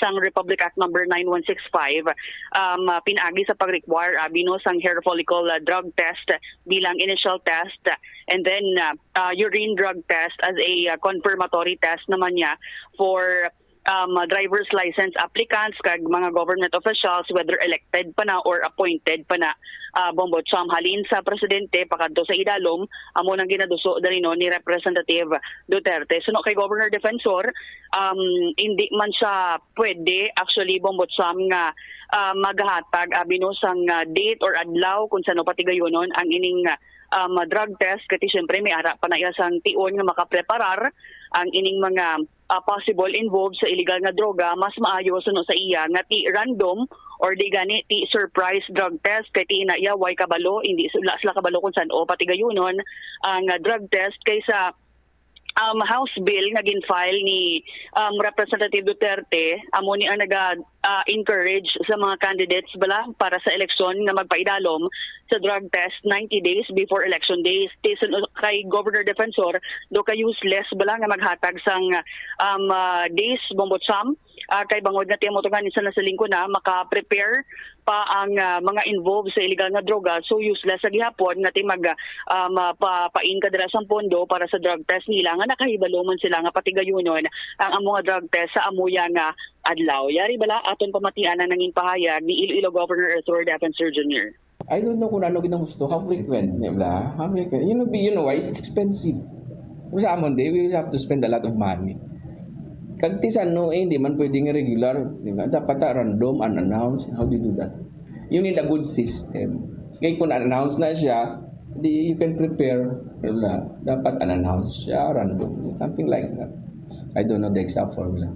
sang Republic Act number nine one six five, um, ah, pinaagi sa pag-require abi no sang hair follicle, ah, drug test bilang initial test, and then, ah, ah, urine drug test as a, ah, confirmatory test naman niya for, um, driver's license applicants kag mga government officials, whether elected pa na or appointed pa na. Ah, Bombo Cham, halin sa presidente pakadto sa idalom, amo nang ginaduso diri no ni Representative Duterte. Suno kay Governor Defensor, um, hindi man siya pwede, actually, Bombo Cham, nga, ah, maghatag abi no sang, ah, date or adlaw kung sano patigayunon ang ining, ah, um, drug test, kay ti, syempre, may ara pa na iya sang tion nga makapreparar ang ining mga, ah, possible involved sa illegal nga droga. Mas maayo suno sa iya nga ti random or di gani ti surprise drug test, kay ti ina iya way kabalo, hindi sila, sila kabalo kung san-o patigayunon ang, ah, drug test, kaysa, um, House Bill nga gin-file ni, um, Representative Duterte, amo ni ang naga, ah, encourage sa mga candidates bala para sa eleksyon nga magpaidalom sa drug test ninety days before election days. Ti suno kay Governor Defensor, do ka useless bala nga maghatag sang, um, ah, days, Bombo Cham, ah, kay bangod nga ti amo to nga ni sa nasaling ko na, maka-prepare pa ang, ah, mga involved sa illegal nga droga. So, useless sa gihapon nga ti mag, ah, mapapain ka dira sang pondo para sa drug test nila nga nakahibalo man sila nga patigayunon ang amo nga drug test sa amo ya nga adlaw. Yari bala aton pamatian ang nangin pahayag ni Iloilo Governor Arthur Defensor Junior. I don't know kung ano ginahusto. How frequent, di ba? How frequent? You know, you know why? It's expensive. Kung sa amon, di, we will have to spend a lot of money. Kag ti sa no, eh, hindi man pwedeng regular. Di ba? Dapat ta random, unannounced. How do you do that? You need a good system. Kaya kung announce na siya, di you can prepare. Di ba? Dapat unannounced siya, random. Something like that. I don't know the exact formula.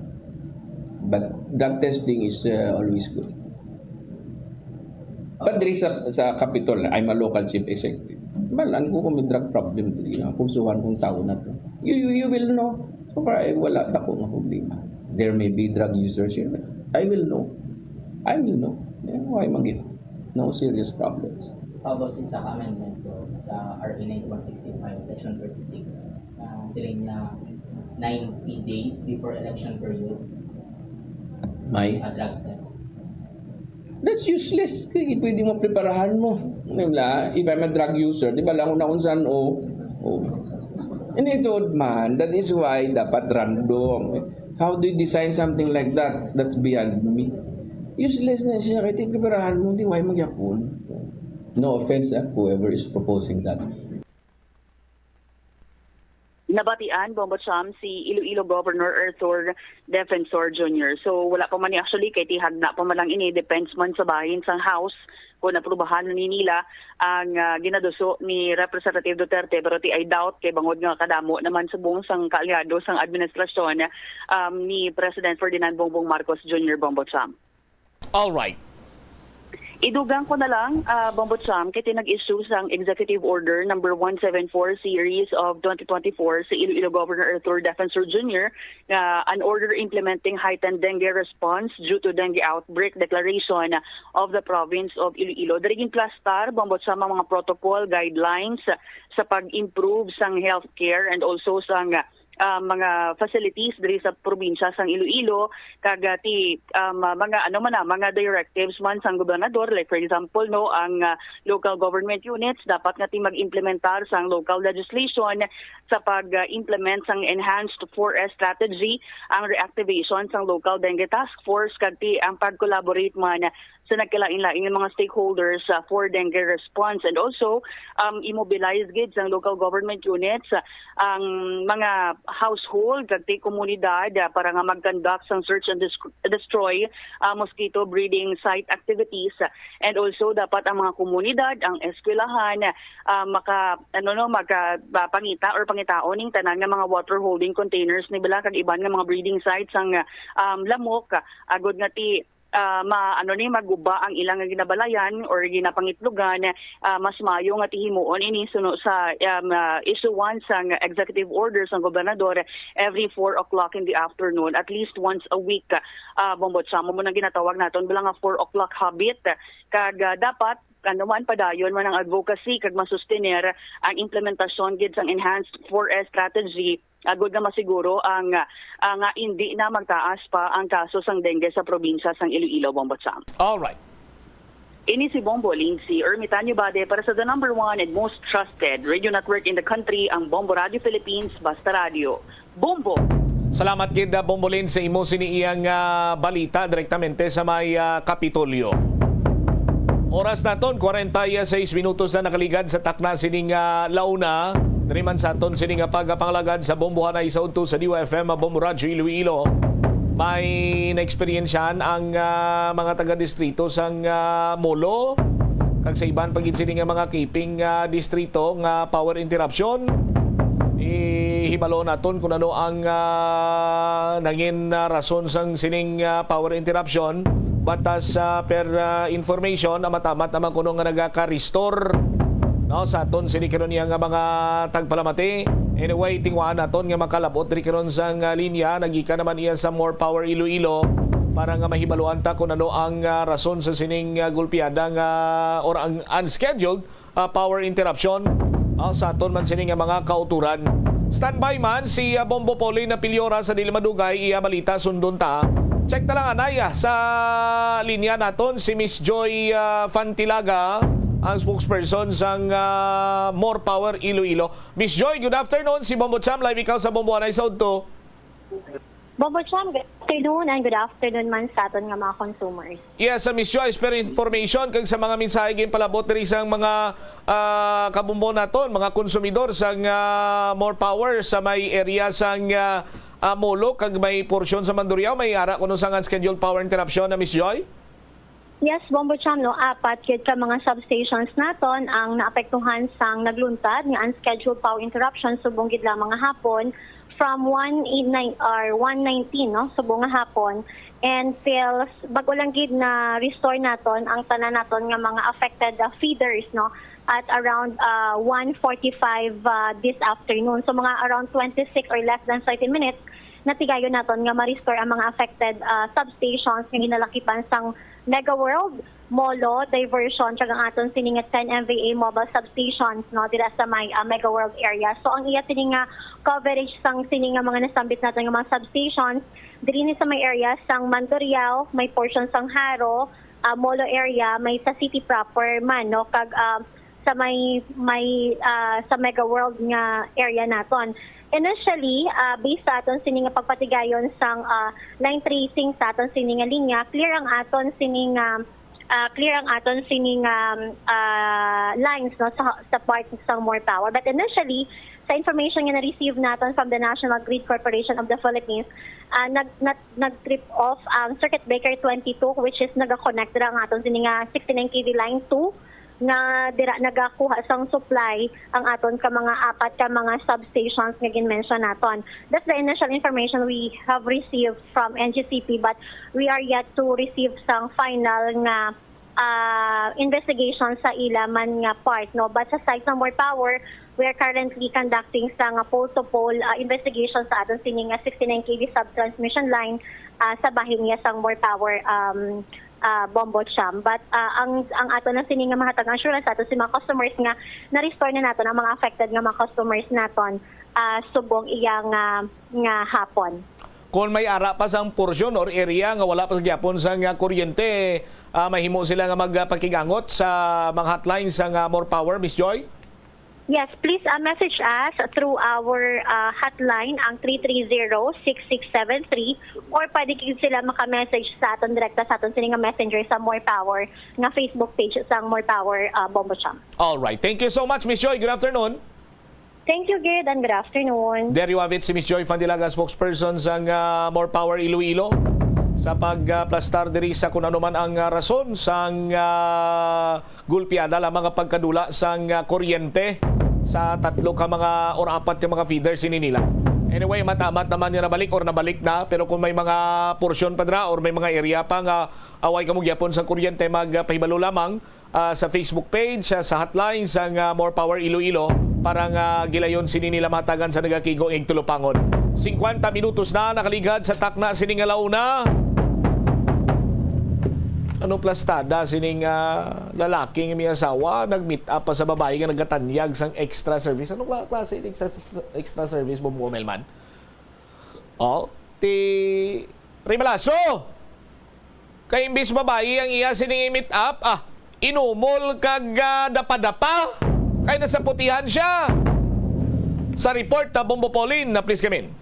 But drug testing is uh, always good. But diri sa, sa Capitol, I'm a local chief executive. Balaan ko kung may drug problem diri. Ang pulsuhan kong tao na to. You, you, you will know. So far, ay wala dako nga problema. There may be drug users here. I will know. I will know. Yeah, why mag No serious problems. How about sa isa ka amendment ko sa R A ninety-one sixty-five, Section thirty-six, na siling niya ninety days before election period, May a drug test? That's useless. Kaya pwede mo preparahan mo. Di ba? If I'm a drug user, di ba lang na kung saan o. o. And ito man, that is why dapat random. How do you design something like that? That's beyond me. Useless na siya. Kaya preparahan mo, di why magyapon. No offense, ah, whoever is proposing that. Nabatian, Bombo Cham, si Iloilo Governor Arthur Defensor Junior. So, wala pa man ni actually, kay tihag na pa man lang ini, depends man sa bahin sang House kung aprubahan ni nila ang ah, ginaduso ni Representative Duterte, pero ti I doubt kay bangod nga kadamo naman subong sang kaalyado sang administrasyon um, ni President Ferdinand Bongbong Marcos Junior, Bombo Cham. All right. Idugang ko na lang, ah, Bombo Cham, kay nag-issue sang Executive Order number one seven four series of twenty twenty-four si Iloilo Governor Arthur Defensor Junior nga an order implementing heightened dengue response due to dengue outbreak declaration of the province of Iloilo. Diri ginplastar, Bombo Cham, ang mga protocol guidelines sa pag-improve sang healthcare and also sang ah, mga facilities diri sa probinsya sang Iloilo, kag ah, ti um, ah, mga ano man na, mga directives man sang gobernador, like for example no, ang ah, local government units dapat nga ti mag-implementar sang local legislation sa pag-implement sang enhanced four S strategy, ang reactivation sang local dengue task force, kag ti ang pag-collaborate man sa nagkalain-lain nga mga stakeholders ah, for dengue response, and also um, i-mobilize gid sang local government units ah, ang mga household kag ti komunidad ah, para nga mag-conduct sang search and dis- destroy ah, mosquito breeding site activities, ah, and also dapat ang mga komunidad, ang eskwelahan ah, maka ano no maka ah, pangita or pangitaon ning tanan nga mga water holding containers ni bala kag iban nga mga breeding sites sang ah, um, lamok, ah, agod nga ti ah, ma ano ni maguba ang ilang ginabalayan or ginapangitlogan, ah, mas maayo nga ti himuon ini suno sa um, ah, issuance sang executive order sang gobernador every four o'clock in the afternoon, at least once a week. Ah, Bombo Cham, mo nang ginatawag naton bala nga four o'clock habit, kag ah, dapat ano man padayon man ang advocacy kag masustener ang implementasyon gid sang enhanced four S strategy agod nga masiguro ang ah, nga indi na magtaas pa ang kaso sang dengue sa probinsya sang Iloilo, Bombo Cham. All right. Ini si Bombo Lindsay Ermitanio Bade para sa the number one and most trusted radio network in the country, ang Bombo Radio Philippines, Basta Radio. Bombo! Salamat gid, ah, Bombolin, sa imo sini iyang ah, balita direktamente sa may ah, Kapitolyo. Oras naton, kwarenta y seis minutos na nakaligad sa takna sining ah, launa. Diri man sa aton sini nga pagpangalagad sa Bombohanay sa udto sa D Y F M, Bombo Radyo Iloilo. May naeksperyensyahan ang ah, mga taga-distrito sang ah, Molo kag sa iban pa gid sini nga mga kaping ah, distrito nga power interruption. Ihibalo naton kung ano ang ah, nangin ah, rason sang sining ah, power interruption. But as ah, per ah, information, amatamat naman kuno nga nagaka-restore, no, sa aton sini karon niya nga mga tagpalamati. Anyway, tingwaan naton nga makalabot diri karon sang ah, linya, nagikan naman iya sa More Power Iloilo para nga mahibaluan ta kung ano ang ah, rason sa sining ah, gulpiada nga or ang unscheduled ah, power interruption ah, sa aton man sini nga mga kauturan. Standby man si ah, Bombo Polly Napiliora sa dili madugay iya balita, sundon ta. Check ta lang anay ah, sa linya naton si Miss Joy ah, Fantilaga, ang spokesperson sang ah, More Power Iloilo. Miss Joy, good afternoon. Si Bombo Cham, live ikaw sa Bombo Anay sa Udto. Bombo Cham, good afternoon and good afternoon man sa aton nga mga consumers. Yes, sa Miss Joyce, pero information kag sa mga mensahe ginpalabot diri sa mga ah, kabombo naton, mga konsumidor sa ah, More Power sa may area sa ah, ah, Molo kag may porsyon sa Mandurriao, may ara kuno sa nga scheduled power interruption na Miss Joy? Yes, Bombo Cham, no, apat gyud ka mga substations naton ang naapektuhan sang nagluntad nga unscheduled power interruption subong gid lamang nga hapon from one eight nine or one nineteen, no, subong nga hapon, and till s- bag-o lang gid na restore naton ang tanan naton nga mga affected uh, feeders, no, at around uh, one forty-five uh, this afternoon. So mga around twenty-six or less than thirty minutes, natigayon naton nga ma-restore ang mga affected uh, substations nga ginalakipan sang Mega World, Molo, Diversion, kag ang aton sini nga ten M V A mobile substations, no, dira sa may uh, Mega World area. So ang iya sini nga coverage sang sini nga mga nasambit naton nga mga substations diri ni sa may area sang Mandurriao, may portion sang Jaro, uh, Molo area, may sa city proper man, no, kag uh, sa may may uh, sa Mega World nga area naton. Initially, uh, based sa aton sini nga pagpatigayon sang uh, line tracing sa aton sini nga linya, clear ang aton sini nga uh, clear ang aton sini nga uh, lines, no, sa sa part sang More Power. But initially, sa information nga na-receive naton from the National Grid Corporation of the Philippines, uh, nag, nag, nag-trip off ang circuit breaker twenty-two, which is nag-connect dira ang aton sini nga sixty-nine K V line two nga dira nagakuha sang supply ang aton ka mga apat ka mga substations nga ginmention naton. That's the initial information we have received from N G C P, but we are yet to receive sang final nga uh, investigation sa ila man nga part, no. But sa side sa More Power, we are currently conducting sa nga pole to pole uh, investigation sa aton sini nga sixty-nine K V subtransmission line uh, sa bahin niya sang More Power um, uh, Bombo Cham. But uh, ang ang ato na sini nga mahatag assurance sa ato si mga customers nga na-restore na nato ang mga affected nga mga customers naton uh, subong iya nga nga hapon. Kung may ara pa sang porsyon or area nga wala pa sa gyapon sang ah, kuryente, ah, mahimo sila nga magpakigangot sa mga hotline sang ah, More Power, Miss Joy? Yes, please uh, message us through our uh, hotline, ang three three zero, six six seven three, or pwede gid sila maka-message sa aton direkta sa aton sini nga messenger sa More Power nga Facebook page sa More Power uh, Bombo Cham. All right. Thank you so much, Miss Joy. Good afternoon. Thank you, Gid, and good afternoon. There you have it, si Miss Joy Fandilaga, spokesperson sang ah, More Power Iloilo, sa pagplastar diri sa kung ano man ang ah, rason sang ah, gulpiada lamang nga pagkadula sang ah, kuryente sa tatlo ka mga or apat ka mga feeders ini nila. Anyway, matamat naman nga nabalik or nabalik na, pero kung may mga porsyon pa dira or may mga area pa nga away kamo gyapon sang kuryente, magpahibalo lamang ah, sa Facebook page, ah, sa hotline sang ah, More Power Iloilo para nga gilayon sini nila mahatagan sa nagakigo ing tulupangon. Singkwenta minutos na nakaligad sa takna sini nga launa. Ano plastada sining ah, lalaki nga may asawa nag-meet up pa sa babayi nga nagatanyag sang extra service? Anong kla- klase ng extra, extra service, Bombo Melman? Oh, ti Rimalaso! Kay imbis babayi ang iya sining i-meet up, ah, inumol kag ah, dapa-dapa. Kay nasaputihan siya. Sa report ta Bombo Pauline, na please come in.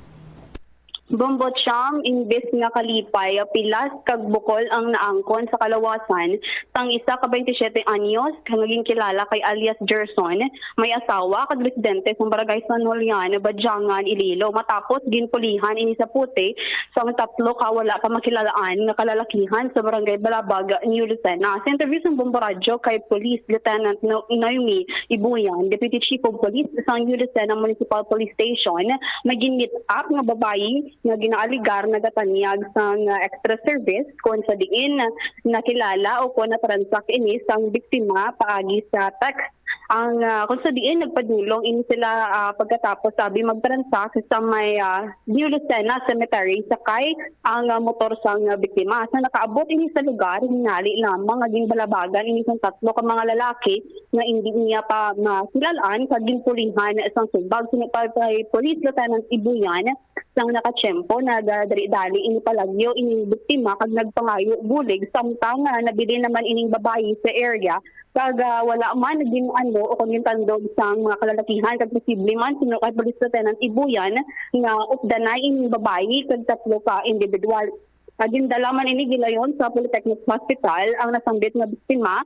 Bombo Cham, imbis nga kalipay, pilas kag bukol ang naangkon sa kalawasan sang isa ka twenty-seven anyos nga ginkilala kay alias Gerson, may asawa kag residente sa Barangay San Julian, Badyangan, Iloilo, matapos ginpulihan ini sa puti sang tatlo ka wala pa makilalaan nga kalalakihan sa Barangay Balabag, New Lucena. Sa interview sang Bombo Radyo kay Police Lieutenant No- Naomi Ibuyan, Deputy Chief of Police sang New Lucena Municipal Police Station, may gin-meet up nga babayi nga ginaaligar nagatanyag sang extra service, kon sa diin nakilala o kon natransak ini sang biktima paagi sa text. Ang ah, kung sa diin nagpadulong ini sila ah, pagkatapos sabi magtransak sa may ah, New Lucena Cemetery, sakay ang ah, motor sang ah, biktima. Sa nakaabot ini sa lugar, hinali lamang nga ginbalabagan ini sang tatlo ka mga lalaki nga indi niya pa makilalaan kag ginpulihan sang sumbag. Suno pa kay Police Lieutenant Ibuyan, Sang nakatiyempo, nagdali-dali ini palagyo ining biktima kag nagpangayo bulig, samtang, ah, nabilin naman ining babayi sa area kag, ah, wala man gin-ano o kon gintandog sang mga kalalakihan kag posible man, suno kay Police Lieutenant Ibuyan, nga updanay ining babayi kag tatlo ka individual. Ah, gindala man ini gilayon sa Polytechnic Hospital ang nasambit nga biktima.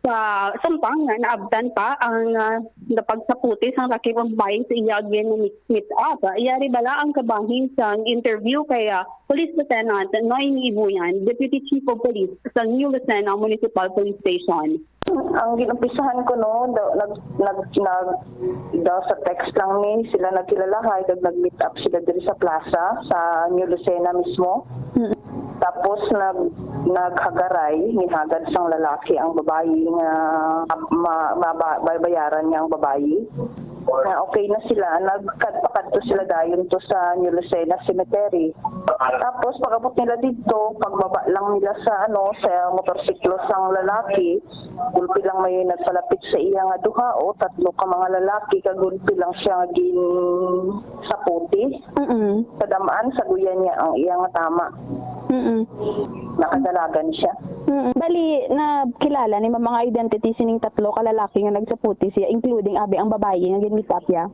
Sa samtang nga naabtan pa ang, ah, napagsaputi sang lalaki ug babayi sa iya gin-meet up. Yari bala ang kabahin sang interview kay, ah, Police Lieutenant Noemi Ibuyan, Deputy Chief of Police sa New Lucena Municipal Police Station. Ang ginumpisahan ko, no, da-, nag-, nag-, nag-, da-, sa text lang ni sila nagkilalahay, kag nag-meet up sila diri sa plaza, sa New Lucena mismo. Mm. Tapos nag-, naghagaray, nihagad sang lalaki ang babayi nga ma-, ma-, ba-, babayaran niya ang babayi. Nga okay na sila, nagkadpakadto sila dayon to sa New Lucena Cemetery. Tapos pag-abot nila didto, pagbaba lang nila sa, ano, sa motorsiklo sang lalaki, gulpi lang may nagpalapit sa iya nga duha o tatlo ka mga lalaki, kag gulpi lang siya nga gin-, saputi. Mm. Sa dam-an, saguyan niya ang iya nga tama. Mm. Nakadalagan siya. Mm. Bali, nakilala ni ma'am mga identity sining tatlo ka lalaki nga nagsaputi siya, including abi ang babayi nga gin-meet up niya?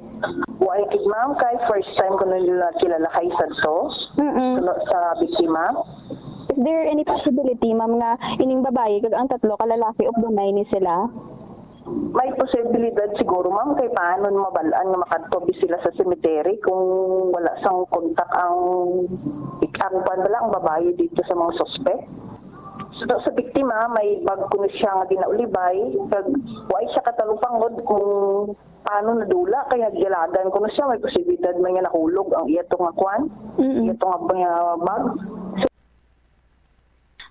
Wa gid, ma'am, kay first time ko nila kilala kay sadto. Mm. Suno sa biktima. Is there any possibility, ma'am, nga ining babayi kag ang tatlo ka lalaki updanay ni sila? May posibilidad siguro, ma'am, kay paano mabal-an nga makadto bi sila sa cemetery kung wala sang kontak ang, ang kwan bala, ang babayi dito sa mga suspek? So, sa biktima, may bag kuno siya nga ginaulibay, kag way siya katalupangod kung paano nadula, kay nagdalagan kuno siya, may posibilidad man nga nahulog ang iya to nga kwan, Mm-mm. iya to nga, nga bag.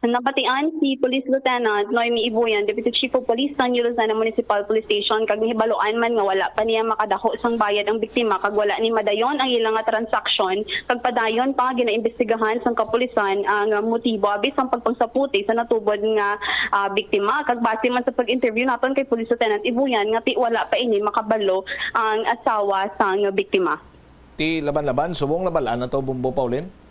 Nabatian si Police Lieutenant Noemi Ibuyan, Deputy Chief of Police sa New Lucena Municipal Police Station, kag nahibaluan man nga wala pa niya makadaho sang bayad ang biktima kag wala ni madayon ang ila nga transaksyon, kag padayon pa nga ginaimbestigahan sang kapulisan ang motibo abi sang pagpangsaputi sa natubod nga, ah, biktima. Kag base man sa pag-interview naton kay Police Lieutenant Ibuyan, nga ti wala pa ini makabalo ang asawa sang biktima. Ti laban-laban, subong nabal-an na to, Bombo Pauline?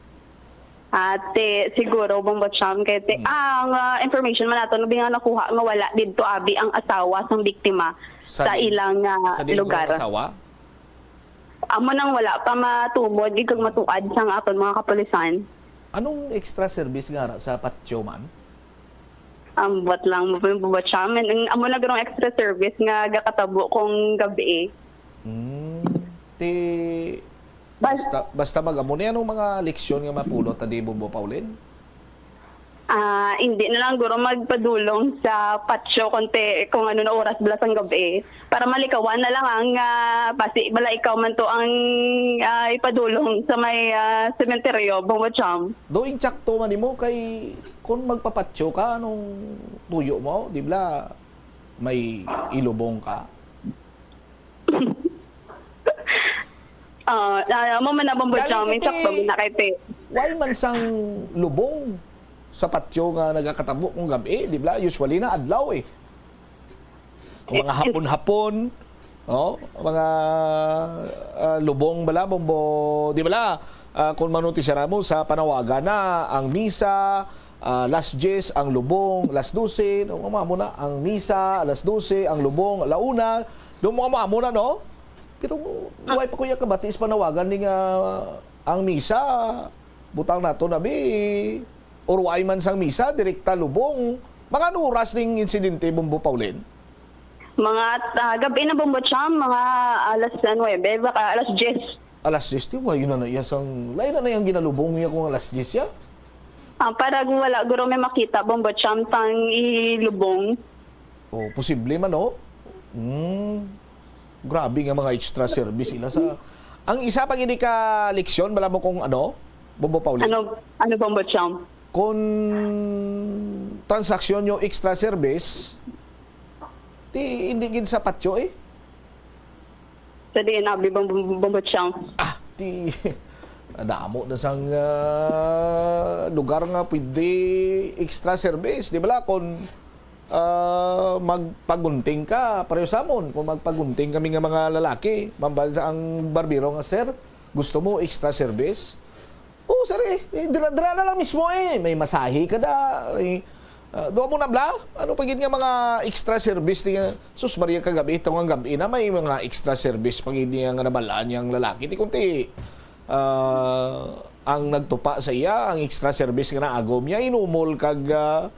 Ate, siguro, Bombo Cham, kay ti, Hmm. ang, ah, information man nato, no, nga nakuha nga wala didto abi ang asawa sang biktima Sa sa di-, ilang, ah, sa di-, lugar. Asawa? Amo nang wala pa matumod gid kag matuad sang aton mga kapulisan. Anong extra service nga ara sa patio man? Ambot lang mo, Bombo Cham. Ang, amo na gurong extra service nga gakatabo kung gabi. Hmm. Ti, Bas- basta, basta mag-amo ni, anong mga leksyon nga mapulot ta di, Bombo Pauline? Ah, hindi na lang guro magpadulong sa patio kung ti, kung ano na oras bala sang gabi. Para malikawan na lang ang, ah, basi bala ikaw man to ang, ah, ipadulong sa may, ah, sementeryo, Bombo Cham. Do, insakto man nimo kay kung magpapatyo ka, anong tuyo mo, di bala may ilubong ka? Ah, ah, amo man na, Bombo Cham, insakto man na kay ti. Why man sang lubong sa patyo nga nagakatabo kung gabi, di bala? Usually na adlaw eh. Mga hapon-hapon, no? Mga, ah, lubong bala, Bombo, di bala? Ah, kung manunti siya mo, sa panawagan na ang misa, ah, alas diyes, ang lubong, alas dose, no? Mga amo na, ang misa, alas dose, ang lubong, ala una, no? Mga amo na, no? Pero, ah, way pa ko iya kabati sa panawagan ni nga ang misa, butang nato na, bi, or way man sang misa, direkta lubong. Mga ano oras ning insidente, Bombo Pauline? Mga, ah, gabi na, Bombo Cham, mga alas nuwebe, baka alas diyes. Alas diyes, ti, wa, yun na na iya sang, lain na na yang ginalubong niya kung alas diyes ya. Ah, para wala guro may makita, Bombo Cham, tang ilubong. Oh, posible man, no? Hmm. Grabe nga mga extra service sila sa, ang isa pa gid ka leksyon, bala mo kung ano, Bombo Pauline? Ano, ano, Bombo Cham? Kung transaksyon nyo extra service, ti hindi gid sa patyo eh. Sa diin abi, Bom-, Bombo Cham? Ah, ti, damo na sang, ah, lugar nga pwede extra service, di bala? Kung, ah, magpagunting ka, pareho sa amon, kung magpagunting kami nga mga lalaki, mambal sa ang barbero nga, "Sir, Gusto mo extra service? Oo, sir, eh. Eh, dira, dira na lang mismo, eh. May masahe ka da. Eh, ah, duha mo na, bla? Ano pa gid nga mga extra service? Di nga, sus, Maria, kagabi, ito nga gabi na, may mga extra service pa gid niya nga nabalaan niyang lalaki. Ti kunti, ah, ang nagtupa sa iya, ang extra service nga naagom niya, inumol kag, ah,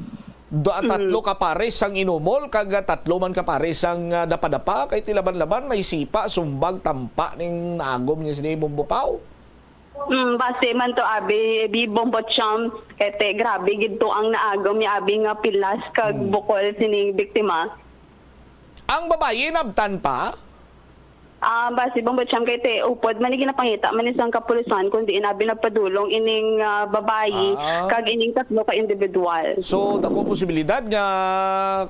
da-, Mm. tatlo ka pares ang inumol, kag, ah, tatlo man ka pares ang, ah, dapa-dapa, kay ti laban-laban, may sipa, sumbag, tampa, ning naagom niya sini, Bombo Pao. Mm, base man to, abi, bi Bombo Cham, kay te, grabe gid to ang naagom ni abi nga pilas kag Hmm. bukol sining biktima. Ang babayi nabtan pa? Ah, base, Bombo Cham, kay te, upod man ni ginapangita man ni sang kapulisan, kundi inabi nagpadulong ining, ah, babayi Ah. kag ining tatlo ka individual. So, dako posibilidad nga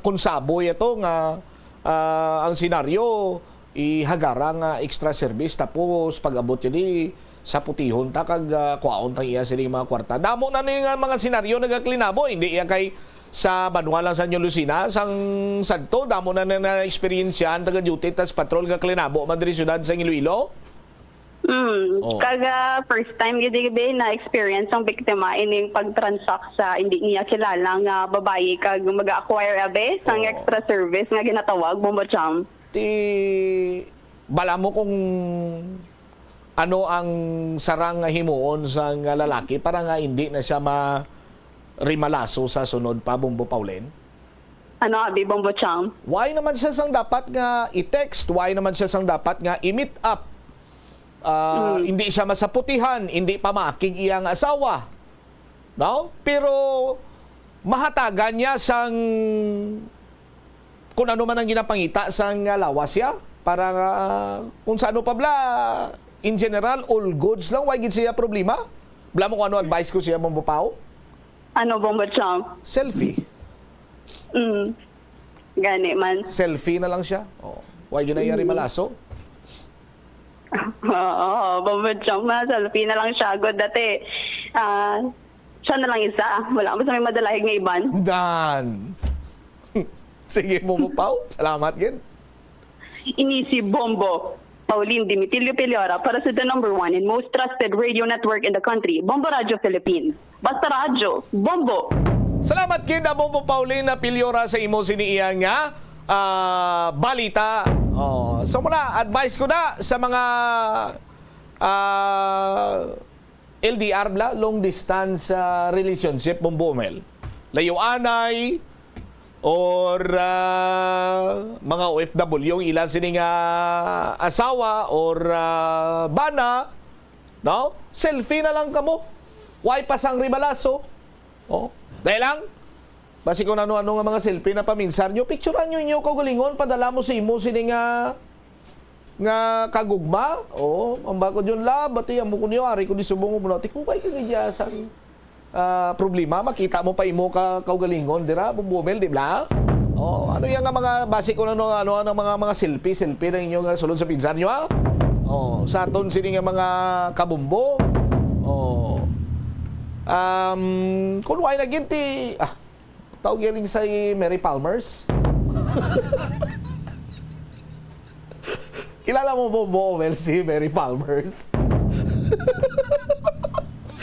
kung saboy ato nga, ah, ang senaryo, ihagara nga extra service, tapos pag-abot yun, eh, saputihon ta kag, ah, kwaon ta iya sining mga kwarta. Damo na ni nga mga senaryo nagaklinabo, hindi iya kay sa banwa lang sa New Lucena, sang sadto, damo na na, na-eksperyensyahan taga-duty tas patrol nga klinabo man diri siyudad sa Iloilo. Mm. Oh. Kag, ah, first time gid, be, na-experience ang biktima ining pag-transact sa hindi niya kilala nga babayi kag mag-acquire, abe, sang Oh. extra service nga ginatawag, Bombo Cham. Ti, bala mo kung ano ang sarang nga himuon sang lalaki para nga hindi na siya ma-rimalaso sa sunod pa, Bombo Pauline? Ano, abi, Bombo Cham? Why naman siya sang dapat nga i-text? Why naman siya sang dapat nga i-meet up? Ah, Mm. hindi siya masaputihan, hindi pa maakig iyang asawa. No? Pero mahatagan niya sang kung ano man ang ginapangita sang, ah, lawas siya para, ah, kung sa ano pa bla, in general, all goods lang, why gid siya problema? Bla mo kung ano advice ko siya, Bombo Pao? Ano, Bombo Cham? Selfie. Mm. Gani man. Selfie na lang siya. Oh. Why yun nangyari Mm. malaso? Oo, Bombo Cham, ma, selfie na lang siya. Good dati. Ah, siya na lang isa. Wala mo sa may madalahig nga iban. Dan. Sige, Bombo Pao. Salamat gid. Ini si Bombo Pauline Dimitilio Piliora para sa the number one and most trusted radio network in the country, Bombo Radio Philippines. Basta Radyo, Bombo! Salamat gid, Bombo Pauline Piliora, sa imo sini iya nga, ah, balita. Oh, so muna, advice ko na sa mga, ah, L D R bla, long distance, ah, relationship, Bombo Mel. Layuanay, or, ah, mga O F W ang ila sini nga asawa or, ah, bana, no? Selfie na lang kamo. Why pa sang rimalaso? Oh, dahil lang, basi kung ano-ano nga mga selfie na paminsar nyo, picturean nyo inyo kaugalingon, padala mo sa imo sini nga, nga kagugma. Oh, ang bako dyan la, bati amo ko niyo, ari ko di subong mo na. Tikubay ka gidya sang, ah, problema, makita mo pa imo ka kaugalingon dira, Bombo Mel, di ba? Oh, ano yan nga mga basi kung ano, ano, ano, mga, mga selfie, selfie na inyo nga sulod sa pinsan nyo, ha? Oh, sa aton sini nga mga kabumbo. Oh. Um, kung why na ginti, ah, tawag galing sa Mary Palmer's. Kilala mo, Bombo Mel, si Mary Palmer's?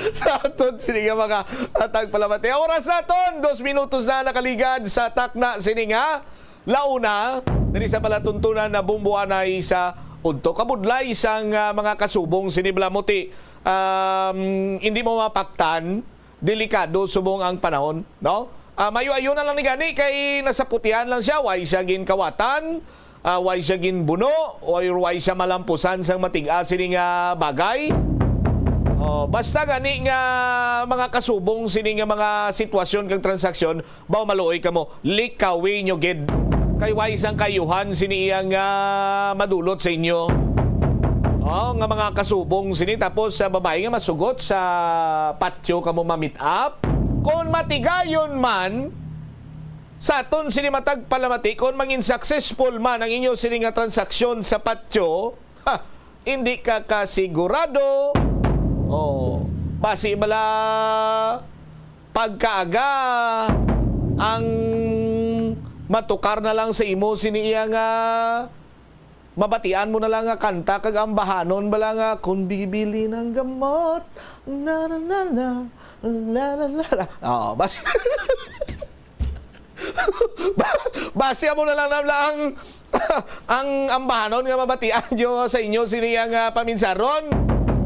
Sa aton sini nga mga atag palamati. Ang oras naton, dos minutos na nakaligad sa takna sini nga launa. Diri sa palatuntunan na bumbuanay sa udto kabudlay sang, ah, mga kasubong sini balamuti. Um, hindi mo mapaktan, delikado subong ang panahon, no? Ah, mayo-ayo na lang ni gani kay nasaputihan lang siya, way siya ginkawatan, ah, way siya ginbuno, or way siya malampusan sang matig-a sini nga bagay. Oh, basta gani nga mga kasubong sini nga mga sitwasyon kag transaksyon, baw maluoy kamo, likawi nyo gid. Kay way sang kayuhan sini iya nga madulot sa inyo. Oh, nga mga kasubong sini, tapos sa babae nga masugot sa patio kamo ma-meet up. Kung matigayon man, sa aton sini matag palamati, kung mangin successful man ang inyo sini nga transaksyon sa patio, ha, hindi ka kasigurado. Oh, basi bala pagkaaga ang matukar na lang sa imo sini iya nga Mabatian mo na lang nga kanta kag ambahanon bala nga, "Kung bibili ng gamot, la, la, la, la, la, la, la, la." Oh, bas-, ba-, basi amo na lang na ang, ang ambahanon nga mabatian nyo sa inyo sini nga, ah, paminsaron.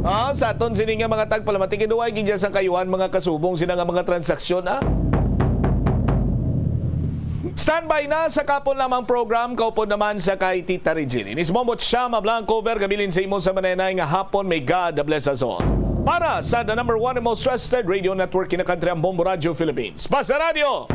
Oh, sa aton sini nga mga tagpalamati, kinuha gid sang kayuhan, mga kasubong, sina nga mga transaksyon, ah. Standby na sa Kaupod Lamang program, kaupod naman sa kay Tita Regine. Ini si Bombo Chama Blanco, Verga Bilin sa imo sa manenay nga hapon. May God bless us all. Para sa the number one and most trusted radio network in the country, ang Bombo Radio Philippines. Basta Radio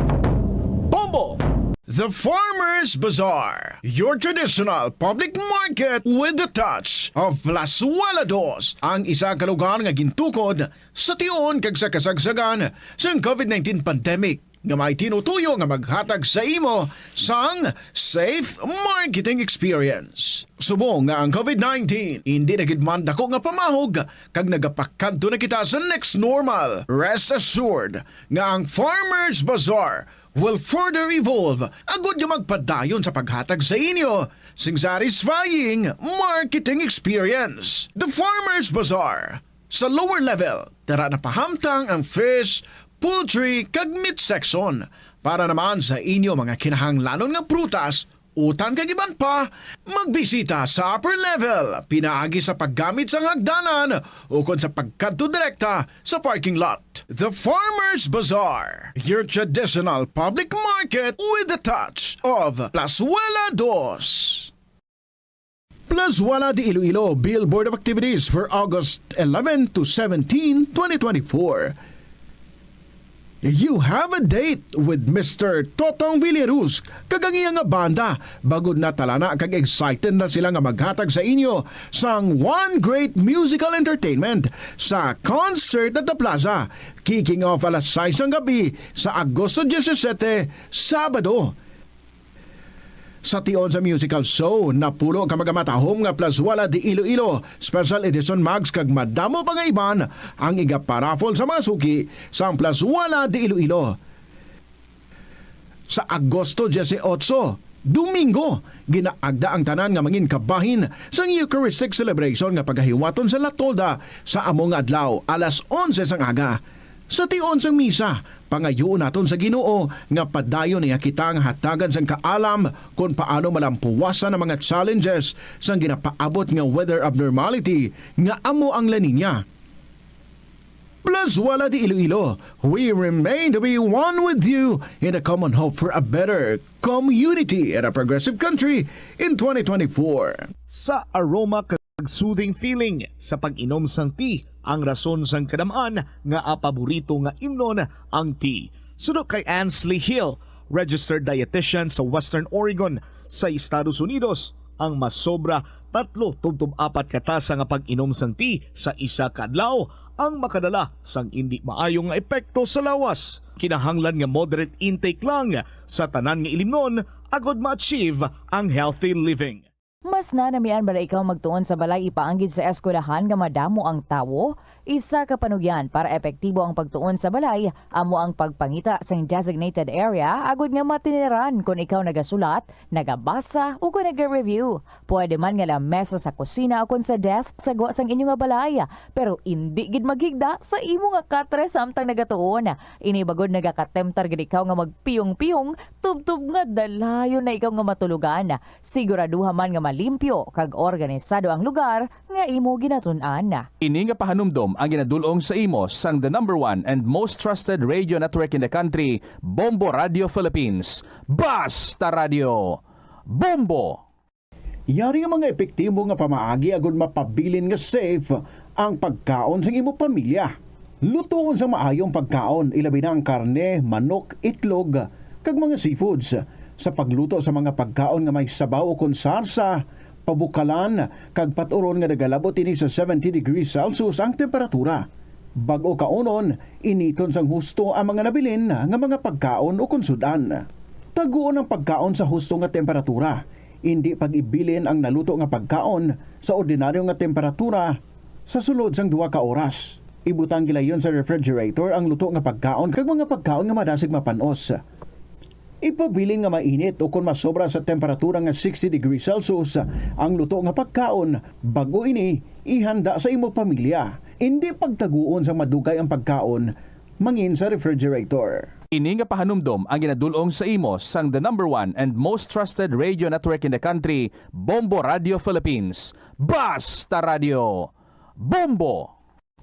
Bombo! The Farmers Bazaar, your traditional public market with the touch of Plazuela Dos, ang isa ka lugar nga gintukod sa tion kag sa kasagsagan sang covid nineteen pandemic, nga may tinutuyo nga maghatag sa imo sang safe marketing experience. Subong nga ang covid nineteen indi na gid man dako nga pamahog kag nagapakadto na kita sa next normal, rest assured nga ang Farmers Bazaar will further evolve agud nga magpadayon sa paghatag sa inyo sing satisfying marketing experience. The Farmers Bazaar, sa lower level, tara na pahamtang ang fish, poultry, kag meat section. Para naman sa inyo mga kinahanglanon nga prutas, utan kag iban pa, magbisita sa upper level, pinaagi sa paggamit sang hagdanan ukon sa pagkadto direkta sa parking lot. The Farmers Bazaar, your traditional public market with the touch of Plazuela Dos. Plazuela de Iloilo, Billboard of Activities for August eleven to seventeen, twenty twenty-four. You have a date with Mister Totong Villaruz kag ang iya nga banda. Bagod na talana kag excited na sila nga maghatag sa inyo sang one great musical entertainment sa Concert at the Plaza, kicking off alas sais sang gabi sa Agosto diyesisete, Sabado. Sa tion sa musical show, napulo ka magamatahom nga Plazuela de Iloilo Special Edition mugs kag madamo pa nga iban ang igaparaffle sa mga suki sang Plazuela de Iloilo. Sa Agosto diyesiyotso, Domingo, ginaagda ang tanan nga mangin kabahin sang Eucharistic celebration nga pagahiwaton sa La Tolda sa amo nga adlaw, alas onse sang aga. Sa tion sang misa, pangayuon naton sa Ginoo nga padayon niya kita nga hatagan sang kaalam kon paano malampuwasan ang mga challenges sang ginapaabot nga weather abnormality nga amo ang La Niña. Plazuela de Iloilo, we remain to be one with you in a common hope for a better community and a progressive country in twenty twenty-four. Sa aroma kag soothing feeling sa pag-inom sang tea, ang rason sang kadam-an nga paborito nga imnon ang tea. Suno kay Ansley Hill, registered dietitian sa Western Oregon sa Estados Unidos, ang masobra tatlo tubtob apat ka tasa nga pag-inom sang tea sa isa ka adlaw ang makadala sang indi maayo nga epekto sa lawas. Kinahanglan nga moderate intake lang sa tanan nga ilimnon agod ma-achieve ang healthy living. Mas nanamian bala ikaw magtuon sa balay ipaanggid sa eskwelahan nga madamo ang tawo? Isa ka panugyan para epektibo ang pagtuon sa balay amo ang pagpangita sing designated area agud nga matiniran kon ikaw nagasulat, nagabasa, ukon naga-review. Pwede man nga lamesa sa kusina ukon sa desk sa gwa sang inyo nga balay, pero indi gid maghigda sa imo nga katre samtang nagatuon. Ini bagod nagakatemptar gid ikaw nga magpiyong-piyong tubtob nga dalayon na ikaw nga matulogan. Siguraduha man nga malimpyo kag organisado ang lugar nga imo ginatun-an. Ini nga pahanumdom ang ginadul-ong sa imo sang the number one and most trusted radio network in the country, Bombo Radio Philippines. Basta Radio Bombo! Yari nga mga epektibo nga pamaagi agud mapabilin nga safe ang pagkaon sang imo pamilya. Lutoon sa maayo ang pagkaon, ilabi na ang karne, manok, itlog, kag mga seafoods. Sa pagluto sa mga pagkaon nga may sabaw ukon sarsa, pabukalan, kag pat-uron nga nagalabot ini sa seventy degrees Celsius ang temperatura. Bag-o kaunon, initon sang husto ang mga nabilin nga mga pagkaon ukon sud-an. Taguon ang pagkaon sa husto nga temperatura. Indi pag-ibilin ang naluto nga pagkaon sa ordinaryo nga temperatura sa sulod sang duha ka oras. Ibutang gilayon sa refrigerator ang luto nga pagkaon kag mga pagkaon nga madasig mapan-os. Ipabilin nga mainit o kon masobra sa temperatura nga sixty degrees Celsius ang luto nga pagkaon bag-o ini ihanda sa imo pamilya. Indi pagtaguon sang madugay ang pagkaon mangin sa refrigerator. Ini nga pahanumdom ang ginadul-ong sa imo sang the number one and most trusted radio network in the country, Bombo Radio Philippines. Basta Radio! Bombo!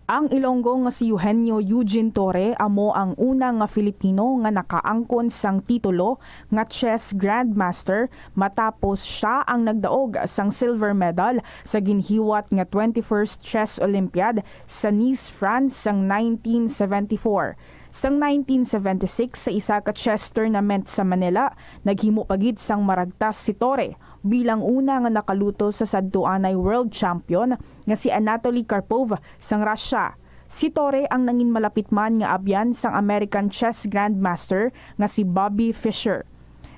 Ang Ilonggo nga si Eugenio Eugene Torre amo ang una nga Filipino nga nakaangkon sang titulo nga chess grandmaster matapos sia ang nagdaog sang silver medal sa ginhiwat nga twenty-first Chess Olympiad sa Nice, France sang nineteen seventy-four. Sang nineteen seventy-six, sa isa ka chess tournament sa Manila, naghimo pa gid sang maragtas si Torre bilang una nga nakaluto sa sadtuanay world champion nga si Anatoly Karpov sang Russia. Si Torre ang nangin malapit man nga abyan sang American chess grandmaster nga si Bobby Fischer.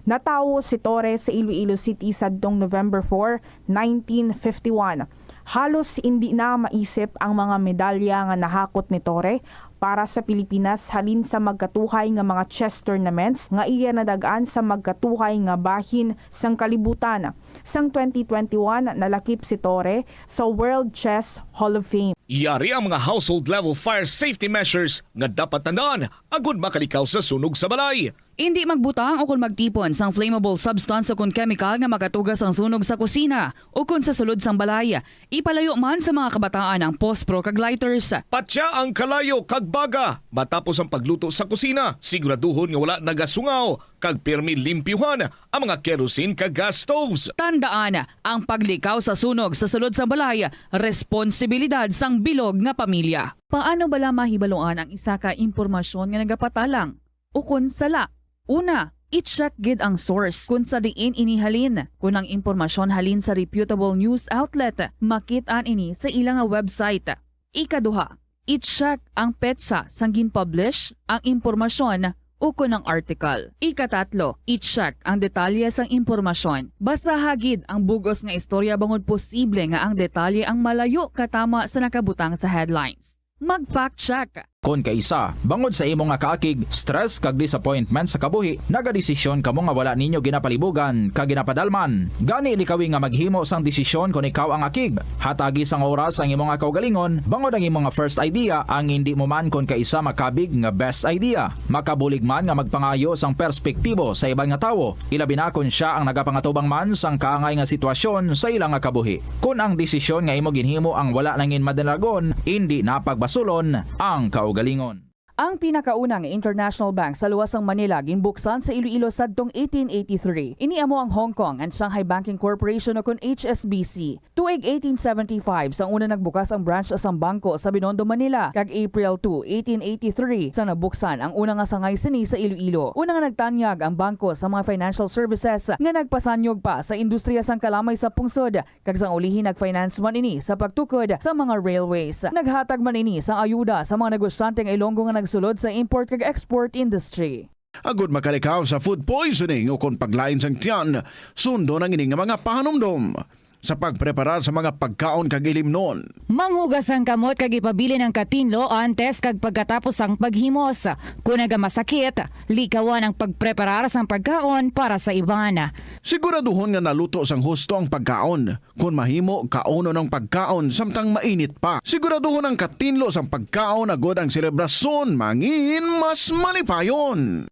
Natawo si Torre sa Iloilo City sadtong November four, nineteen fifty-one. Halos indi na maisip ang mga medalya nga nahakot ni Torre para sa Pilipinas halin sa magkatuhay nga mga chess tournaments nga iya nadag-an sa magkatuhay nga bahin sang kalibutan. Sang twenty twenty-one, nalakip si Torre sa World Chess Hall of Fame. Yari ang mga household level fire safety measures nga dapat tandaan agud makalikaw sa sunog sa balay. Indi magbutang o kon magtipon sang flammable substance o kon kemikal nga makatuga sang sunog sa kusina o kon sa sulod sang balay. Ipalayo man sa mga kabataan ang pospro kag lighters. Patya ang kalayo kag baga matapos ang pagluto sa kusina. Siguraduhon nga wala nagasungaw kag pirmi limpyuhan ang mga kerosene kag gas stoves. Tandaan, ang paglikaw sa sunog sa sulod sang balay responsibilidad sang bilog nga pamilya. Paano bala mahibaluan ang isa ka impormasyon nga nagapatalang ukon sala? Una, i-check gid ang source kon sa diin ini halin. Kon ang impormasyon halin sa reputable news outlet, makit-an ini sa ila nga website. Ikaduha, i-check ang petsa sang gin-publish ang impormasyon ukon ang article. Ikatatlo, i-check ang detalye sang impormasyon. Basaha gid ang bug-os nga istorya bangod posible nga ang detalye ang malayo katama sa nakabutang sa headlines. Mag-fact check. Kon kaisa, bangod sa imo nga kaakig, stress kag disappointment sa kabuhi, nagadesisyon kamo nga wala ninyo ginapalibugan kag ginapadalman. Gani, likawi nga maghimo sang desisyon kon ikaw ang akig. Hatagi sang oras ang imo nga kaugalingon, bangod ang imo nga first idea ang indi mo man kon kaisa makabig nga best idea. Makabulig man nga magpangayo sang perspektibo sa iban nga tawo, ilabi na kon sia ang nagapangatubang man sang kaangay nga sitwasyon sa ila nga kabuhi. Kon ang desisyon nga imo ginhimo ang wala nangin madalagon, indi na pagbasulon ang kaugalingon. Ang pinakauna nga international bank sa luwas sang Manila ginbuksan sa Iloilo sadtong eighteen eighty-three. Ini amo ang Hong Kong and Shanghai Banking Corporation, o kon H S B C. Tuig eighteen seventy-five sang una nagbukas ang branch sang bangko sa Binondo, Manila, kag April two, eighteen eighty-three sang nabuksan ang una nga sangay sini sa Iloilo. Una nga nagtanyag ang bangko sa mga financial services nga nagpasanyog pa sa industriya sang kalamay sa pungsod, kag sang ulihi nag-finance man ini sa pagtukod sa mga railways. Naghatag man ini sang ayuda sa mga negosyante nga Ilonggo nga nagsulod sa import kag export industry. Agud makalikaw sa food poisoning ukon paglain sang tiyan, sundon ang ini nga mga pahanumdom sa pagpreparar sa mga pagkaon kag ilimnon. Manghugas ang kamot kag ipabilin ang katinlo antes kag pagkatapos sang paghimos. Kon nagamasakit, likawan ang pagpreparar sang pagkaon para sa iban. Siguraduhon nga naluto sang husto ang pagkaon. Kon mahimo, kaunon ang pagkaon samtang mainit pa. Siguraduhon ang katinlo sang pagkaon agud ang selebrasyon mangin mas malipayon.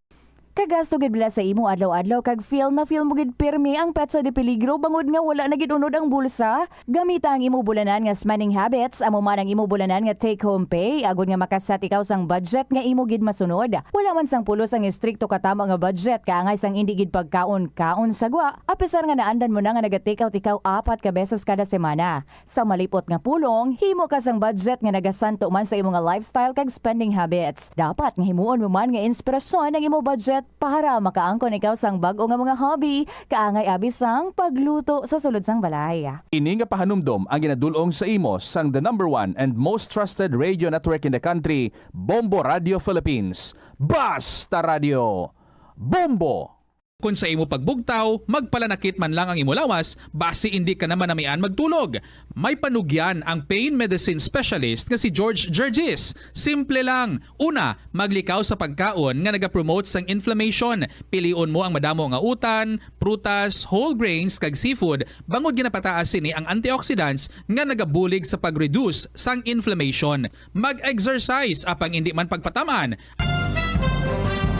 Kagasto gid bala sa imo adlaw-adlaw kag feel na feel mo gid pirmi ang petsa de peligro bangod nga wala na gid unod ang bulsa? Gamita ang imo bulanan nga spending habits, amo man ang imo bulanan nga take-home pay, agud nga maka-set ikaw sang budget nga imo gid masunod. Wala man sang pulos ang estrikto katama nga budget, kaangay sang indi gid pagkaon-kaon sa gwa. Apisar nga naandan mo na nga naga-take out ikaw apat ka beses kada semana. Sa malipot nga pulong, himo ka sang budget nga nagasanto man sa imo nga lifestyle kag spending habits. Dapat nga himuon mo man nga inspirasyon ang imo budget para makaangkon ikaw sang bag-o nga mga hobby, kaangay abi sang pagluto sa sulod sang balay. Ini nga pahanumdom ang ginadul-ong sa imo sang the number one and most trusted radio network in the country, Bombo Radio Philippines. Basta Radio! Bombo! Kon sa imo pagbugtaw, magpalanakit man lang ang imo lawas, basi indi ka na manamian magtulog. May panugyan ang pain medicine specialist nga si George Gergis. Simple lang. Una, maglikaw sa pagkaon nga nagapromote sang inflammation. Pilion mo ang madamo nga utan, prutas, whole grains, kag seafood, bangod ginapataas sini ang antioxidants nga nagabulig sa pag-reduce sang inflammation. Mag-exercise, apang indi man pagpatam-an.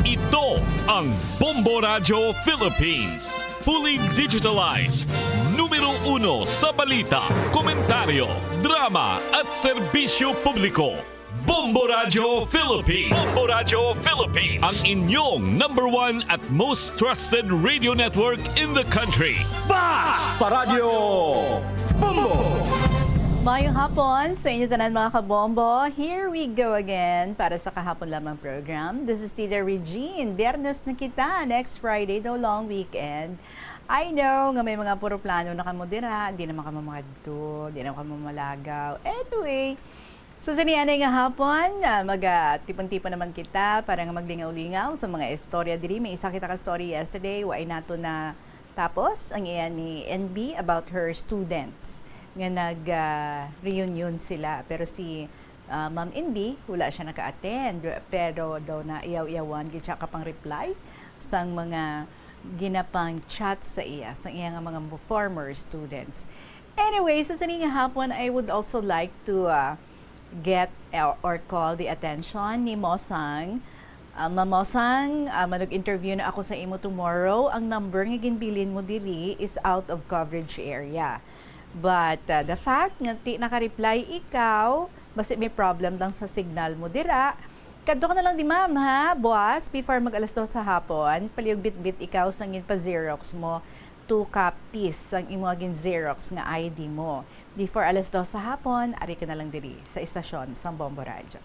Ito ang Bombo Radyo Philippines. Fully digitalized. Numero uno sa balita, komentaryo, drama, at serbisyo publiko. Bombo Radyo Philippines. Bombo Radyo Philippines. Ang inyong number one at most trusted radio network in the country. Basta Radyo Bombo! Mayong hapon sa inyo tanan, mga kabombo. Here we go again para sa kahapon lamang program. This is Tita Regine. Biyernes na kita. Next Friday daw, long weekend. I know nga may mga puro plano na kamo dira. Di naman kamo makadto. Di naman kamo malagaw. Anyway, so, sa nianay nga hapon, ah, magatipon-tipon naman kita para nga maglingaw-lingaw sa mga istorya diri. May isa kita ka story yesterday, wa ay nato na tapos ang iya ni N B about her students nga nag, ah, reunion sila. Pero si, ah, Ma'am N B, wala siya naka-attend. Pero daw na iyaw-iyawan gid siya kapang reply sang mga ginapang chat sa iya, sang iya nga mga former students. Anyway, sa sini nga hapon, I would also like to, ah, get, uh, or call the attention ni Mosang. Ah, Ma'am Mosang, ah, manug-interview na ako sa imo tomorrow. Ang number nga ginbilin mo diri is out of coverage area. But, ah, the fact nga ti naka-reply ikaw, basi may problem lang sa signal mo dira. Kadto ka na lang di, ma'am, ha? Buwas, before mag alas dos sa hapon, palihog bitbit ikaw sang ginpa-xerox mo, two copies sang imo gin-xerox nga I D mo. Before alas dos sa hapon, ari ka na lang diri sa istasyon sang Bombo Radyo.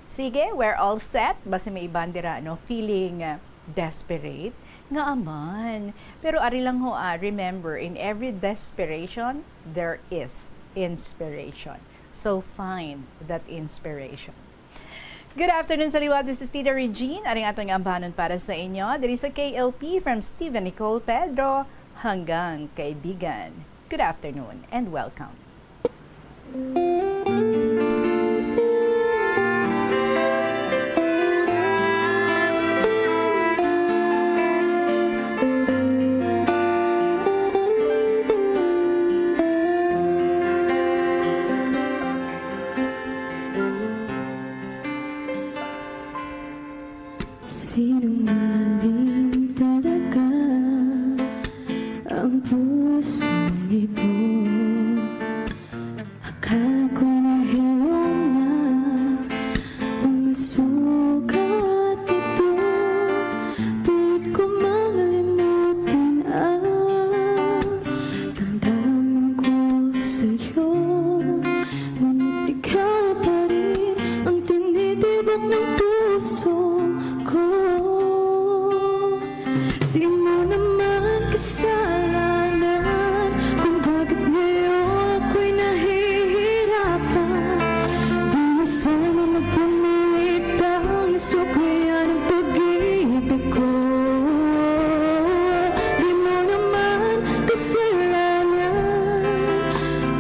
Sige, we're all set. Basi may iban dira, no, feeling, uh, desperate. Nga aman. Pero ari lang ho, ah, remember, in every desperation, there is inspiration. So find that inspiration. Good afternoon sa liwat. This is Tita Regine. Aring aton nga ambanon para sa inyo diri sa K L P from Steven Nicole Pedro hanggang kaibigan. Good afternoon and welcome. Sinungaling talaga ang pusong ito. Akala ko nang hilom na mga sugat nito. Pilit ko mang limutin ang damdamin ko sa'yo. Ngunit ikaw pa rin ang tinitibok ng puso ko. Di mo naman kasalanan kung bakit ngayon ako'y nahihirapan. Di na sana magpumilit pang suklayan ang pag-ibig ko. Di mo naman kasalanan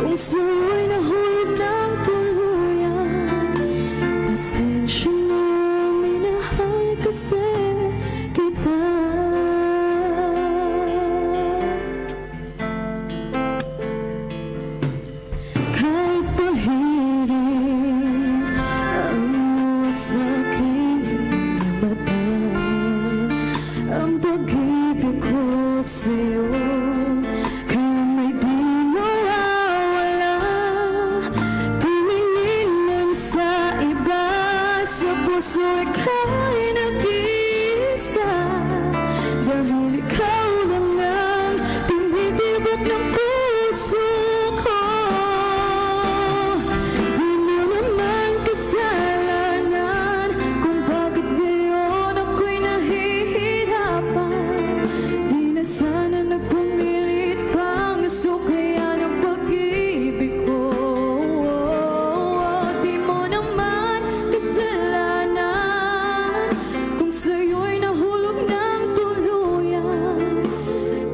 kung sa'yo'y nahulog ng tuluyan. Pasensya na, minahal kasi kita. Kahit pahirin ang luha sa aking mata, ang pag-ibig ko sa'yo, kaya may di mawawala. Tumingin man sa iba, sa puso ika'y nag-iisa. Dahil ikaw lang ang tinitibok ng puso ko. Di mo naman kasalanan kung bakit ngayon ako'y nahihirapan. Di na sana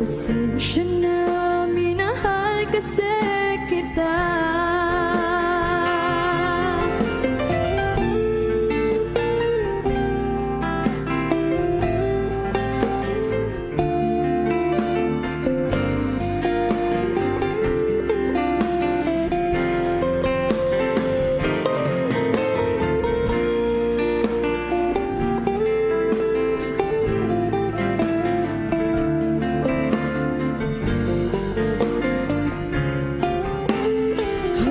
Pasensya na, minahal kasi kita. Oh,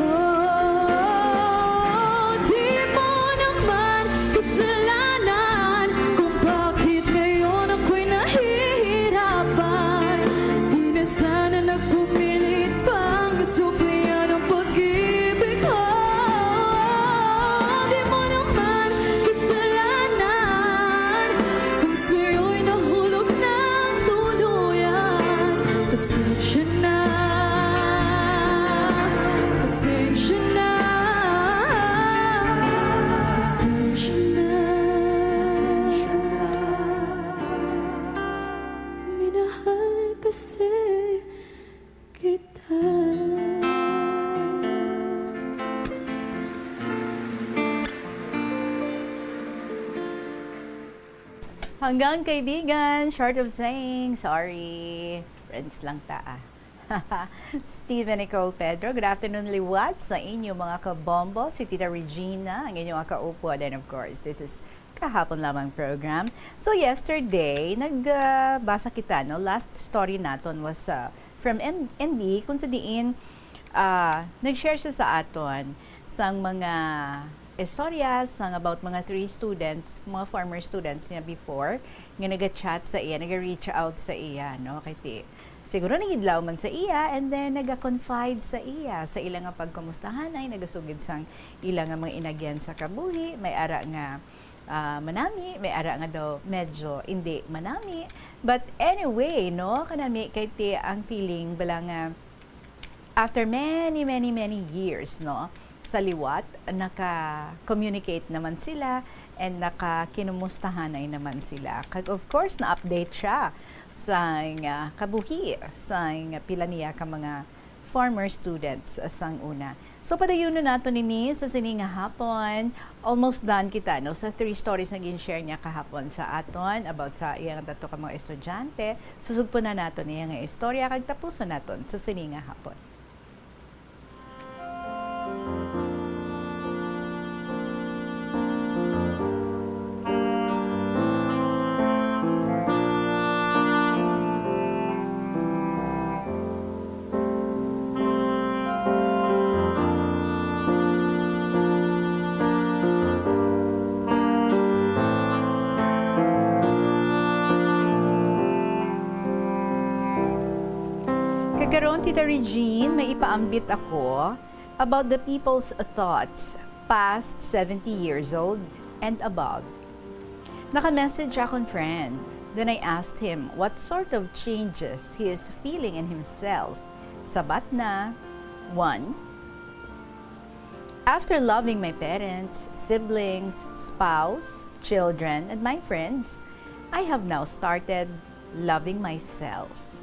di mo naman kasalanan kung bakit ngayon ako'y nahihirapan. Di na sana nagpumilit pang suklian ang pag-ibig ko. Di mo naman kasalanan kung sa'yo'y nahulog ng tuluyan. Pasensya na, pasensya na, pasensya na. Minahal kasi kita. Hanggang kaibigan, short of saying, sorry. Friends lang ta, ah. Steven Nicole Pedro, good afternoon liwat sa inyo, mga kabombo. Si Tita Regina, ang inyong kaupod. And of course, this is Kahapon Lamang program. So yesterday, nagbasa kita, no? Last story naton was, uh, from M-, N B, kung sa diin, ah, nag-share siya sa aton sang mga istorya sang about mga three students, mga former students niya before, nga naga-chat sa iya, naga-reach out sa iya, no? Kay ti-, siguro nahidlaw man sa iya, and then naga-confide sa iya, sa ila nga pagkumustahanay, nagasugid sang ila nga mga inagyan sa kabuhi, may ara nga, ah, manami, may ara nga daw medyo hindi manami. But anyway, no, kanami, kay ti ang feeling bala nga after many, many, many years, no, sa liwat, naka-communicate naman sila and nakakinumustahanay naman sila. Kag of course, na-update siya sa, ah, kabuhi, sa pila niya ka mga former students, ah, sang una. So, padayunon nato nini sa sini nga hapon. Almost done kita, no, sa three stories nga gin-share niya kahapon sa aton about sa iyang tatlo ka mga estudyante. Susugpon na naton iya nga istorya kag tapuson naton sa sini nga hapon. Kag karon, Tita Regine, may ipaambit ako about the people's thoughts past seventy years old and above. Naka-message akon friend. Then I asked him what sort of changes he is feeling in himself. Sabat na, one, after loving my parents, siblings, spouse, children, and my friends, I have now started loving myself.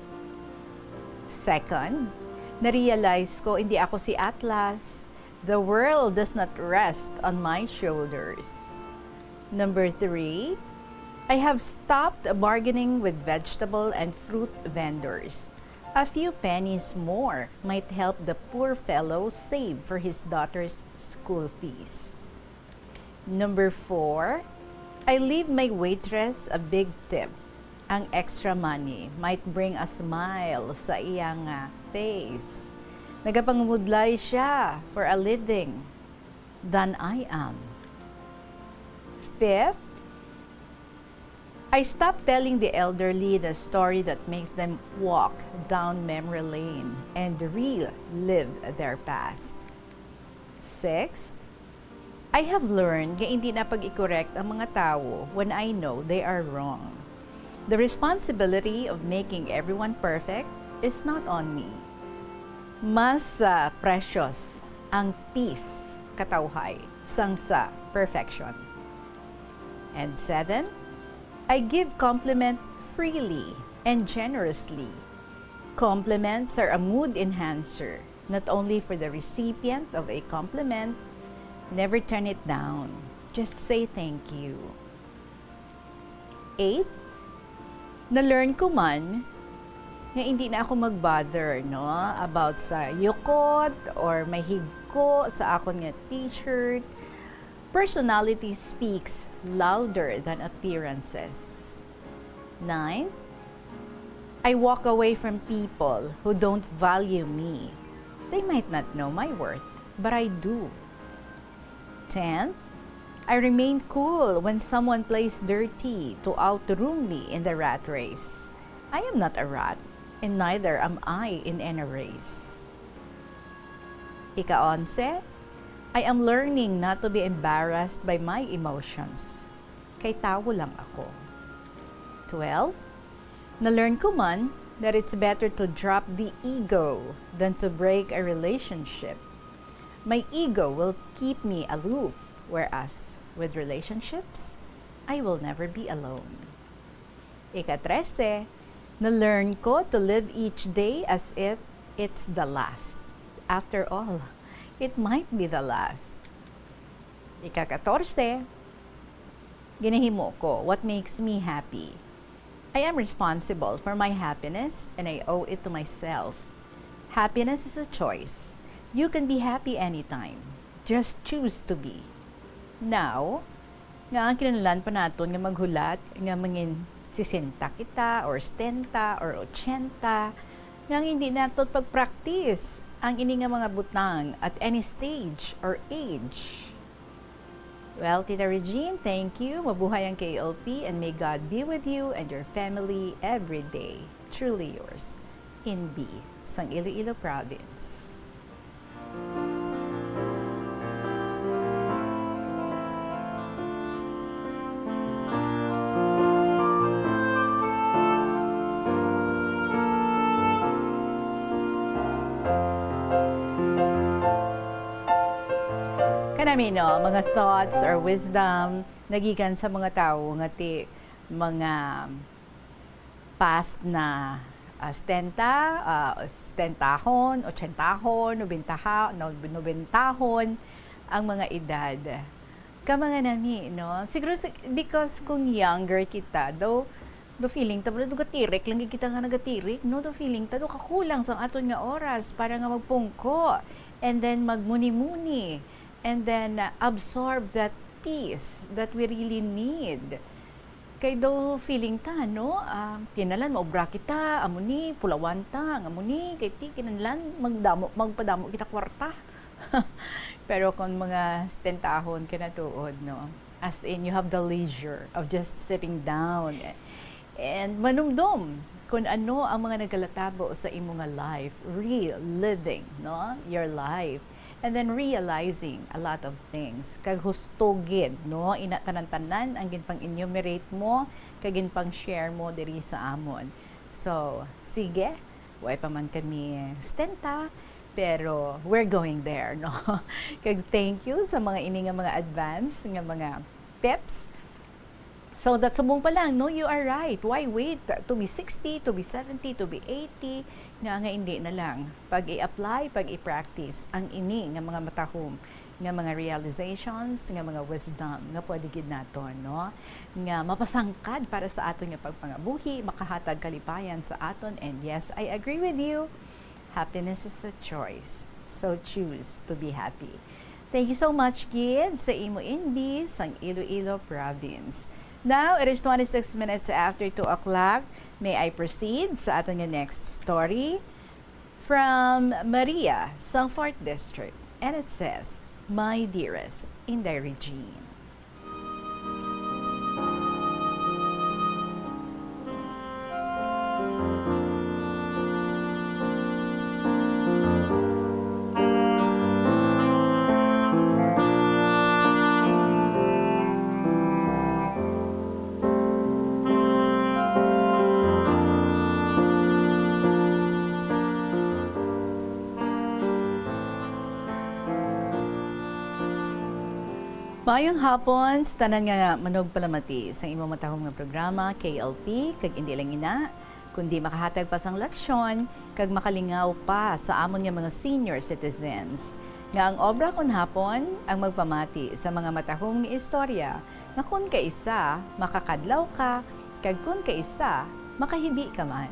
Second, na-realize ko hindi ako si Atlas. The world does not rest on my shoulders. Number three, I have stopped bargaining with vegetable and fruit vendors. A few pennies more might help the poor fellow save for his daughter's school fees. Number four, I leave my waitress a big tip. Ang extra money might bring a smile sa iyang, ah, face. Nagapangumudlay siya for a living than I am. Fifth, I stop telling the elderly the story that makes them walk down memory lane and relive their past. Sixth, I have learned nga hindi na pag-i-correct ang mga tawo when I know they are wrong. The responsibility of making everyone perfect is not on me. Mas, ah, precious ang peace, katawhay, sang sa perfection. And seven, I give compliment freely and generously Compliments are a mood enhancer, not only for the recipient of a compliment. Never turn it down. Just say thank you. Eight, na-learn ko man nga hindi na ako mag-bother, no, about sa yukot or may higko sa akon nga t-shirt. Personality speaks louder than appearances. Nine, I walk away from people who don't value me. They might not know my worth, but I do. Ten, I remain cool when someone plays dirty to outroom me in the rat race. I am not a rat, and neither am I in any race. Ika-onse, I am learning not to be embarrassed by my emotions. Kay tawo lang ako. Twelve, na-learn ko man that it's better to drop the ego than to break a relationship. My ego will keep me aloof, whereas with relationships, I will never be alone. Ika-trese, na-learn ko to live each day as if it's the last. After all, it might be the last. Ika-katorse, ginahimo ko what makes me happy. I am responsible for my happiness and I owe it to myself. Happiness is a choice. You can be happy anytime. Just choose to be. Now, nga ang kinahanglan pa naton nga maghulat nga mangin sesenta kita or setenta or ochenta, nga hindi naton pag-practice ang ini nga mga butang at any stage or age. Well, Tita Regine, thank you. Mabuhay ang K L P and may God be with you and your family every day. Truly yours, Inbi, sang Iloilo Province. Kanami, no, mga thoughts or wisdom nagikan sa mga tawo nga ti mga past na, ah, setenta, ah, setentahon, ochentahon, nobentaha-, no-, nobentahon ang mga edad. Ka mga nami, no? Siguro si-, because kung younger kita, daw, do feeling ta, daw gatirik lang gid kita nga nagatirik, no? Do feeling ta, do kakulang sang aton nga oras para nga magpungko and then magmuni-muni and then, uh, absorb that peace that we really need. Kay daw feeling ta, no? Ah, kinahanglan maobra kita, amo ni, pulawan ta, amo ni, kay ti, kinahanglan magdamo, magpadamo kita kwarta. Pero kung mga setentahon ka na tuod, no? As in, you have the leisure of just sitting down and manumdom kung ano ang mga nagalatabo sa imo nga life, reliving, no? Your life. And then realizing a lot of things. Kag husto gid, no? Ina tanan-tanan ang ginpang-enumerate mo, kag ginpang-share mo diri sa amon. So, sige, way pa man kami setenta, pero we're going there, no? Kag thank you sa mga ini nga mga advance nga mga tips. So, that subong pa lang, no, you are right. Why wait to be sixty, to be seventy, to be eighty? Nga, nga hindi na lang pag-i-apply, pag-i-practice ang ini nga mga matahom nga mga realizations, nga mga wisdom nga pwede gid naton, no, nga mapasangkad para sa aton nga pagpangabuhi, makahatag kalipayan sa aton. And yes, I agree with you. Happiness is a choice, so choose to be happy. Thank you so much gid sa imo, Inbi, sang Iloilo Province. Now, it is twenty-six minutes after two o'clock. May I proceed sa aton nga next story? From Maria, sang Fourth District. And it says, "My dearest Inday Regine." Maayong hapon sa tanan nga manugpalamati sa imong matahom nga programa, K L P, kag indi lang ina, kundi makahatag pa sang leksyon kag makalingaw pa sa amon nga mga senior citizens, nga ang obra kon hapon ang magpamati sa mga matahom nga istorya nga kon kaisa makakadlaw ka kag kon kaisa makahibi ka man.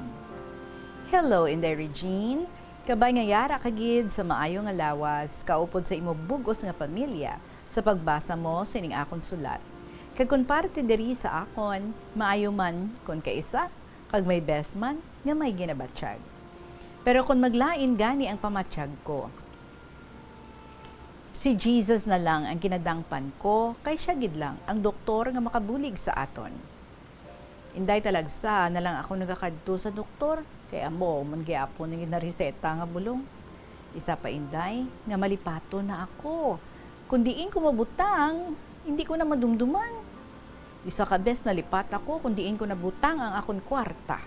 Hello, Inday Regine. Kabay nga yara ka gid sa maayo nga lawas kaupod sa imo bug-os nga pamilya sa pagbasa mo sining akon sulat. Kag kon parte diri sa akon, maayo man kon kaisa, kag may best man nga may ginabatyag. Pero kon maglain gani ang pamatyag ko, si Jesus na lang ang ginadangpan ko, kay sia gid lang ang doktor nga makabulig sa aton. Inday, talagsa na lang ako nagakadto sa doktor, kay amo man gyapon ang ginareseta nga bulong. Isa pa, Inday, nga malipaton na ako. Kon diin ko mabutang, hindi ko na madumduman. Isa ka bes nalipat ako kon diin ko nabutang ang akon kwarta.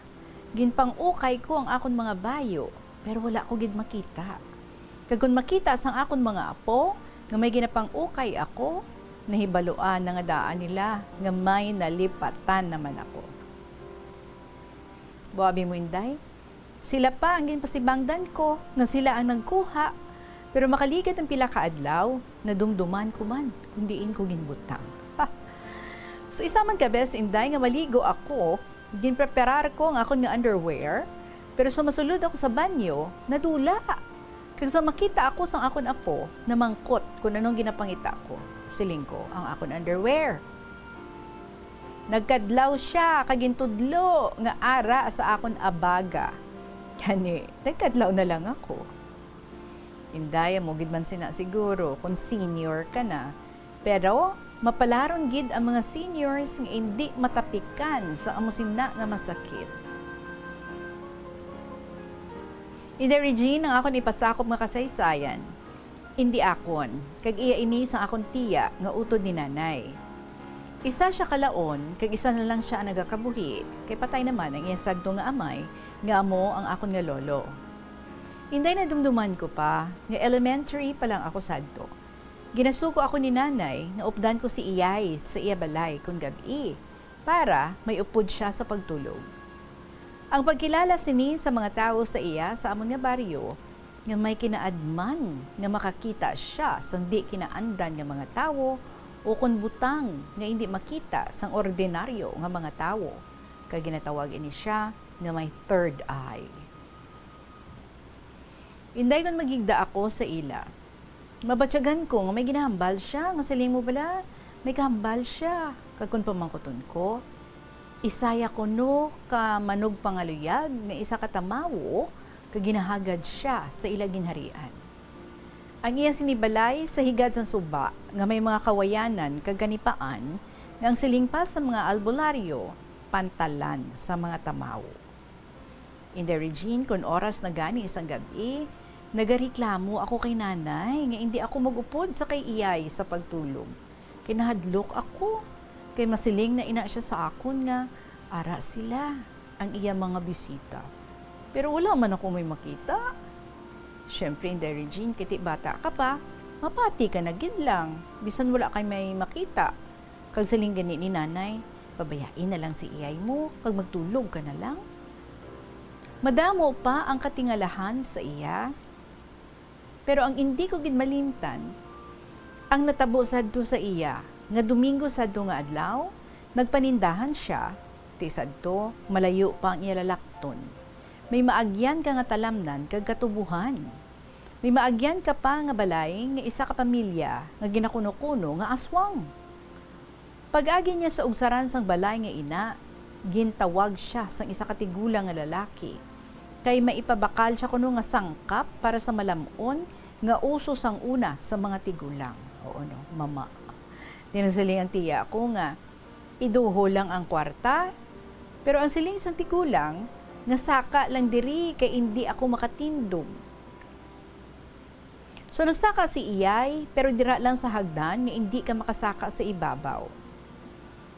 Ginpang-ukay ko ang akon mga bayo, pero wala ko gid makita. Kag kon makita sang akon mga apo nga may ginapang-ukay ako, nahibaluan na nga daan nila nga may nalipatan naman ako. Buabi mo, Inday, sila pa ang ginpasibangdan ko nga sila ang nagkuha, pero makaligad ang pila ka adlaw, nadumduman ko man kon diin ko ginbutang. So, isa man ka bes, Inday, nga maligo ako, ginpreparar ko ang akon nga underwear, pero sa masulod ako sa banyo, nadula. Kag sa makita ako sang akon apo, namangkot kon anong ginapangita ko. Siling ko, "Ang akon underwear." Nagkadlaw sia kag gintudlo nga ara sa akon abaga. Gani, nagkadlaw na lang ako. Inday, amo gid man sina siguro kon senior ka na. Pero mapalaron gid ang mga seniors nga indi matapikan sa amo sina nga masakit. Inday Regine, ang akon ipasakop nga kasaysayan, indi akon, kag iya ini sang akon tiya nga utod ni Nanay. Isa sia ka laon, kag isa na lang sia ang nagakabuhi, kay patay naman ang iya sadto nga amay, nga amo ang akon nga lolo. Inday, nadumduman ko pa nga elementary pa lang ako sadto. Ginasugo ako ni Nanay nga updan ko si Iyay sa iya balay kon gab-i, para may upod sia sa pagtulog. Ang pagkilala sini sa mga tawo sa iya sa amon nga baryo, nga may kinaadman nga makakita sia sang di kinaandan nga mga tawo, o kon butang nga indi makita sang ordinaryo nga mga tawo, kag ginatawag ini sia nga may third eye. Inday, kon magigda ako sa ila, mabatyagan ko nga may ginahambal sia, nga siling mo bala, may kahambal sia. Kag kon pamangkuton ko, isaya kuno ka manugpangaluyag nga isa ka tamawo, kag ginahagad sia sa ila ginharian. Ang iya sini balay sa higad sang suba nga may mga kawayanan kag kanipaan, nga ang siling pa sa mga albularyo, pantalan sa mga tamawo. Inday Regine, kon oras na gani sang gab-i, nagareklamo ako kay Nanay nga indi ako mag-upod sa kay Iyay sa pagtulog. Kay nahadlok ako, kay masiling na ina sia sa akon nga ara sila, ang iya mga bisita. Pero wala man ako may makita. Siyempre, Inday Regine, kay ti bata ka pa, mapati ka na gid lang, bisan wala kay may makita. Kag siling gani ni Nanay, "Pabayai na lang si Iyay mo, kag magtulog ka na lang." Madamo pa ang katingalahan sa iya. Pero ang indi ko gid malimtan, ang natabo sadto sa iya, nga Domingo sadto nga adlaw, nagpanindahan sia, ti sadto, malayo pa ang iya lalakton. May maagyan ka nga talamnan kag katubohan. May maagyan ka pa nga balay nga isa ka pamilya nga ginakuno-kuno nga aswang. Pag-agi niya sa ugsaran sang balay nga ina, gintawag sia sang isa ka tigulang nga lalaki, kay maipabakal sia kuno nga sangkap para sa malam-on nga uso sang una sa mga tigulang. Oo, no, mama. Di nagsiling ang tiya ko nga, "Iduhol lang ang kwarta." Pero ang siling sang tigulang, nga saka lang diri kay indi ako makatindog. So, nagsaka si Iyay, pero dira lang sa hagdan nga indi ka makasaka sa ibabaw.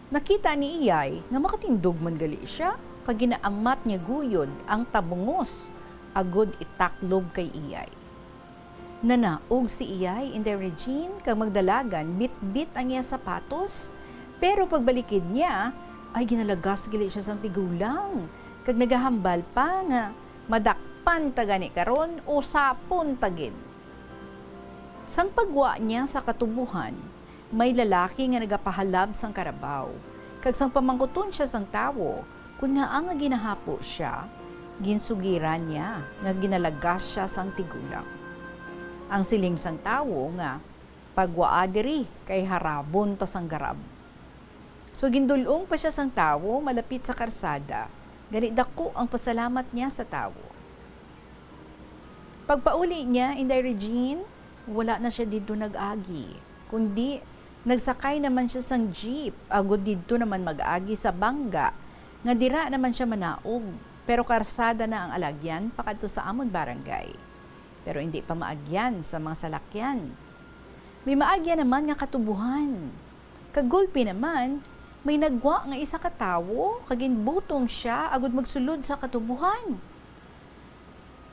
Nakita ni Iyay nga makatindog man gali sia, kag ginaamat niya guyod ang tabungos agod itaklob kay Iyay. Nanaog si Iyay, Inday Regine, kag magdalagan bitbit ang iya sapatos, pero pagbalikid niya, ay ginalagas gali sia sang tigulang, kag nagahambal pa nga madakpan ta gani karon o sapon ta gid. Sang pagwa niya sa katubohan, may lalaki nga nagapahalab sang karabaw, kag sang pamangkuton sia sang tawo kon ngaa nga ginahapo sia, ginsugiran niya nga ginalagas sia sang tigulang. Ang siling sang tawo nga, "Pagwaa diri, kay harabon ta sang garab." So, gindul-ong pa sia sang tawo malapit sa karsada, gani daku ang pasalamat niya sa tawo. Pagpauli niya, Inday Regine, wala na sia didto nag-agi, kundi nagsakay naman sia sang jeep, agod didto naman mag-agi sa bangga, nga dira naman sia manaog, pero karsada na ang alagyan pakadto sa amon barangay. Pero indi pa maagyan sa mga salakyan. May maagyan naman nga katubohan. Kagulpi naman, may nagwa nga isa ka tawo kag ginbutong sia agud magsulod sa katubohan.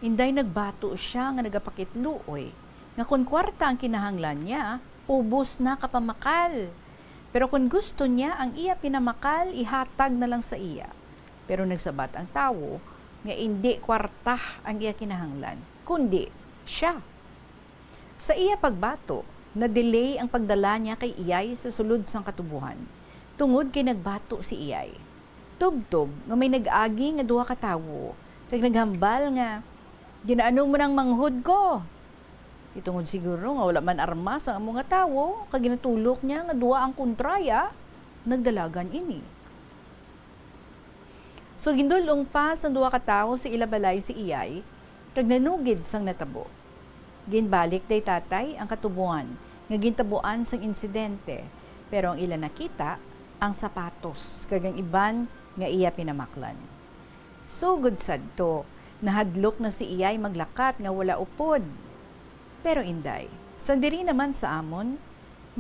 Inday, nagbato sia nga nagapakitluoy nga kon kwarta ang kinahanglan niya, ubos na kapamakal. Pero kon gusto niya ang iya pinamakal, ihatag na lang sa iya. Pero nagsabat ang tawo nga indi kwarta ang iya kinahanglan, kundi sia. Sa iya pagbato, na-delay ang pagdala niya kay Iyay sa sulod sang katubohan, tungod kay nagbato si Iyay. Tubtob nga may nag-agi nga duha ka tawo, kag naghambal nga, "Ginaano mo nang manghod ko?" Kay tungod siguro nga wala man armas ang amo nga tawo, kag ginatulok niya nga duha ang kontraya, nagdalagan ini. So, gindul-ong pa sang duha ka tawo sa ila balay si Iyay, kag nanugid sang natabo. Ginbalik day tatay ang katubohan nga gintabuan sang insidente, pero ang ila nakita, ang sapatos, kag ang iban nga iya pinamaklan. Sugod sadto, nahadlok na si Iyay maglakat nga wala upod. Pero, Inday, sang diri naman sa amon,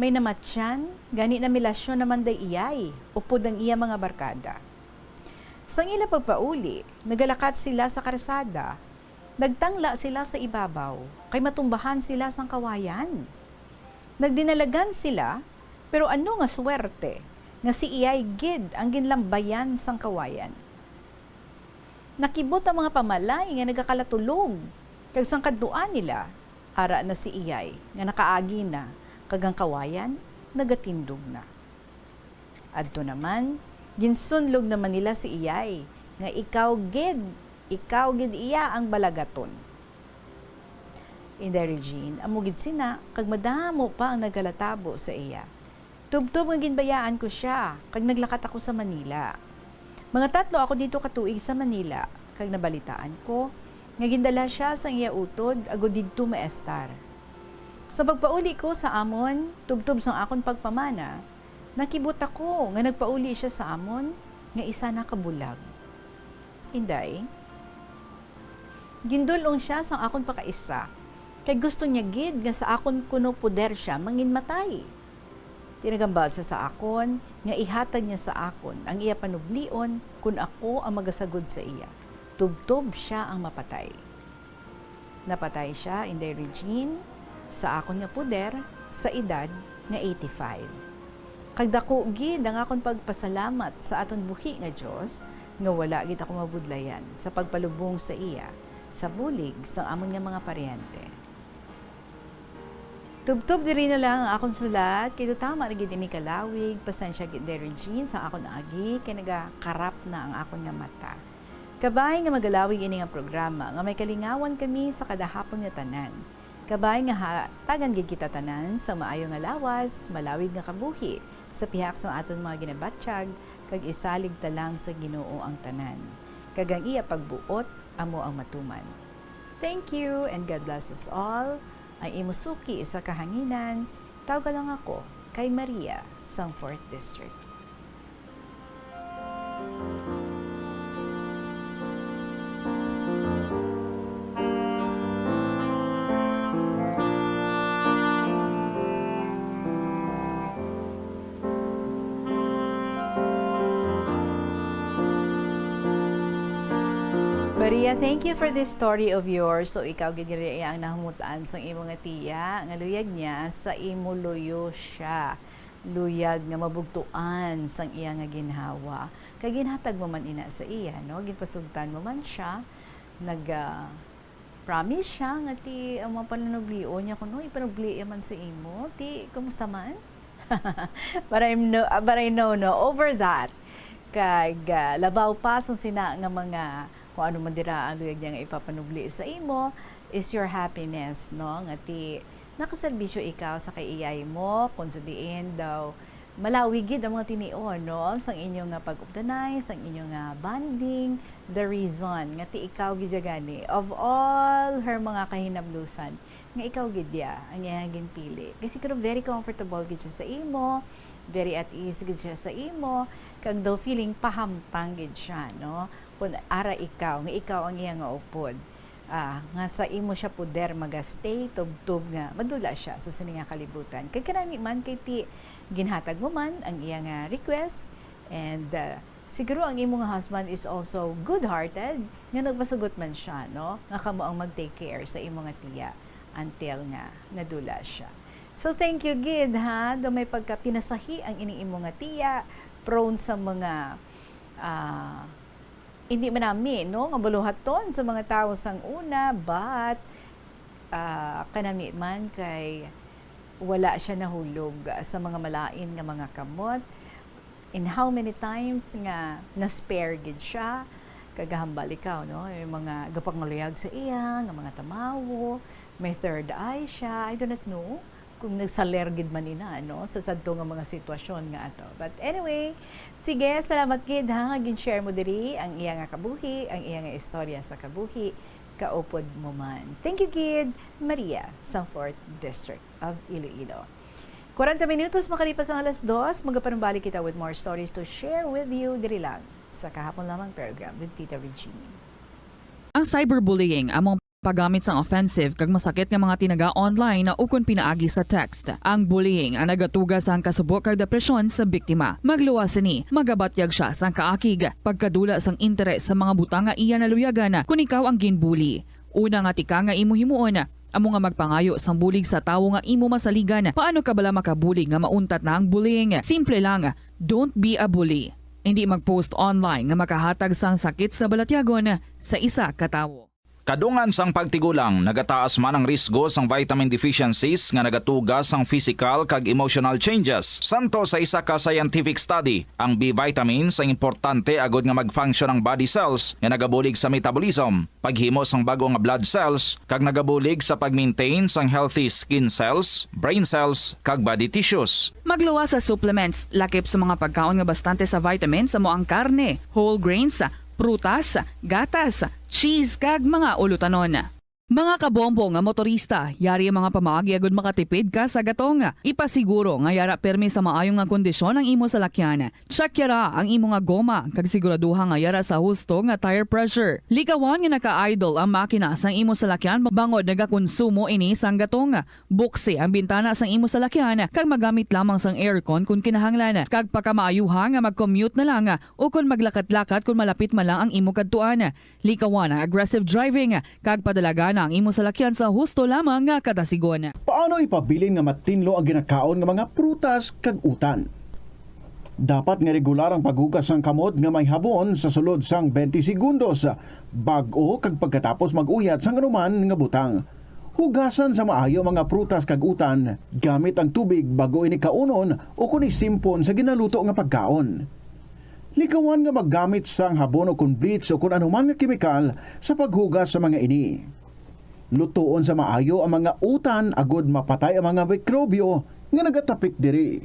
may namatyan, gani namilasyon naman day Iyay, upod ang iya mga barkada. Sang ila pagpauli, nagalakat sila sa karsada. Nagtangla sila sa ibabaw, kay matumbahan sila sang kawayan. Nagdinalagan sila, pero ano nga swerte nga si Iyay gid ang ginlambayan sang kawayan. Nakibot ang mga pamalay nga nagakalatulog, kag sang kadtuan nila, ara na si Iyay nga nakaagi na, kag ang kawayan nagatindog na. Adto naman, ginsunlog naman nila si Iyay, nga ikaw gid, ikaw gid iya ang balagaton. Inday Regine, amo gid sina, kag madamo pa ang nagalatabo sa iya. Tubtob nga ginbayaan ko sia, kag naglakat ako sa Manila. Mga tatlo ako dito ka tuig sa Manila, kag nabalitaan ko nga gindala sia sang iya utod agud didto maestar. Sa pagpauli ko sa amon, tubtob sang akon pagpamana, nakibot ako nga nagpauli sia sa amon nga isa na ka bulag. Inday, gindul-ong sia sang akon pakaisa, kay gusto niya gid nga sa akon kuno poder sia manginmatay. Tinagambal sia sa akon nga ihatag niya sa akon ang iya panublion kon ako ang magasagod sa iya, tubtob sia ang mapatay. Napatay sia, Inday Regine, sa akon nga poder, sa edad nga eighty-five. Kag daku gid ang akon pagpasalamat sa aton buhi nga Dios nga wala gid ako mabudlayan sa pagpalubong sa iya sa bulig sang amon nga mga paryente. Tubtob diri na lang ang akon sulat, kay tutama na gid ini kalawig. Pasensya gid, Inday Regine, sa akon agi, kay nagakarap na ang akon nga mata. Kabay nga magalawig ini nga programa nga may kalingawan kami sa kada hapon nga tanan. Kabay nga hatagan gid kita tanan sa maayo nga lawas, malawig nga kabuhi sa pihak sang aton mga ginabatyag, kag isalig ta lang sa Ginoo ang tanan, kag ang iya pagbuot amo ang matuman. Thank you and God bless us all. Ang imo suki sa kahanginan, tawga lang ako kay Maria sang Fourth District. Maria, thank you for this story of yours. So, ikaw gid diri ang nahumut-an sang imo nga tiya, nga luyag niya sa imo luyo siya. Luyag nga mabugtuan sang iya nga ginhawa. Kag ginhatag mo man ina sa iya, no? Ginpasugtan mo man siya, nag, ah, promise siya nga ti ang mga panublion niya kuno ipanubli iya man sa imo. Ti, kumusta man? But I'm no, ah, but I know, no, over that. Kag, ah, labaw pa sang sina nga mga kung ano man dira ang luyag niya nga ipapanubli sa imo is your happiness, no? Nga ti nakaserbisyo ikaw sa kay iyay mo, kung sa diin daw malawi gid ang mga tinion, no? Sang inyo nga pag-updanay, sang inyo nga bonding, the reason nga ti ikaw gid siya gani of all her mga kahinablusan, nga ikaw gid ya ang iyang ginpili. Kay siguro very comfortable gid siya sa imo, very at ease gid siya sa imo, kag daw feeling pahamtang gid siya, no? Kung ara ikaw, nga ikaw ang iya nga upod. Ah, nga sa imo siya poder magastay, tubtob nga madula siya sa sini nga kalibutan. Kag kanami man kay ti ginhatag mo man ang iya nga request, and, ah, siguro ang imo nga husband is also good-hearted, nga nagpasugot man siya, no, nga kamo ang mag-take care sa imo nga tiya until nga nadula siya. So, thank you gid, ha, daw may pagkapinasahi ang ining imo nga tiya, prone sa mga, ah, hindi man nami, no, nga buluhaton sa mga tawo sang una, but, ah, kanami man kay wala siya nahulog sa mga malain nga mga kamot. In how many times nga na-spare gid siya, kagahambal ikaw, no? May mga gapangaluyag sa iya nga mga tamawo, may third eye siya, I do not know kung nagsaler gid man ina, no, sa sadto nga mga sitwasyon nga ato. But anyway, sige, salamat gid, ha, nga gin-share mo diri ang iya nga kabuhi, ang iya nga istorya sa kabuhi, kaupod mo man. Thank you gid, Maria, sa Fourth District of Iloilo. Kwarenta minutos makalipas ang alas dos, magapanumbalik kita with more stories to share with you diri lang sa Kahapon Lamang program with Tita Regine. Ang cyberbullying amo ang paggamit sang offensive kag masakit nga mga tinaga online ukon pinaagi sa text. Ang bullying ang nagatuga sang kasubo kag depresyon sa biktima. Magluwas sini, magabatyag sia sang kaakig, pagkadula sang interes sa mga butang nga iya naluyagan kon ikaw ang ginbully. Una nga tika nga imo himuon, amo nga magpangayo sang bulig sa tawo nga imo masaligan. Paano ka bala makabulig nga mauntat na ang bullying? Simple lang, don't be a bully. Indi mag-post online nga makahatag sang sakit sa balatyagon sa isa ka tawo. Kadungan sang pagtigulang, nagataas man ang risgo sang vitamin deficiencies nga nagatuga sang physical kag emotional changes. Santo sa isa ka scientific study, ang B vitamins ang importante agud nga mag-function ang body cells nga nagabulig sa metabolism, paghimo sang bag-o nga blood cells, kag nagabulig sa pag-maintain sang healthy skin cells, brain cells, kag body tissues. Magluwas sa supplements, lakip sa mga pagkaon nga bastante sa vitamins, amo ang karne, whole grains, prutas, gatas, cheese, kag mga ulutanon. Mga kabombo nga motorista, yari ang mga pamaagi agud makatipid ka sa gatong. Ipasiguro nga yara pirmi sa maayo nga kondisyon ang imo salakyan. Check yara ang imo nga goma, kag siguraduha nga yara sa husto nga tire pressure. Likawan nga naka-idle ang makina sang imo salakyan bangod nagakonsumo ini sang gatong. Buksi ang bintana sang imo salakyan kag magamit lamang sang aircon kon kinahanglan, kag pakamaayuha nga mag-commute na lang o kon maglakat-lakat kon malapit man lang ang imo kadtuan. Likawan ang aggressive driving kag padalagan ang imo salakyan sa husto lamang nga katasigon. Paano ipabilin nga matinlo ang ginakaon nga mga prutas kag utan? Dapat nga regular ang paghugas sang kamot nga may habon sa sulod sang twenty segundos, bag-o kag pagkatapos mag-uyat sang anuman nga butang. Hugasan sa maayo ang mga prutas kag utan gamit ang tubig bag-o ini kaunon o kon isimpon sa ginaluto nga pagkaon. Likawan nga maggamit sang habon o kon bleach o kon anuman nga kemikal sa paghugas sa mga ini. Lutoon sa maayo ang mga utan agud mapatay ang mga mikrobyo nga nagatapik diri.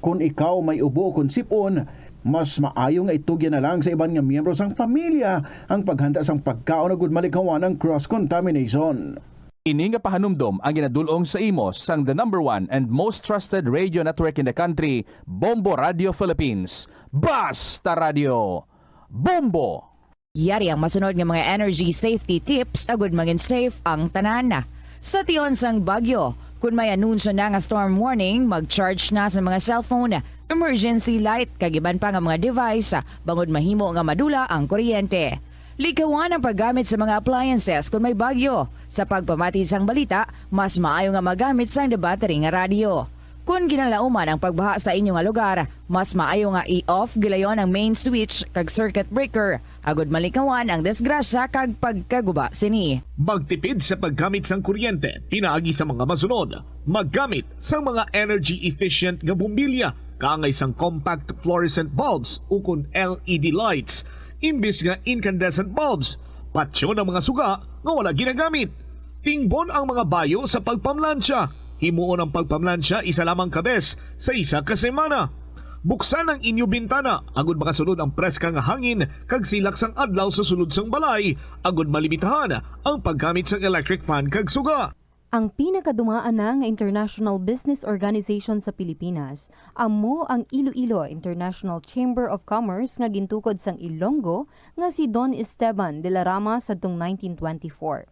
Kon ikaw may ubo o kon sip-on, mas maayo nga itugyan na lang sa iban nga miyembro sang pamilya ang paghanda sang pagkaon agud malikawan ang cross-contamination. Ini nga pahanumdom ang ginadul-ong sa imo sang the number one and most trusted radio network in the country, Bombo Radio Philippines. Basta Radio, Bombo! Yari ang masunod nga mga energy safety tips agud mangin safe ang tanan. Sa tion sang bagyo, kon may anunsyo na nga storm warning, mag-charge na sa mga cellphone, emergency light, kag iban pa nga mga device, bangod mahimo nga madula ang kuryente. Likawan ang paggamit sa mga appliances kon may bagyo. Sa pagpamati sang balita, mas maayo nga magamit sang the battery nga radyo. Kon ginalauman ang pagbaha sa inyo nga lugar, mas maayo nga i-off gilayon ang main switch kag circuit breaker agud malikawan ang disgrasya kag pagkaguba sini. Magtipid sa paggamit sang kuryente pinaagi sa mga masunod. Maggamit sang mga energy efficient nga bombilya kaangay sang compact fluorescent bulbs ukon L E D lights imbis nga incandescent bulbs. Patyon ang mga suga nga wala ginagamit. Tingbon ang mga bayo sa pagpamlansya. Himuon ang pagpamlansya isa lamang ka bes sa isa ka semana. Buksan ang inyo bintana agud makasulod ang preska nga hangin kag silak sang adlaw sa sulod sang balay, agud malimitahan ang paggamit sang electric fan kag suga. Ang pinakadumaan na nga international business organization sa Pilipinas amo ang Iloilo International Chamber of Commerce nga gintukod sang Ilonggo nga si Don Esteban de la Rama sadtong nineteen twenty-four.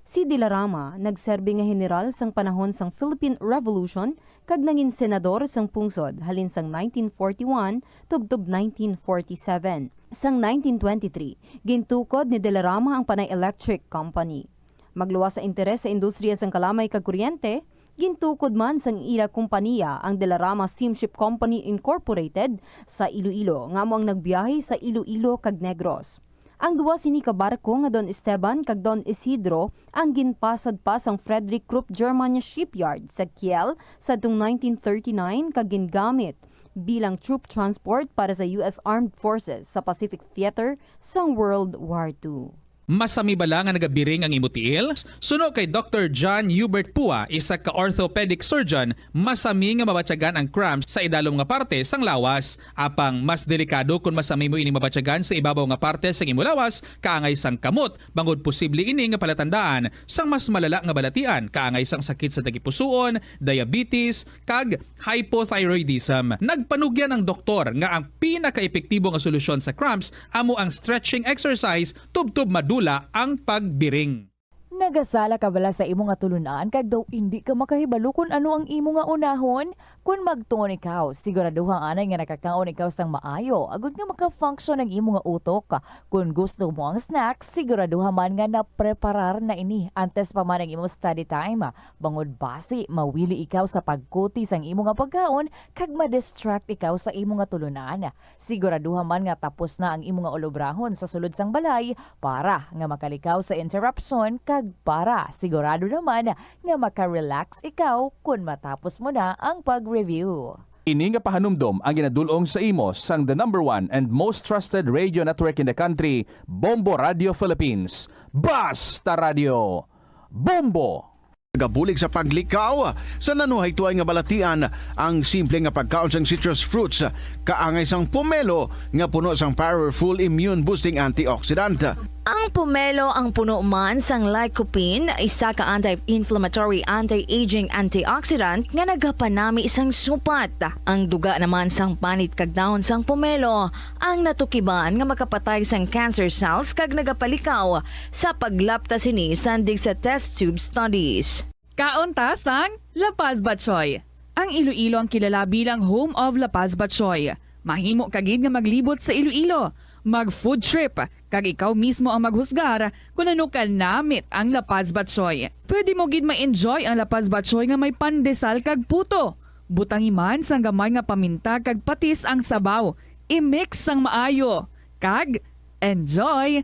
Si De la Rama nagserbi nga heneral sang panahon sang Philippine Revolution kag nangin senador sang pungsod halin sang nineteen forty-one tubtob nineteen forty-seven. Sang nineteen twenty-three, gintukod ni De la Rama ang Panay Electric Company. Magluwas sa interes sa industriya sang kalamay kag kuryente, gintukod man sang ila kompaniya ang De la Rama Steamship Company Incorporated sa Iloilo, nga amo ang nagbiyahe sa Iloilo kag Negros. Ang duha sini ka barko nga Don Esteban kag Don Isidro ang ginpasad pa sang Frederick Krupp German Shipyard sa Kiel sadtong nineteen thirty-nine kag gingamit bilang troop transport para sa U S Armed Forces sa Pacific Theater sang World War Two. Masami bala nga nagabiring ang imo tiil? Suno kay Doktor John Hubert Pua, isa ka orthopedic surgeon, masami nga mabatyagan ang cramps sa idalom nga parte sang lawas. Apang mas delikado kon masami mo ini mabatyagan sa ibabaw nga parte sang imo lawas, kaangay sang kamot, bangod posible ini nga palatandaan sang mas malala nga balatian, kaangay sang sakit sa tagipusoon, diabetes, kag hypothyroidism. Nagpanugyan ang doktor nga ang pinakaepektibo nga solusyon sa cramps amo ang stretching exercise tubtob madula ang pagbiring. Nagasala ka bala sa imo nga tulunan kag daw indi ka makahibalo kon ano ang imo nga unahon? Kon magtuon ikaw, siguraduha anay nga nakakaon ikaw sang maayo agud nga maka-function ang imo nga utok. Kon gusto mo ang snack, siguraduha man nga napreparar na ini antes pa man ang imo study time. Bangod basi mawili ikaw sa pagkuti sang imo nga pagkaon kag ma-distract ikaw sa imo nga tulunan. Siguraduha man nga tapos na ang imo nga ulobrahon sa sulod sang balay para nga makalikaw sa interruption kag para sigurado naman nga maka-relax ikaw kon matapos mo na ang pag-review. Ini nga pahanumdom ang ginadul-ong sa imo sang the number one and most trusted radio network in the country, Bombo Radio Philippines. Basta Radio, Bombo! Nagabulig sa paglikaw sa nanuhaytoay nga balatian ang simple nga pagkaon sang citrus fruits, kaangay sang pomelo nga puno sang powerful immune boosting antioxidant. Ang pomelo ang puno man sang lycopene, isa ka anti-inflammatory, anti-aging antioxidant nga nagapanami sang supat. Ang duga naman sang panit kag dahon sang pomelo ang natukiban nga makapatay sang cancer cells kag nagapalikaw sa paglapta sini sandig sa test tube studies. Kaon ta sang La Paz Batchoy. Ang Iloilo ang kilala bilang home of La Paz Batchoy. Mahimo ka gid nga maglibot sa Iloilo, mag-food trip, kag ikaw mismo ang maghusgar kon ano ka namit ang La Paz Batchoy. Pwede mo gid ma-enjoy ang La Paz Batchoy nga may pandesal kag puto. Butangi man sang gamay nga paminta kag patis ang sabaw. I-mix sang maayo. Kag enjoy!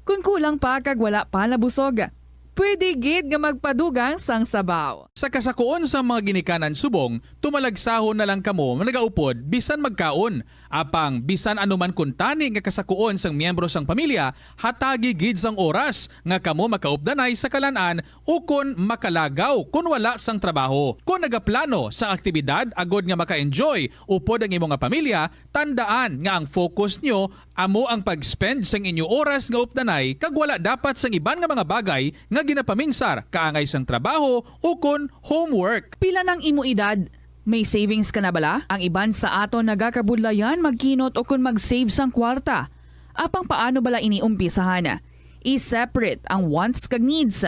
Kon kulang pa kag wala pa nabusog, pwede gid nga magpadugang sang sabaw. Sa kasakuon sang mga ginikanan subong, tumalagsahon na lang kamo nga nagaupod bisan magkaon. Apang bisan ano man kuntani nga kasakuon sang miyembro sang pamilya, hatagi gid sang oras nga kamo makaupdanay sa kalan-an ukon makalagaw kon wala sang trabaho. Kon nagaplano sang aktibidad agod nga maka-enjoy upod ang imo nga pamilya, tandaan nga ang focus nyo amo ang pag-spend sang inyo oras nga updanay kag wala dapat sang iban nga mga bagay nga ginapaminsar kaangay sang trabaho ukon homework. Pila nang imo edad? May savings ka na bala? Ang iban sa aton nagakabudlayan magkinot ukon mag-save sang kwarta. Apang paano bala ini umpisahan? I-separate ang wants kag needs.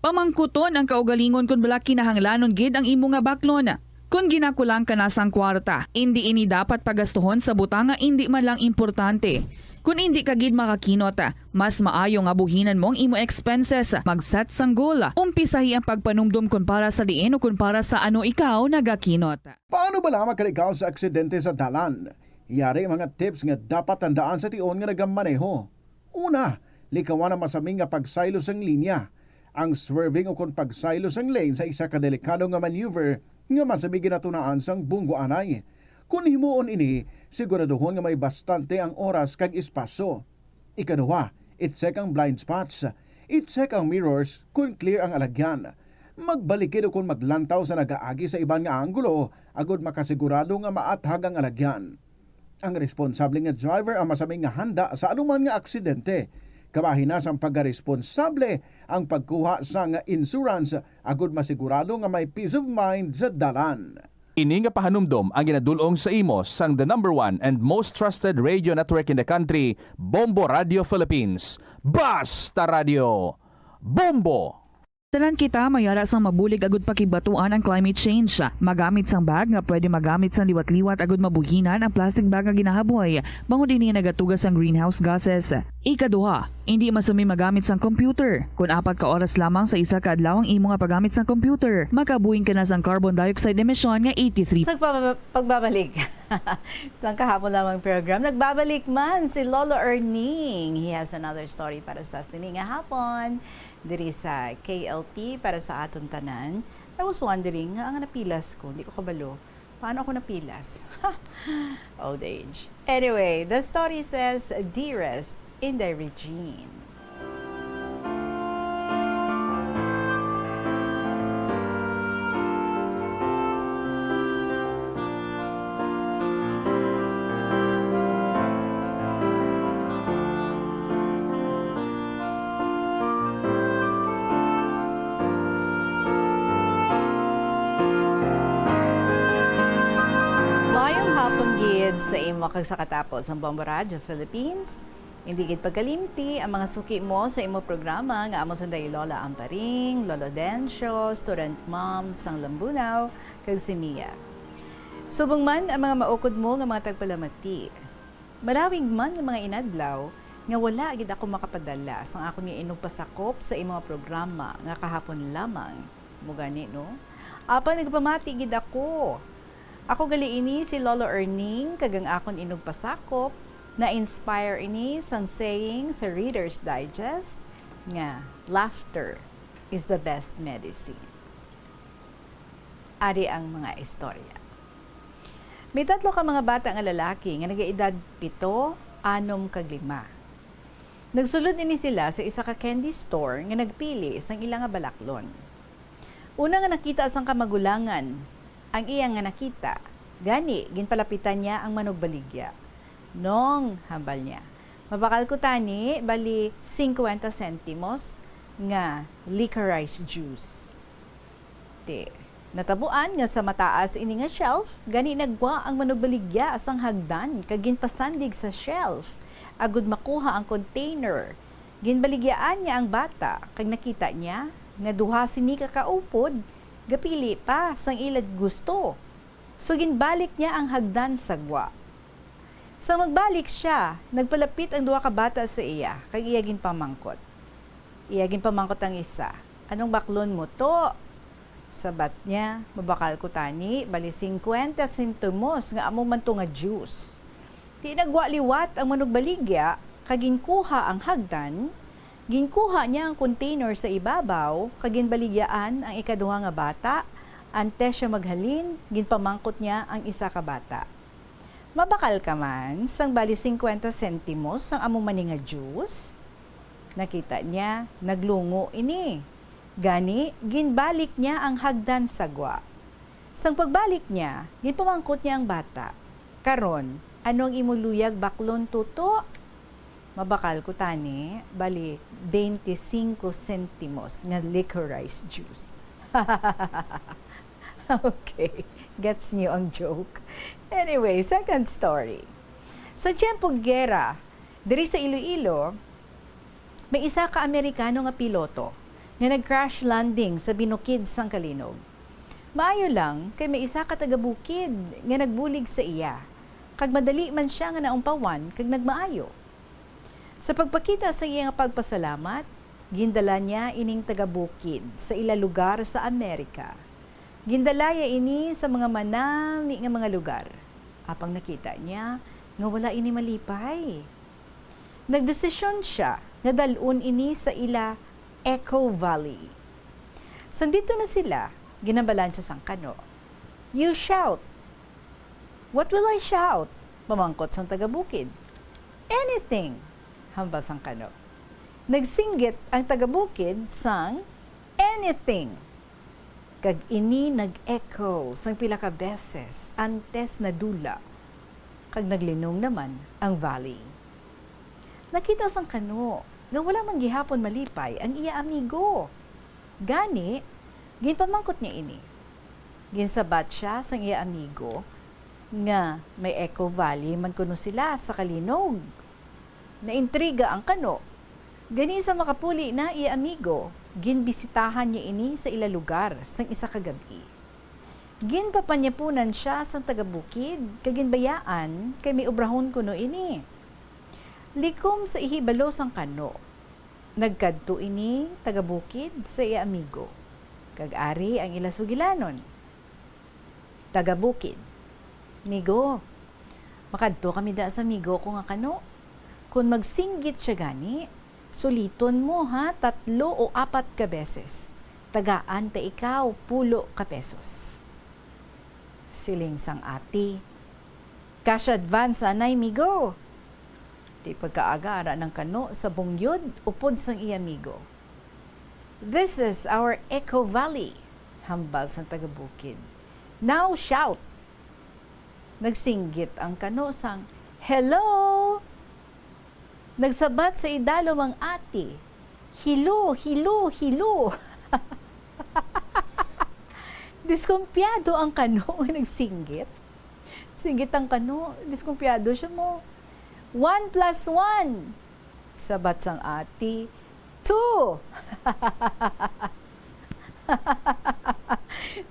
Pamangkuton ang kaugalingon kon bala kinahanglanon gid ang imo nga baklon. Kon ginakulang ka na sang kwarta, indi ini dapat pagastuhon sa butang nga indi man lang importante. Kon indi ka gid makakinot, mas maayo nga buhinan mo ang imo expenses. Mag-set sang goal. Umpisahi ang pagpanumdom kon para sa diin o kon para sa ano ikaw nagakinot. Paano bala makalikaw sa aksidente sa dalan? Yari mga tips nga dapat tandaan sa tion nga nagamaneho. Una, likawan ang masami nga pagsaylo sang linya. Ang swerving ukon pagsaylo sang lane sa isa ka delikado nga maneuver nga masami ginatunaan sang bunggo anay. Kon himuon ini, siguraduhon nga may bastante ang oras kag espasyo. Ikaduha, i-check ang blind spots. I-check ang mirrors kon clear ang alagyan. Magbalikid ukon maglantaw sa nagaagi sa iban nga anggulo agud makasigurado nga maathag ang alagyan. Ang responsable nga driver ang masami nga handa sa anuman nga aksidente. Kabahin na sang pagkaresponsable ang pagkuha sang insurance agud masigurado nga may peace of mind sa dalan. Ini nga pahanumdom ang ginadul-ong sa imo sang the number one and most trusted radio network in the country, Bombo Radio Philippines. Basta Radio, Bombo! Tanan kita may ara sang mabulig agud pakigbatuan ang climate change. Magamit sang bag nga pwede magamit sang liwat-liwat agud mabuhinan ang plastic bag nga ginahaboy, bangod ini nagatuga sang greenhouse gases. Ikaduha, indi masami magamit sang computer kon apat ka oras lamang sa isa ka adlaw ang imo nga paggamit sang computer. Makabuhin ka na sang carbon dioxide emission nga eighty-three. Sa pagpapa-, pagbabalik sang kahapon lamang program, nagbabalik man si Lolo Erning. He has another story para sa sini nga hapon diri sa K L P para sa aton tanan. I was wondering nga ang napilas ko, hindi ko kabalo. Paano ako napilas? Old age. Anyway, the story says, "Dearest Inday Regine." Maayong hapon gid sa imo kag sa katapos ang Bombo Radyo Philippines. Hindi gid pagkalimti ang mga suki mo sa imo programa nga amo sanday Lola Amparing, Lolo Dencio, student mom sang Lambunao, kag si Mia. Subong man ang mga maukod mo nga mga tagpalamati. Malawig man nga mga inadlaw nga wala gid ako makapadala sang akon nga inugpasakop sa imo nga programa nga kahapon lamang. Mo gani, no? Apan nagpamati gid ako. Ako gali ini si Lolo Erning, kag ang akon inugpasakop, na-inspire ini sang saying sa Reader's Digest nga, "Laughter is the best medicine." Ari ang mga istorya. May tatlo ka mga bata nga lalaki nga nagaedad pito, anom, kag lima. Nagsulod ini sila sa isa ka candy store nga nagpili sang ila nga balaklon. Una nga nakita sang kamagulangan ang iya nga nakita, gani ginpalapitan niya ang manugbaligya. "Nong," hambal niya, "mabakal ko tani bali singkwenta sentimos nga licorice juice." Ti, natabuan nga sa mataas ini nga shelf, gani naggwa ang manugbaligya sang hagdan kag ginpasandig sa shelf, agud makuha ang container. Ginbaligyaan niya ang bata, kag nakita niya nga duha sini ka kaupod gapili pa sang ila gusto. So, ginbalik niya ang hagdan sa gwa. Sa magbalik siya, nagpalapit ang duha ka bata sa iya, kag iya ginpamangkot. Iya ginpamangkot ang isa, "Anong baklon mo to?" Sabat niya, "Mabakal ko tani, bali singkwenta sentimos nga amo man to nga juice." Ti nagwa liwat ang manugbaligya, kag ginkuha ang hagdan, ginkuha niya ang container sa ibabaw, kag ginbaligyaan ang ikaduha nga bata. Antes siya maghalin, ginpamangkot niya ang isa ka bata, "Mabakal ka man sang bali singkwenta sentimos sang amo man ni nga juice?" Nakita niya, naglungo ini. Gani, ginbalik niya ang hagdan sa gwa. Sang pagbalik niya, ginpamangkot niya ang bata, "Karon, ano ang imo luyag baklon, tuto?" "Mabakal ko tani, bali, bente singko sentimos nga licorice juice." Okay, gets niyo ang joke. Anyway, second story. Sa tiyempo gera, diri sa Iloilo, may isa ka Amerikano nga piloto nga nag-crash landing sa binukid sang Calinog. Maayo lang kay may isa ka taga-bukid nga nagbulig sa iya, kag madali man sia nga naumpawan kag nagmaayo. Sa pagpakita sa iya nga pagpasalamat, gindala niya ining taga-bukid sa ila lugar sa Amerika. Gindala niya ini sa mga manami nga mga lugar, apang nakita niya nga wala ini malipay. Nagdesisyon sia nga dal-on ini sa ila Echo Valley. Sang didto na sila, ginhambalan sia sang kano, "You shout." "What will I shout?" pamangkot sang taga-bukid. "Anything," hambal sang kano. Nagsinggit ang taga-bukid sang "Anything," kag ini nag-echo sang pila ka beses antes nadula, kag naglinong naman ang valley. Nakita sang kano nga wala man gihapon malipay ang iya amigo. Gani, ginpamangkot niya ini. Ginsabat sia sang iya amigo nga may Echo Valley man kuno sila sa kalinog. Naintriga ang kano. Gani, sa makapuli na iya amigo, ginbisitahan niya ini sa ila lugar sang isa ka gab-i. Ginpapanyapunan sia sang taga-bukid kag ginbayaan kay may obrahon kuno ini. Likom sa ihibalo sang kano, nagkadto ini taga-bukid sa iya amigo, kag ari ang ila sugilanon. Taga-bukid, "Migo, makadto kami da sa migo ko nga kano. Kon magsinggit sia gani, suliton mo, ha, tatlo o apat ka beses. Tagaan ta ikaw pulo ka pesos." Siling sang ati, "Cash advance anay, migo." Di pagkaaga, ara nang kano sa bungyod upod sang iya amigo. "This is our Echo Valley," hambal sang taga-bukid. "Now shout!" Nagsinggit ang kano sang "Hello!" Nagsabat sa idalom ang ati, "Hilo, hilo, hilo!" Diskumpiyado ang kano nga nagsinggit. Singgit ang kano, diskumpiyado sia mo. "One plus one," sabat sang ati, "Two!"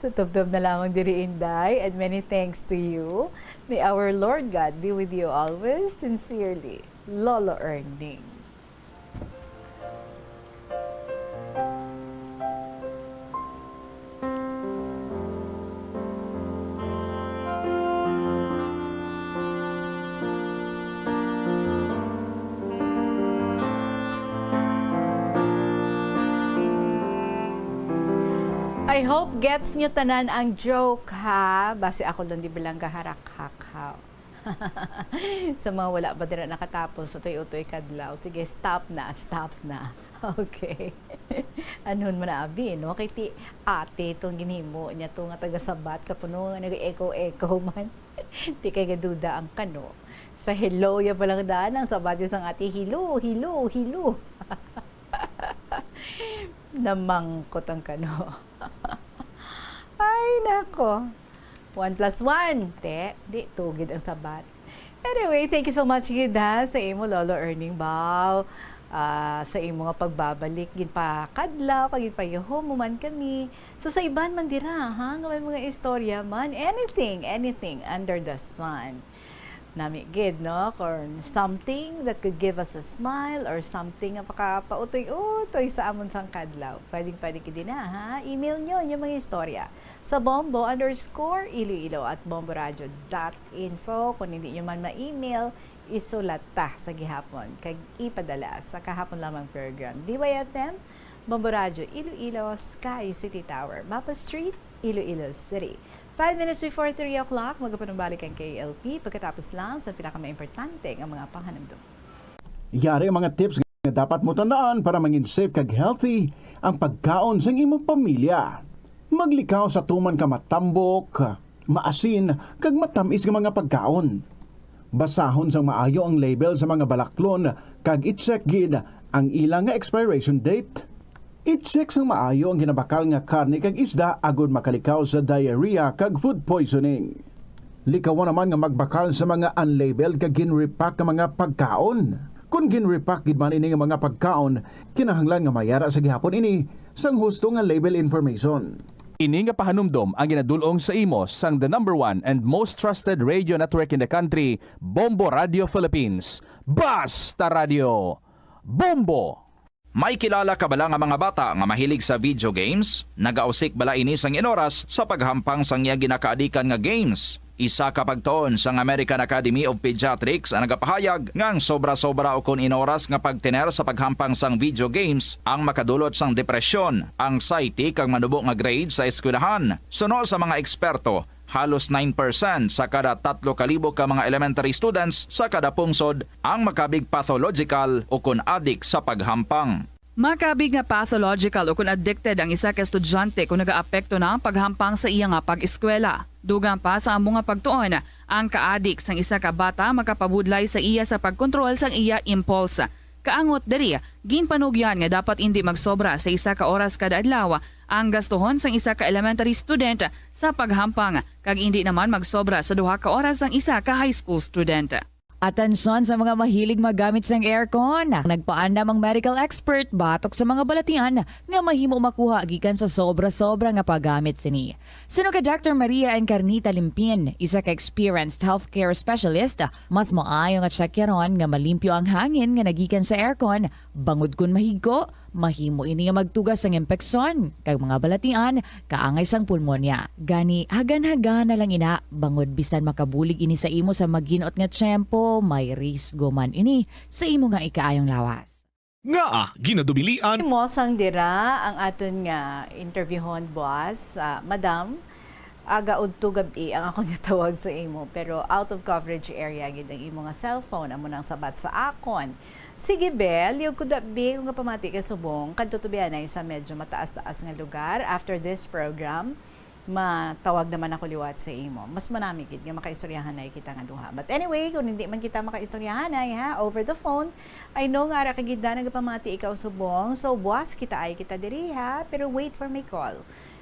So, tubtob na lamang diri, Inday, and many thanks to you. May our Lord God be with you always. Sincerely, Lolo Erning. I hope gets nyo tanan ang joke, ha? Basi ako lang di ba lang gaharakhak, ha? Sa mga wala pa dira nakatapos, utoy-utoy kadlaw. Sige, stop na, stop na. Okay. Anhon man na, abi, no? Kay ti ate itong ginhimo niya to nga taga-Sabat, kapuno nga nag-echo-echo man. Ti kay gaduda ang kano. Sa hello ya pa lang daan, ang sabat sang ate, "Hilo, hilo, hilo." Namangkot ang kano. Ay, nako. One plus one. Te, di, two gid ang sabat. Anyway, thank you so much gid, ha, sa imo, Lolo Erning Bao. Ah, sa imo nga pagbabalik, ginpakadlaw, kag ginpayuhom mo man kami. So, sa iban man dira, ha, nga may mga istorya man, anything, anything under the sun. Nami gid, no? Kung something that could give us a smile or something nga makapautoy-utoy sa amon sang kadlaw. Pwedeng-pwede gid din na, ha? Email nyo inyong mga istorya sa bombo underscore iloilo at bomboradio dot info. Kung hindi nyo man ma-email, isulat ta sa gihapon kag ipadala sa kahapon lamang program. D Y F M, Bombo Radyo Iloilo, Sky City Tower, Mapa Street, Iloilo City. Five minutes before three o'clock, magapanumbalik ang K L P pagkatapos lang sa pinakamaimportante nga mga panganamdum. Yari ang mga tips nga dapat mo tandaan para mangin safe kag healthy ang pagkaon sang imong pamilya. Maglikaw sa tuman ka matambok, maasin, kag matamis nga mga pagkaon. Basahon sang maayo ang label sa mga balaklon kag i-check gid ang ila nga expiration date. I-check sang maayo ang ginabakal nga karne kag isda agod makalikaw sa diarrhea kag food poisoning. Likawan naman nga magbakal sa mga unlabeled kag gin-repack nga mga pagkaon. Kon gin-repack gid man ini nga mga pagkaon, kinahanglan nga mayara sa gihapon ini sang husto nga label information. Ini nga pahanumdom ang ginadul-ong sa imo sang the number one and most trusted radio network in the country, Bombo Radio Philippines. Basta Radio Bombo! May kilala ka bala nga mga bata nga mahilig sa video games? Nagausik bala ini sang inoras sa paghampang sang iya ginakaadikan nga games? Isa ka pagtuon sang American Academy of Pediatrics ang nagapahayag nga ang sobra-sobra ukon inoras nga pagtener sa paghampang sang video games ang makadulot sang depresyon, anxiety, kag manubo nga grade sa eskwelahan. Suno sa mga eksperto, halos nine percent sa kada tatlo ka libo ka mga elementary students sa kada pungsod ang makabig pathological ukon adik sa paghampang. Makabig nga pathological ukon addicted ang isa ka estudyante kon nagaapekto na ang paghampang sa iya nga pag-eskwela. Dugang pa sa amo nga pagtuon, ang kaadik sang isa ka bata makapabudlay sa iya sa pagkontrol sang iya impulse. Kaangot diri, ginpanugyan nga dapat indi magsobra sa isa ka oras kada adlaw ang gastuhon sang isa ka elementary student sa paghampang, kag indi naman magsobra sa duha ka oras ang isa ka high school student. Atensyon sa mga mahilig maggamit sang aircon. Nagpaandam ang medical expert batok sa mga balatian nga mahimo makuha gikan sa sobra-sobra nga paggamit sini. Suno kay Doctor Maria Encarnita Limpin, isa ka experienced healthcare specialist, mas maayo nga tsakyaron nga malimpyo ang hangin nga nagikan sa aircon, bangod kon mahigko, mahimo ini nga magtuga sang impeksyon kag mga balatian, kaangay sang pulmonya. Gani, hagan-hagan na lang ina, bangod bisan makabulig ini sa imo sa magin-ot nga tiyempo, may risgo man ini sa imo nga ikaayong lawas. Ngaa ginadubilian? Mo sang dira ang aton nga interviewhon, boss. Ah, madam, aga udto gab-i ang akon nga tawag sa imo, pero out of coverage area gid ang imo nga cellphone, amo nang sabat sa akon. Sige, Bel, liyog ko gab-i kung kapamati ka subong kadto to bianay sa medyo mataas-taas nga lugar after this program. Matawag naman ako liwat sa imo. Mas manami gid nga makaistoryahanay kita nga duha. But anyway, kung hindi man kita makaistoryahanay, ha, over the phone, I know nga ara ka gid na nagapamati ikaw subong. So, buwas kita ay kita diri, ha, pero wait for my call.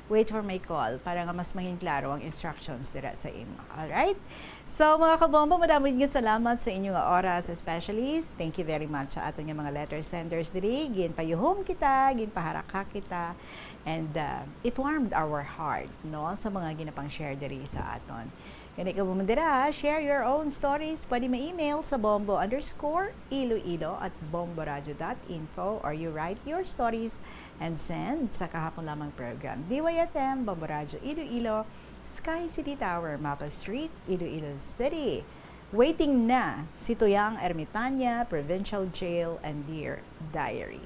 Wait for my call para nga mas mangin klaro ang instructions dira sa imo. Alright? So, mga kabombo, madamo gid nga salamat sa inyo nga oras, especially thank you very much sa aton nga mga letter senders diri. Ginpayuhom kita, ginpaharaka kita, and, uh, it warmed our heart, no, sa mga ginapang-share diri sa aton. Gani ka mo dira, share your own stories. Pwede ma-email sa bombo underscore iloilo at bomboradio dot info, or you write your stories and send sa kahapon lamang program. D Y F M, Bombo Radyo Iloilo, Sky City Tower, Mapa Street, Iloilo City. Waiting na si Tuyang Ermitania, Provincial Jail, and Dear Diary.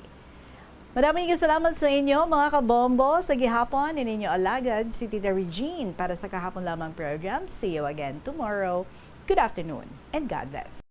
Madaming salamat sa inyo, mga kabombo, sa gihapon ni ninyo alagad si Tita Regine para sa kahapon lamang program. See you again tomorrow. Good afternoon and God bless.